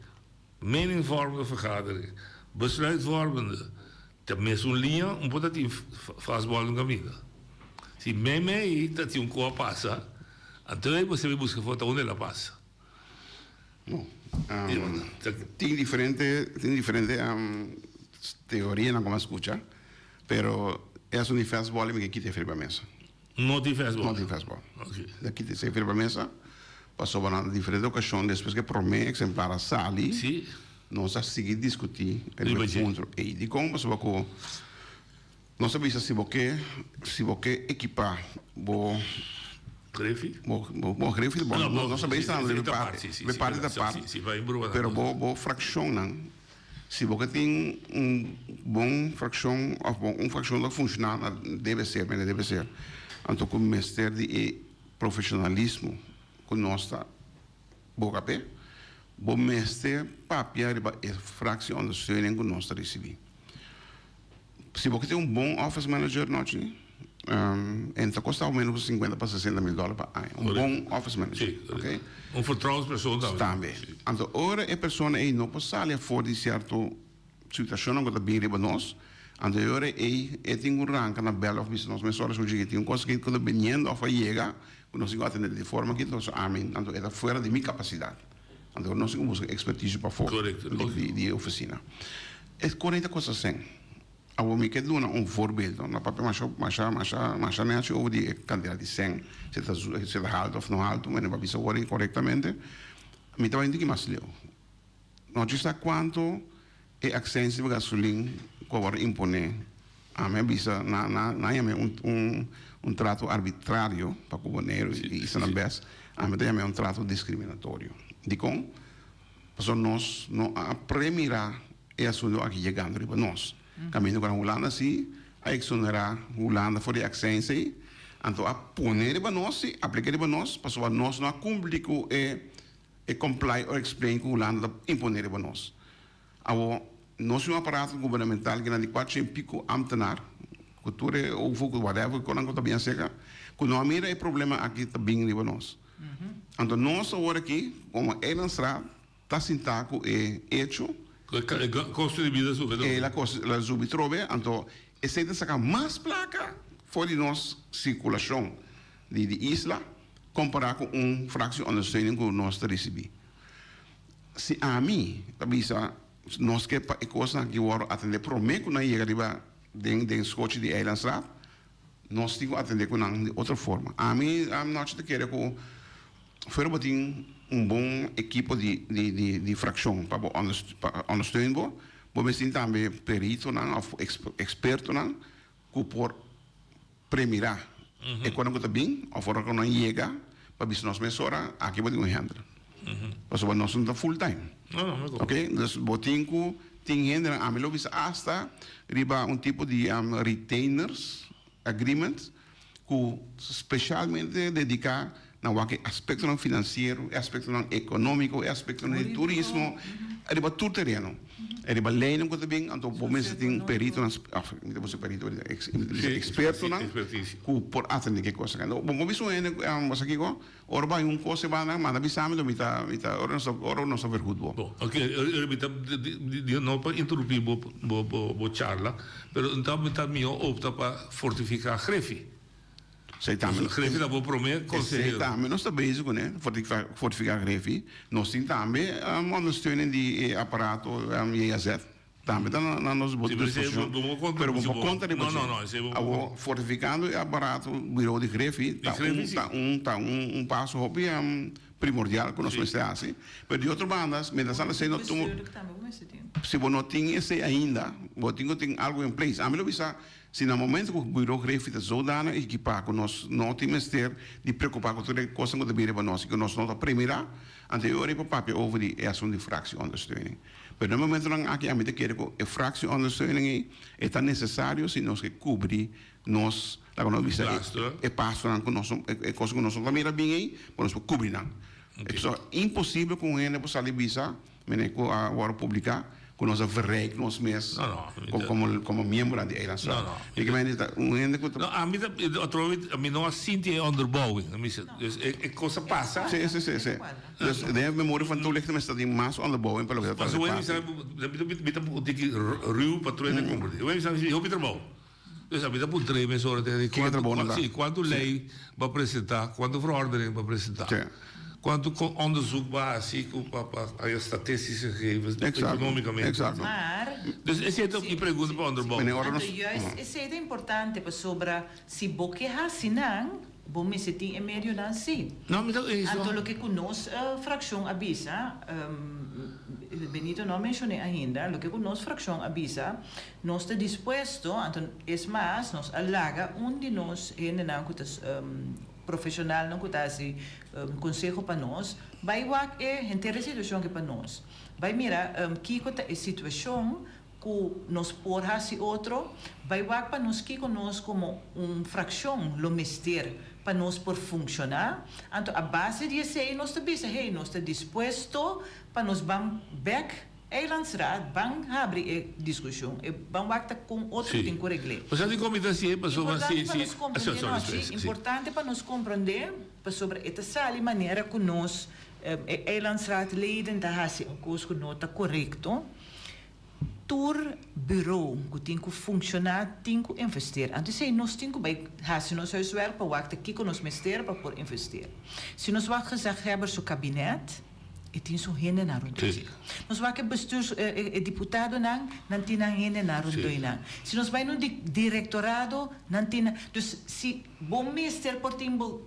meningvormende vergadering, besluitvormende ta mesun liña, un por ta tin fastball na kaminda. Si meimei ta tin un ku a pasa, anto ei bo sebe buska for ta unda el a pasa. No. Tin diferente, tin diferente teorianan ku mi a skucha, pero e asuntu di fastball mi ke kita e riba mesa. No tin fastball? No tin fastball. Mi a kita esei riba mesa pasobra na diferente okashon despues ku e promé eksemplar a sali, nos a sigui diskutí riba e punto ei. Dikon? Pasobra ku Nos a bisa si bo ke si bo ke ekipa bo Grefi? Bo bo grefi bo no nos a bisa riba e parti riba e parti ta part pero bo bo frakshonnan si bo ke tin un bon frakshon òf bo un frakshon ta funshoná na debe ser mene debe ser anto ku mester di e profeshonalismo ku nos ta boka p'e bo mester papia riba e fraktie ondersteuning ku nos ta risibí. Si bo ke tin un bon office manager nochi, en ta kosta menos ku 50 pa 60 mil dòler pa aña. Un bon office manager. Sí, ok. Un vertrouwenspersoon tambe. Tambe. Anto ora e persona ei no por sali afor di sierto situashonnan ku ta bin riba nos, anto e ora ei e tin ku ranka na bèl òf bisa nos mesora su djiki tin un kos ku ta biniendo òf a yega ku nos tin ku atendé di forma aki, entonces ami anto e ta fuera di mi kapasidat. Anto nos tin ku buska ekspertisio pafó di e ofisina. E kore ta kosta sen. Awor mi ke duna un voorbeeld. No papia masha masha masha masha nechi over di e kantidat di sen, si ta si ta haltu òf no haltu, mi no por bisa awor korektamente. Mi ta bai un tiki mas leu. No djis sa kuantu e aksensia di gasolin ku a wòrdu imponé. Ami a bisa na na nan yam'é un un un trato arbitrario pa ku Boneiru i Isla Bes. Ami ta yam'é un trato diskriminatorio. Dikon? Pasobra nos no a premira e asuntu aki yegando riba nos. Kaminda ku na Hulanda si a eksonerá Hulanda for di e aksensia ei, anto a pone riba nos si, aplika riba nos, pasobra nos no a kumpli ku e. e comply or explain ku Hulanda ta imponé riba nos. Awor, nos tin un aparato gubernamental ku nan di kuater shen pico ambtenaar, ku tur e OVO, ku whatever ku nan ku ta bin aserka, ku no a mira e problema aki ta bin riba nos. Anto nos awor aki, komo Eilandsraad, ta sintá ku e echo. Ku e kosto di bida subi trobe. E kosto la subi trobe, anto esei ta saka mas plaka for di nos sirkulashon di di isla kompará ku un fractieondersteuning ku nos ta risibí. Si ami ta bisa nos ke pa e kosnan aki wòrdu atendé promé ku nan yega riba den den skochi di Eilandsraad, nos tin ku atendé ku nan di otro forma. Ami anochi ta kere ku fuera bo tin un bon ekipo di di di di frakshon pa bo pa ondersteun bo, bo mester tin tambe peritonan òf ekspertonan ku por premirá e kosnan ku ta bin òf ora ku nan yega pa bisa nos mesora aki bo tin un hèndel. Pasobra nos no ta full time. Oke, dus bo tin ku tin hendenan, ami lo bisa asta riba un tipo di retainers agreement ku speshalmente dediká na wak e aspektonan finansiero, e aspektonan ekonómiko, e aspektonan di turismo, riba tur tereno. E riba leynan ku ta bin, anto bo mester tin peritonan, òf mi ta bisa perito, mi ta bisa ekspertonan ku por atendé ki kos. Bo por bisa un hende ku bo sa kiko, ora bo hay un kos e banda, manda bisa mi, mi ta, mi ta, ora nos ta, ora nos ta vergoed bo. Bon, oke, mi ta, no pa interumpi bo, bo, bo charla, pero mi ta mihó opta pa fortifiká Grefi. Esei tambe. Grefi ta bo prome consehero. Esei tambe nos ta bezig kuné, fortifiká Grefi. Nos tin tambe ondersteuning di e aparato JAZ. Tambe ta na nos disposishon. Pero bo por konta riba dje. Awor, fortifikando e aparato bureau di Grefi ta un ta un ta un paso hopi primordial ku nos mester hasi. Pero di otro banda, mientras tanto esei no tuma, si bo no tin esei ainda, bo tin ku tin algu in place. Ami lo bisa Si na momento ku Bureau Griffith ta zodanig ekipá ku nos no tin mester di preokupá ku tur e kosnan ku ta bini riba nos i ku nos no ta premirá, anto e ora ei por papia over di e asuntu di fractieondersteuning. Pero na e momentonan aki ami ta kere ku e fractieondersteuning ei e ta nesesario si nos ke kubri nos, laga nos bisa e pasonan ku nos e kosnan ku nos no ta mira bin ei, pa nos por kubri nan. E ta imposibel ku un hende por sali bisa. Mene ku a wòrdu publiká ku nos a verrijk nos mes komo komo miembronan di Eilandsraad. Mi ke mende ta un hende ku ta. No, ami ta atrobe mi no a sinti e onderbouwing. Mi bisa, dus e kos a pasa. Si, si, si, si. Dus den e memoria van toelichting mester tin mas onderbouwing pa loke ta trata di parti. Mi ta un tiki ruw pa truena komprendé. Wei mi sa hopi trabou. Dus ami ta puntra e mesora te Kiko trabou nan ta? Si, kuantu lei bo a presentá, kuantu verordening bo a presentá, kuantu onderzoek bo a hasi ku pa pa haña statistische gegevens economicamente. Exacto. Maar. Dus esei ta mi pregunta pa onderbouw. Meneer ora Anto nos. juist esei ta importante pasobra si bo ke hasi nan, bo mester tin e medionan si. No, mi ta eso. Anto loke ku nos frakshon a bisa, Benito no a menshoné ainda, loke ku nos frakshon a bisa, Nos ta dispuesto, anto es mas, nos a laga un di nos hendenan ku ta profeshonalnan ku ta hasi konseho pa nos, bai wak e henter e situashon aki pa nos. Bai mira kiko ta e situashon ku nos por hasi otro, bai wak pa nos kiko nos komo un frakshon lo mester pa nos por funshoná. Anto a base di esei nos ta bisa, hey, nos ta dispuesto pa nos ban bèk Eilandsraad ban habri e diskushon, e ban wak ta kon otro tin ku regl'é. Osea di kon mi ta hasié pasobra si Importante pa nos komprendé no si, importante pa nos komprendé pasobra e ta sali manera ku nos e eilandsraadleden ta hasi un kos ku no ta korekto. Tur bureau ku tin ku funshoná tin ku investeer. Anto esei nos tin ku bai hasi nos huiswerk pa wak ta kiko nos mester pa por investeer. Si nos wak gezaghebber su kabinet, E tin su hendenan rondó dje. Nos wak e bestuurs, e diputadonan, nan tin nan hendenan rondó e nan. Si nos bai na un direktorado, nan tin nan. Dus si bo mester por tin bo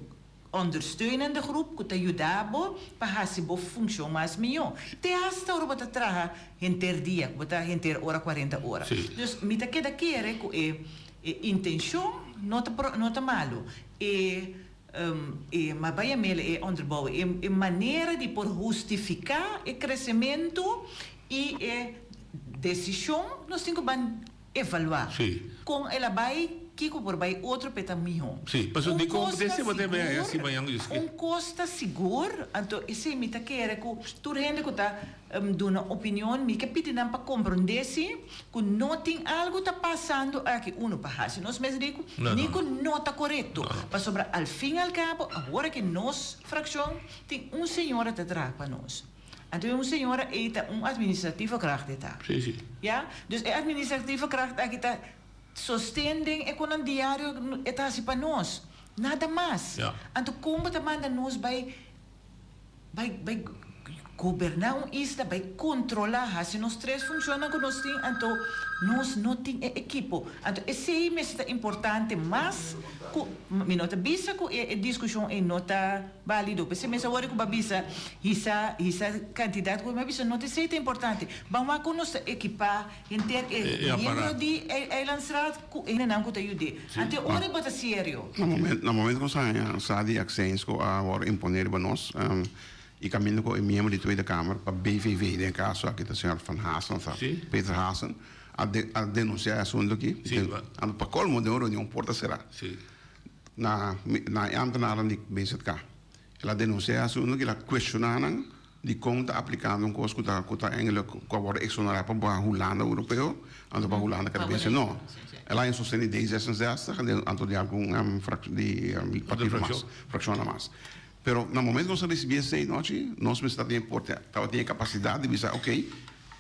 ondersteunende groep ku ta yuda bo pa hasi bo funshon mas mihó. Te hasta ora bo ta traha henter dia, ku bo ta henter ora kuarenta ora. Dus mi ta keda kere ku e intenshon no ta no ta malu. E E ma bai a mele e onderbouw, e manera di por hustifiká e kresementu i e desishon nos tin ku ban evaluá. Kon el a bai? kiko por bai otro p'e ta mihó. Sí, pasobra Un di kon kos ta dese bo ta bai sigur, hasi mañan ku un kos ta sigur, anto esei mi ta kere ku tur hende ku ta duna opinion, mi ke pidi nan pa komprondé si ku no tin algu ta pasando aki, uno pa hasi nos mes riku, No, ni no. ku no ta korekto. Pasobra al fin al kabo, awor aki nos frakshon tin un señora ta traha pa nos. Anto e un señora ei ta un administratieve kracht e ta. Sí, sí. Ya? Dus e administratieve kracht aki ta sosten den e konan diario e ta hasi pa nos. Nada mas. Ja. Anto kon bo ta manda nos bai bai bai goberná un isla, bai kontrolá, hasi nos tres funshonnan ku nos tin, anto nos no tin e ekipo. Anto esei mester ta importante mas ku, mi no ta bisa ku e e diskushon ei no ta Bálido. P'esei mes awor ku bo a bisa hisa hisa kantidat ku mi a bisa no ta esei ta importante. Ban wak ku nos ta ekipá henter e miembro di e eilandsraad ku e hendenan ku ta yud'é. Anto e ora bo ta serio. Na momento na momento ku nos a haña sa di accijns ku a wòrdu imponé riba nos i kaminda ku e miembro di Tweede Kamer pa BVV den e kaso aki ta señor Van Hassen of Peter Hassen a a denunsiá e asuntu aki. Anto pa kolmo den un reunion porta será. Na na e ambtenaarnan di BZK. El a denuncia e asunto el a cuestiona nan dicon ta aplicando un cos cu ta cu ta eigenlijk cu a wordo exonera pa pa Hulanda Europeo anto pa Hulanda Caribense no. El a sosten di D 66 anto di algun di partido mas, fraccionnan mas. Pero na momento cu nos a ricibi esey nochi nos mester ta tin por tabatin e capacidad di bisa ok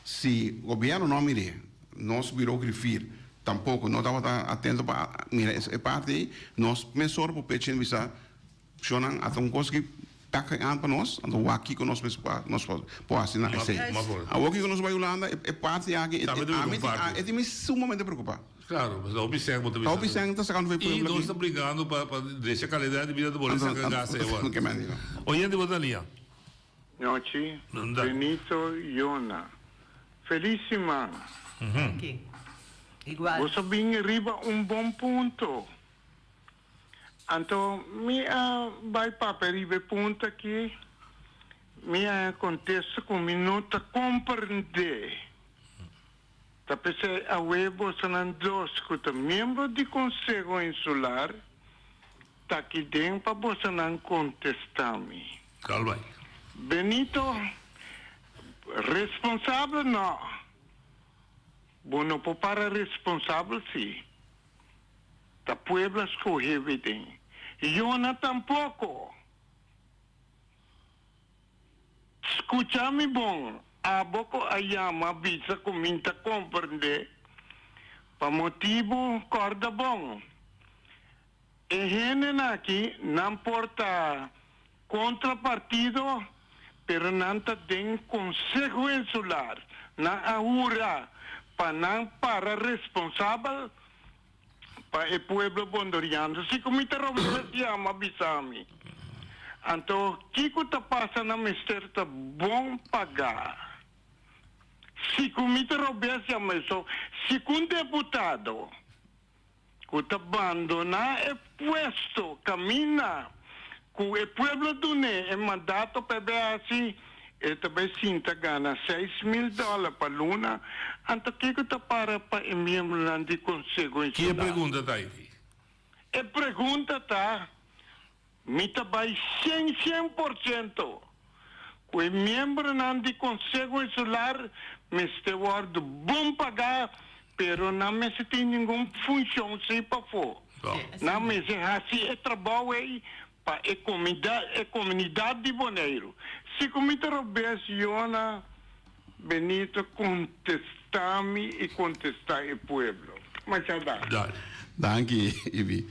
si gobierno no a mire nos bureau griffier Tampoco no tabata atento pa mira e parti ei. Nos mesora por pechi en bisa, Shonnan, ata un cos ki tak aan pa nos, anto wak kico nos mes nos por haci na esey. Awor kico nos bay Hulanda, e parti aki, ami e tin mi sumamente preocupa. Claro, pasobra hopi sèn bo ta bisa. Hopi sèn ta sacando for e pueblo aki. I nos ta bringando pa drecha calidad di bida ta bolbe saca gas ei awor. Oyente bo ta lia. Nochi, Benito Yona. Feliz siman. Danki. Igual. Boso bin riba un bon punto. Anto mi a bai papia riba e punto aki, mi a contesta cu mi no ta comprende. Ta p'esei awe bosonan dos cu ta miembro di Conseho Insular ta aki den pa bosonan contesta mi. Kal bai. Benito, Responsabel no. Bo no por para responsabel si. Ta pueblo a scoge bo den. Yona tampoco. Scucha mi bon, abo cu a yama bisa cu mi ta comprende. Pa motibo corda bon. E hendenan aki nan por ta kontra partido, pero nan ta den Konseho Insular. Nan a hura pa nan para responsabel pa e pueblo bondoriano. Si ku mi ta robes yama bisa mi. Anto kiko ta pasa nan mester ta bon pagá. Si ku mi ta robes yama eso, si ku un deputado. Ku ta bandoná e puesto kaminda ku e pueblo dun'é e mandato pa e bai hasi, e ta bai sinta gana 6000 dòler pa luna, anto kiko ta para pa e miembronan di Konseho Ki e Insular? pregunta ta aki? E pregunta ta, Mi ta bai shen shen por shento ku e miembronan di Konseho Insular mester wòrdu bon pagá, pero nan mester tin ningun funshon si pafó. Nan mester hasi e trabou ei pa e e komunidat di Boneiru. Si ku mi ta robes, Yona Benito kontestá mi i kontestá e pueblo. Masha danki. Danki, Ibi.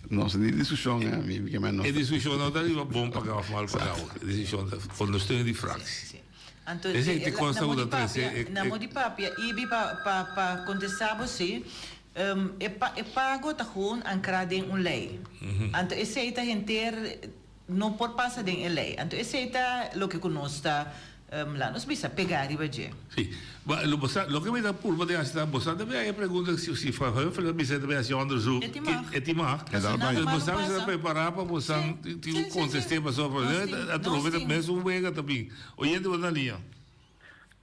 Nos tin diskushon, eh, mi ke men nos. E diskushon no ta riba bon pagá òf mal pagá. E diskushon ta ondersteuning di fraktie. Anto, Esei te kosta na ku mo ta di trese papia, e na mo di papia, Ibi, pa pa pa kontestá bo si, e pa e pago ta gewoon ankrá den un lei. Anto esei ta henter no por pasa den e lei. Anto esei ta loke ku nos ta Laat nos bisa pegá riba dje. Sí. Ma lo bo sa, loke mi ta purba di hasi ta, bo sa ta bin haña pregunta si si Fabio Fernando bisa ta bin hasi onderzoek. E tin mag. E tin mag. E ta Entonces bo malo sa mi sa pasa. prepará pa bo sa Sí, tin ku sí, sí, kontest'é sí. pasobra Nos e tin, atrobe nos ta tin. mesun wega ta bin. Oyente bo ta na liña.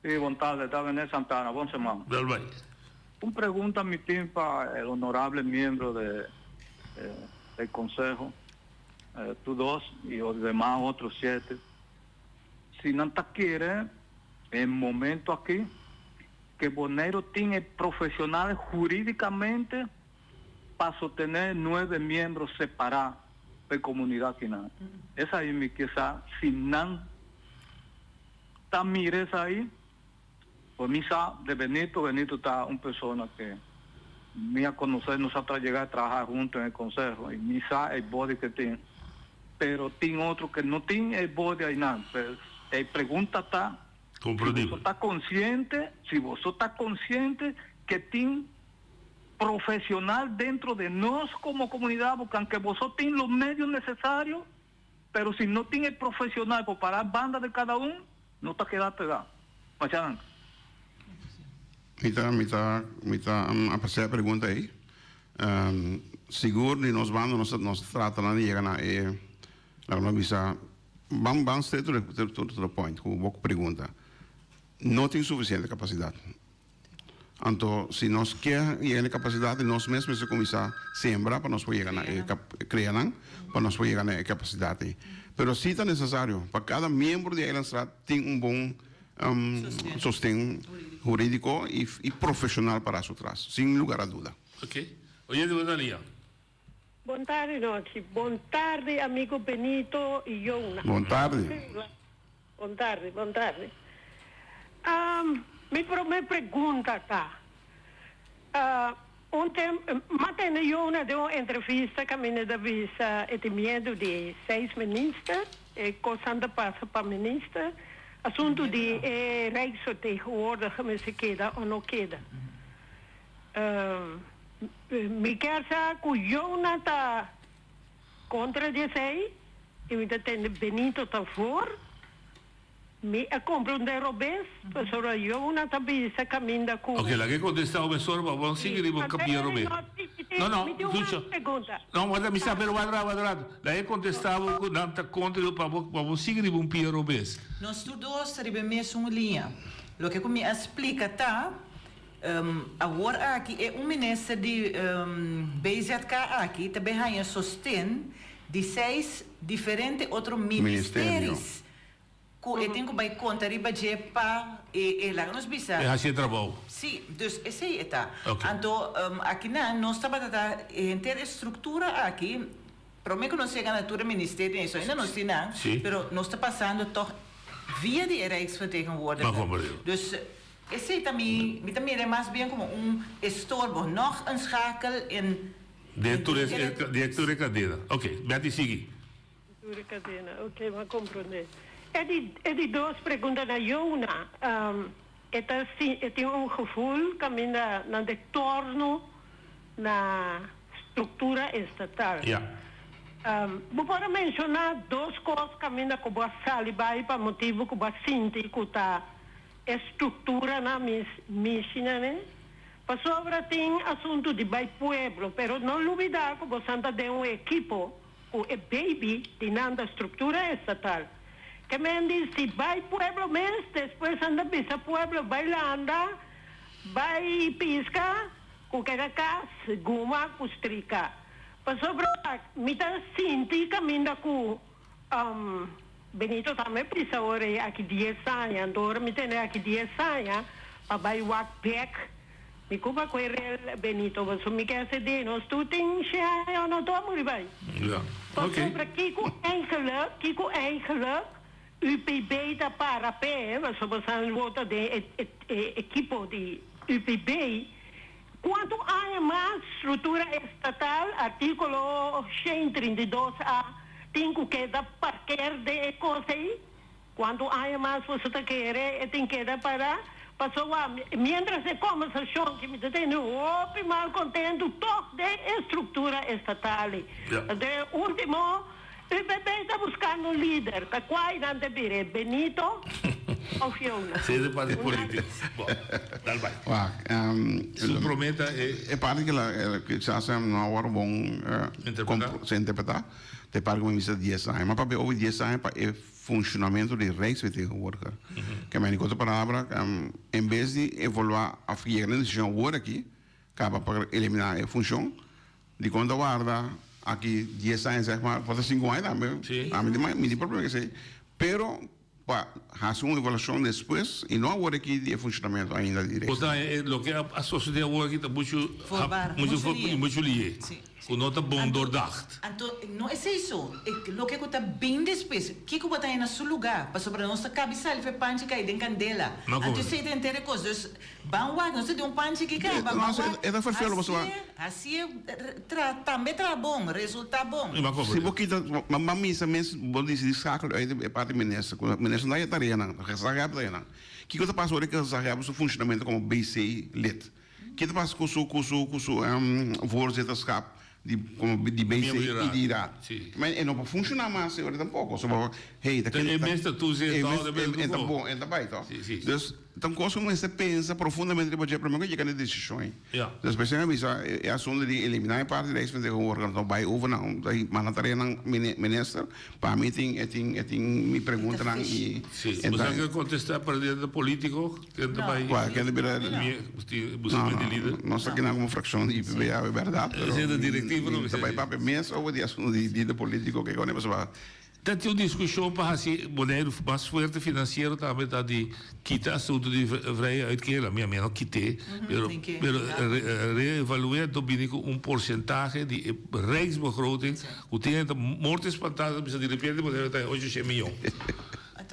Sí, bon tarde, ta René Santana, bon semana. Dal bai. Un pregunta mi tin pa el honorable miembro de eh, del consejo, eh, tur dos y los demás otros siete. Si nan ta kere e momento aki ke Boneiru tin e profesional huridicamente pa sostené nuebe miembro separá pa e comunidad kinan. Esai mi ke sa si nan ta mira esai. Pues mi sa de Benito, Benito ta un persona ke mi a conoce, nos a yega a traha hunto en e conseho y mi sa e body ke tin. Pero tin otro ke no tin e body aynan. Pues e pregunta ta, si boso ta consciente, si boso ta consciente ke tin profesional dentro de nos como comunidad, porque aunke boso tin los medios necesarios, pero si no tin e profesional por para banda de cada un, no ta keda pega. Masha danki. Mi ta mi ta mi ta aprecia e pregunta ei. Sigur di nos banda nos nos ta trata nan di yega na e laga nos bisa ban ban straight to the to the point ku bo pregunta. No tin suficiente capacidad. Anto si nos ke yega na e kapasidat di nos mes mester kuminsá sembra pa nos por yega na e krea nan pa nos por yega na e kapasidat ei. Pero si ta nesesario pa kada miembro di Eilandsraad tin un bon sosten hurídiko i profeshonal pará su tras, sin lugar a duda. Ok. Oyente bo ta lia. Bon tardi nochi. Bon tardi amigo Benito y Jona. Bon tardi. Bon tardi, bon tardi. Mi prome pregunta ta, un tem, m'a tende Jona den un entrevista caminda ta bisa e tin miedo di seis minister, e cosnan ta pasa pa minister, asunto di e Rijksvertegenwoordiger mester keda o no keda. Mi kier sa cu Jona ta contra di esey y mi ta tende Benito ta voor. Mi a comprende robes pasobra Jona ta bisa caminda cu. Ok, laga e contesta un mesora pa bo sigui riba un capia robes. No, no, Mi tin un escucha. pregunta. No, warda, mi sa, pero warda, warda, warda. Laga e contesta bo cu nan ta contra pa bo, pa bo sigui riba un pia robes. Nos tur dos ta riba e mesun liña. Loke cu mi a splica ta. Awor aki e un minister di BZK aki ta bin haña sosten di seis diferente otro ministeris ku e tin ku bai konta riba dje pa e e laga nos bisa. E hasi e trabou. Si, dus esei e ta. Anto akinan nos tabata ta henter e struktura aki prome ku nos yega na tur e ministerio esei ainda nos tin nan pero nos ta pasando tòg via di e Rijksvertegenwoordiger. Dus Esei ta mi, mi ta mir'é mas bien como un estorbo, nog een schakel in. Den tur e, den tur e cadena. Ok, Betty sigui. Tur e cadena, ok, m'a comprende. E di, e di dos pregunta na Jona, e ta si, e tin un gevoel caminda nan de torno na structura estatal. Ja. Bo por a menciona dos cos caminda cu bo a sali bay pa motibo cu bo a sinti cu ta E structuranan mis mishina ne pasobra tin asuntu di bay pueblo pero no lubida cu bosan ta den un ekipo cu e baby di nan ta structura estatal ke men di si bay pueblo mes despues nan ta bisa pueblo bay landa bay pisca cu keda cas guma cu strika pasobra mi ta sinti caminda cu Benito tambe bisa ora e aki dies aña, anto ora mi tene aki dies aña pa bai wak bek, mi cuba cu e rel Benito, pasobra mi ke haci di nos tur tin she aña o no tur a muri bai. Ja, ok. Pasobra kico eigenlijk, kico eigenlijk UPB ta para p'e, pasobra bosan wou ta den e e ekipo di UPB, Cuanto aña mas structura estatal, articulo 132 a, tin cu keda parkeer den e cos ey? Cuanto aña mas boso ta kere e tin keda para? Pasobra mientras e conversacion ki mi ta tene hopi mal contento toch den e structura estatal ey. De ultimo UPP ta buscando un lider, ta cuai nan ta bira, Benito of Fiona? Sí, e parti politico. Bo, dal bai. Wak, Su prome ta e. E parti ke la kisas no a wòrdu bon Interpretá. interpretá, ta e parti ku mi bisa dies aña. Ma papia over dies aña pa e funshonamentu di Rijksvertegenwoordiger. Ke men, ku otro palabra, en bes di evaluá òf yega na e desishon awor aki. kaba pa eliminá e funshon, dikon ta warda aki dies aña sèg maar, por ta sinku aña tambe, ami mi tin problema ku esei, pero pa hasi un evaluashon despues i no awor aki di e funshonamentu ainda di Bo ta haña loke a sosodé awor aki ta muchu muchu lié. Ku no ta bon doordacht. Anto no esei so, e loke ku ta bin despues, kiko bo ta haña na su lugá? Pasobra nos ta kabi sali for e panchi kai den kandela. Anto esei ta henter e kos. Dus ban wak, nos ta den un panchi ki kaba, ban wak, E ta ferfelo pasobra. Hasié, hasié tra, tambe traha bon, resultá bon. Si bo kita, ban misa mes bo disidi schakel uit e parti minister, ku minister no ta haña tareanan, gezaghebber ta haña nan. Kiko ta pasa ora ku gezaghebber su funshonamentu komo BC lid? Ke ta pasa ku su ku su ku su voorzitterschap di komo di BC i di raad? Ma e no por funshoná mas e ora tampoko. So bo hey ta ken E mes ta toezicht houder e mes e ta bon e ta bai to. Dus ta un kos ku mester pensa profundamente riba dje prome ku yega na e desishon ei. Dus p'esei mi a bisa e asuntu di eliminá e parti rijksvertegenwoordiger no bai over na un manda tarea nan minister pa mi tin e tin e tin mi preguntanan i e ta. Bo sa ke kontestá presidente politiko? Ken ta bai? Cual? Ken ta bira? Busca di lider. Nos ta kina como fraccion di IPBA, e berdad, pero Esei ta directiva no mi ta bai papia mes over di asunto di lider politico ke kone pasobra. Ta tin un discusion pa haci Boneiru mas fuerte financiero tambe ta di kita asunto di vrije uitkering. Mi a mi a no kite, pero pero reevalue anto bini cu un porcentahe di e rijksbegroting cu tin ta morto espantado ta bisa di repente Boneiru ta 800 miyon.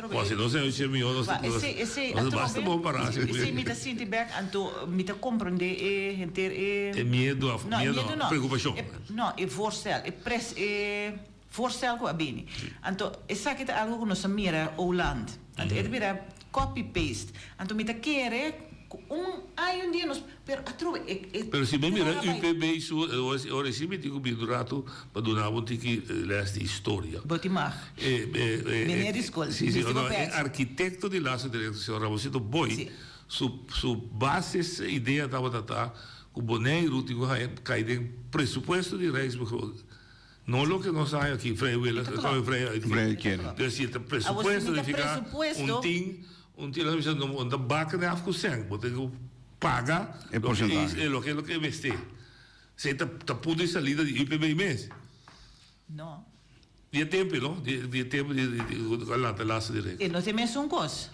Bo si nos e mihó nos nos basta bon pará si. Esei mi ta sinti bek anto mi ta komprondé e henter e. E miedu of miedu no preokupashon. No e voorstel e pres e voorstel ku a bini. Anto esaki ta algu ku nos a mira Oland. Anto e ta bira copy paste. Anto mi ta kere ku un ai un dia nos pero atrobe e e Pero si mi mira UPB su ora si mi tin ku bini un ratu pa duna bo un tiki les di historia. Bo tin mag. Meneer di skol. Si si no e arkitekto di Lazo Directo señor Ramosito Boy su su basis idea tabata ta ku Boneiru tin ku haña kai den presupuesto di Rijksbegroting. No loke nos a haña aki vrijwillig vrije uitkering. Dus si ta presupuesto nifica un tin Un tin a bisa no bo ta baka den af ku sèn, bo tin ku paga E porcentahe. e loke loke e mester. Esei ta ta punto di salida di UPB mes. No. Di e tempu no, di di e tempu di di ku a lanta laatste direct. E no ta e mesun kos.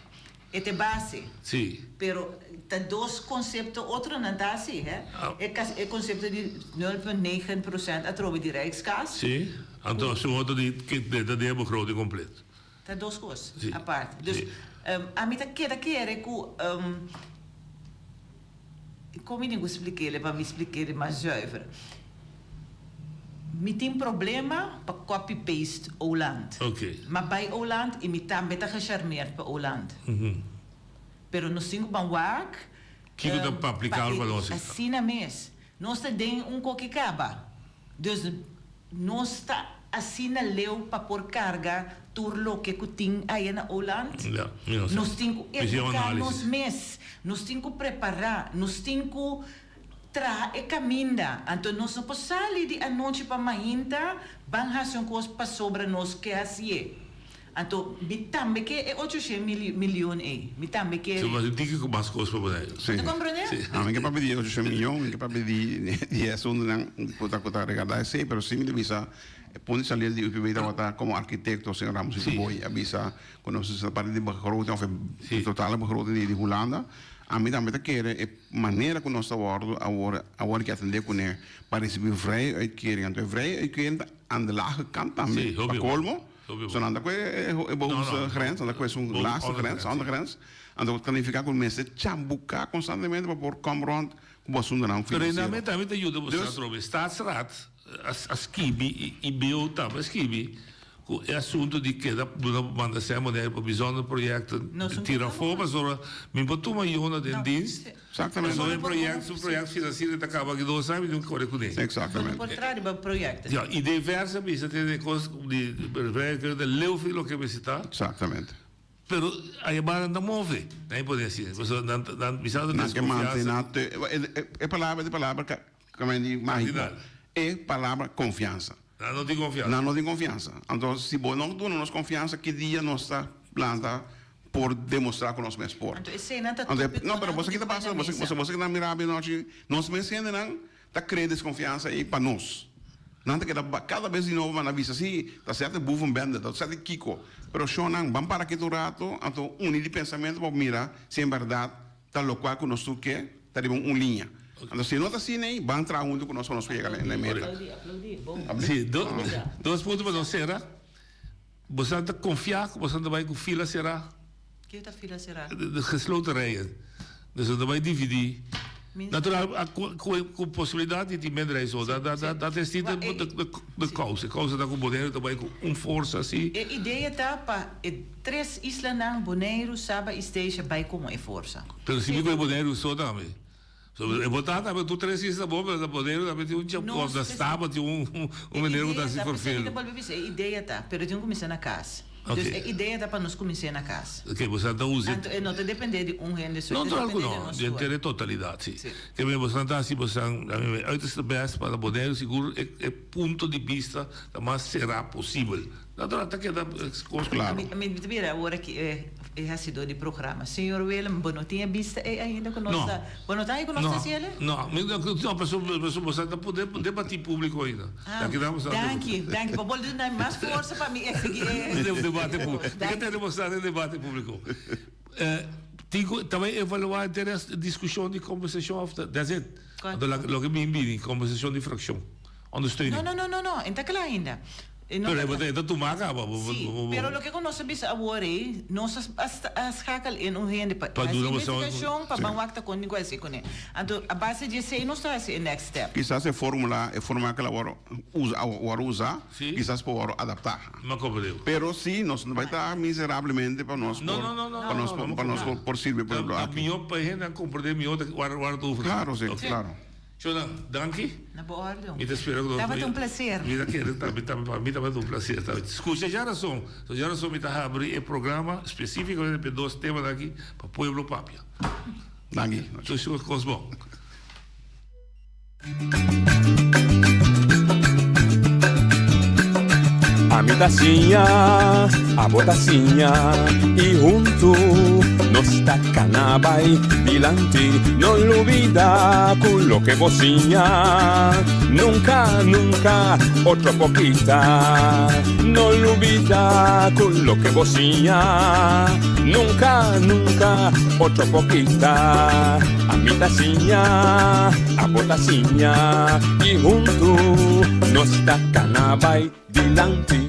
E ta e base. Si. Pero ta dos konsepto otro nan ta hasi, he. E kas e konsepto di nul punt negen prosènt atrobe di Rijkskas. Si. Anto su otro di ke ta den e begroting kompleto. Ta dos kos apart. Dus ami ta keda kere ku kon mi tin ku splik'é pa mi splik'é mas zuiver. Mi tin problema pa copy paste Oland. Ma bai Oland i mi tambe ta gecharmeerd pa Oland. Pero nos tin ku ban wak Kiko ta aplikabel pa nos? Asina mes. Nos ta den un koki kaba. Dus nos ta asina leu pa por carga tur loke cu tin aya na Oland. Ja, mi no sa. Nos tin cu Mi hasi un educa análisis. nos mes, nos tin cu prepara, nos tin cu traha e caminda. Anto nos no por sali di anochi pa mainta ban haci un cos pasobra nos ke hacié. Anto mi tambe ke e ocho shen milioen ei. Mi tambe ke. So mas diki ku mas kos pa Boneiru. Sí. Bo ta komprendé? Sí. Ami ke papia di 800 miyon, mi ke papia di di e asuntunan ku ta ku ta regardá esei, pero sí mi ta bisa e punto di salida di UPB tabata komo arkitekto señor Ramos Sí. Boy a bisa ku nos ta parti di begroting òf e Sí. totale begroting di di Hulanda. Ami tambe ta kere e manera ku nos ta wòrdu awor awor ke atendé kuné pa risibí vrije uitkering. Anto e vrije uitkering ta aan de lage kant tambe. Sí, hopi Pa kolmo. Hopi So nan ta kue e bovenste grens, nan ta kue esun laatste grens, ondergrens. Anto ta nifiká ku mester chambuká konstantemente pa por kom rònt ku bo asuntunan Pero finansiero. tambe tambe ta yuda bo Dus. atrobe. Staatsraad a skibi i BO tambe a skibi ku e asuntu di keda duna manda sèn moneda pa bijzonder projecten tira afó pasobra mi por tuma Jona den dienst. Exactamente. Pasobra e project su project financiero ta kaba aki dos aña mi tin ku kore kuné. Exactamente. Bo no por traha riba projecten. Ja, i diverse bisa tin e kos di werk ta leu fi loke mester ta. Exactamente. Pero ayabana nan ta move, nan e pone asina. Pasobra nan nan bisa ta Nan ke deskonfiansa. mantena te e palabra e palabra ka mágiko. E palabra konfiansa. Nan no tin konfiansa. Nan no tin konfiansa. Anto si bo no duna nos konfiansa ki dia nos ta planta. por demostrá ku nos mes por. Anto eseinan ta Anto, tópikonan no, pero ku boso tin kita ku bai pasa, na boso, mesa. boso, boso kita mira abinochi, nos mes hendenan ta krea deskonfiansa ei pa nos. Nan ta keda kada bes di nobo manda bisa, si, ta sèt e boevenbende, ta sèt e kiko. Pero shonnan, ban para kitu rato, anto uni di pensamentu pa mira si en bèrdat ta lokual ku nos tur ke, ta riba un liña. Anto si no ta asina ei, ban traha huntu ku nos pa nos por yega na e meta. Aplaudí, aplaudí, bon. Si, dos punto pa nos sera. Boso ta konfiá ku boso ta bai ku fila será? Ke ta fila será? De gesloten rijen. Dus nan ta bai dividí. Natural, ku posibilidat di tin minderheid so. Dat is niet de kousa. E kousa ta ku Boneiru ta bai ku un forsa asi. E idea ta pa e tres islanan, Boneiru, Saba i Statia, bai komo e forsa. Pero si mi ku e Boneiru so tambe. So e bo tata pero tur tres isla bo pero na Boneiru tambe tin un chap of na Saba tin un un meneer ku ta hasi E idea ta, vervelend. bolbe bisa, e idea ta, pero tin ku kuminsá na kas. Ok. Dus e idea ta pa nos kumins'é na kas. Ok, bo sa ta usa. Anto e no ta dependé di un hende so, No, e ta natural ku dependé di no, nos di tur. henter e totalidat, si. Si. Ke men bo sa ta hasi bo sa mi uiterste best pa na Boneiru sigur e e punto di bista ta mas será posibel. Natural ta keda kos Claro. Mi mi ta mira awor aki e e hasidor di programa. Señor Willem, bo no tin e bista ei ainda ku nos No. ta, bo no ta haña ku nos No, ta hasi ele? no, mi no, no, pasobra pasobra bo sa ta por debatí públiko ainda. Ah, Aki nan bo sa danki, danki. Bo por duna mi mas forsa pa mi e sigui e. De debate públiko. Mi ke tende bo sa den debate públiko. Tin ku ta bai evaluá henter e diskushon di kompensashon òf ta, that's it. Anto loke mi bini, kompensashon di frakshon. Ondersteuning. No, no, no, no, no, e ta kla ainda. E no Pero ta kla. e ta tuma kaba. Sí, pero loke ku nos a bisa awor ei, nos a a schakel in un hende pa Pa hasi duna boso investigashon, pa ban wak ta kon tin ku hasi kuné. Anto a base di esei nos ta hasi e next step. Kisas e formula, e forma ku el a wòrdu usa, a wòrdu usá, kisas por wòrdu adaptá. Ma komprendé. Pero si nos no bai ta miserablemente pa nos No, por, no, no, no, pa nos no, por, no, pa nos no. por, por sirbi e pueblo Ta aki. mihó pa e hendenan komprendé mihó ta wòrdu wòrdu over. Klaro, sí, Oké. klaro. Shona, danki. Na bo orde. Mi ta spera ku nos. Tabata un placer. Mi ta kere tambe, tambe pa mi tabata un placer tambe. Skucha djarason. So djarason mi ta habri e programa spesífikamente pa e dos temanan aki pa pueblo papia. Danki. Tur short kos bon. Ami ta siña, abo ta siña y huntu nos ta cana bay dilanti. No lubida cu loke bo siña nunca, nunca otro por kita. No lubida cu loke bo siña nunca, nunca otro por kita. Ami ta siña, abo ta siña y huntu nos ta cana bay dilanti.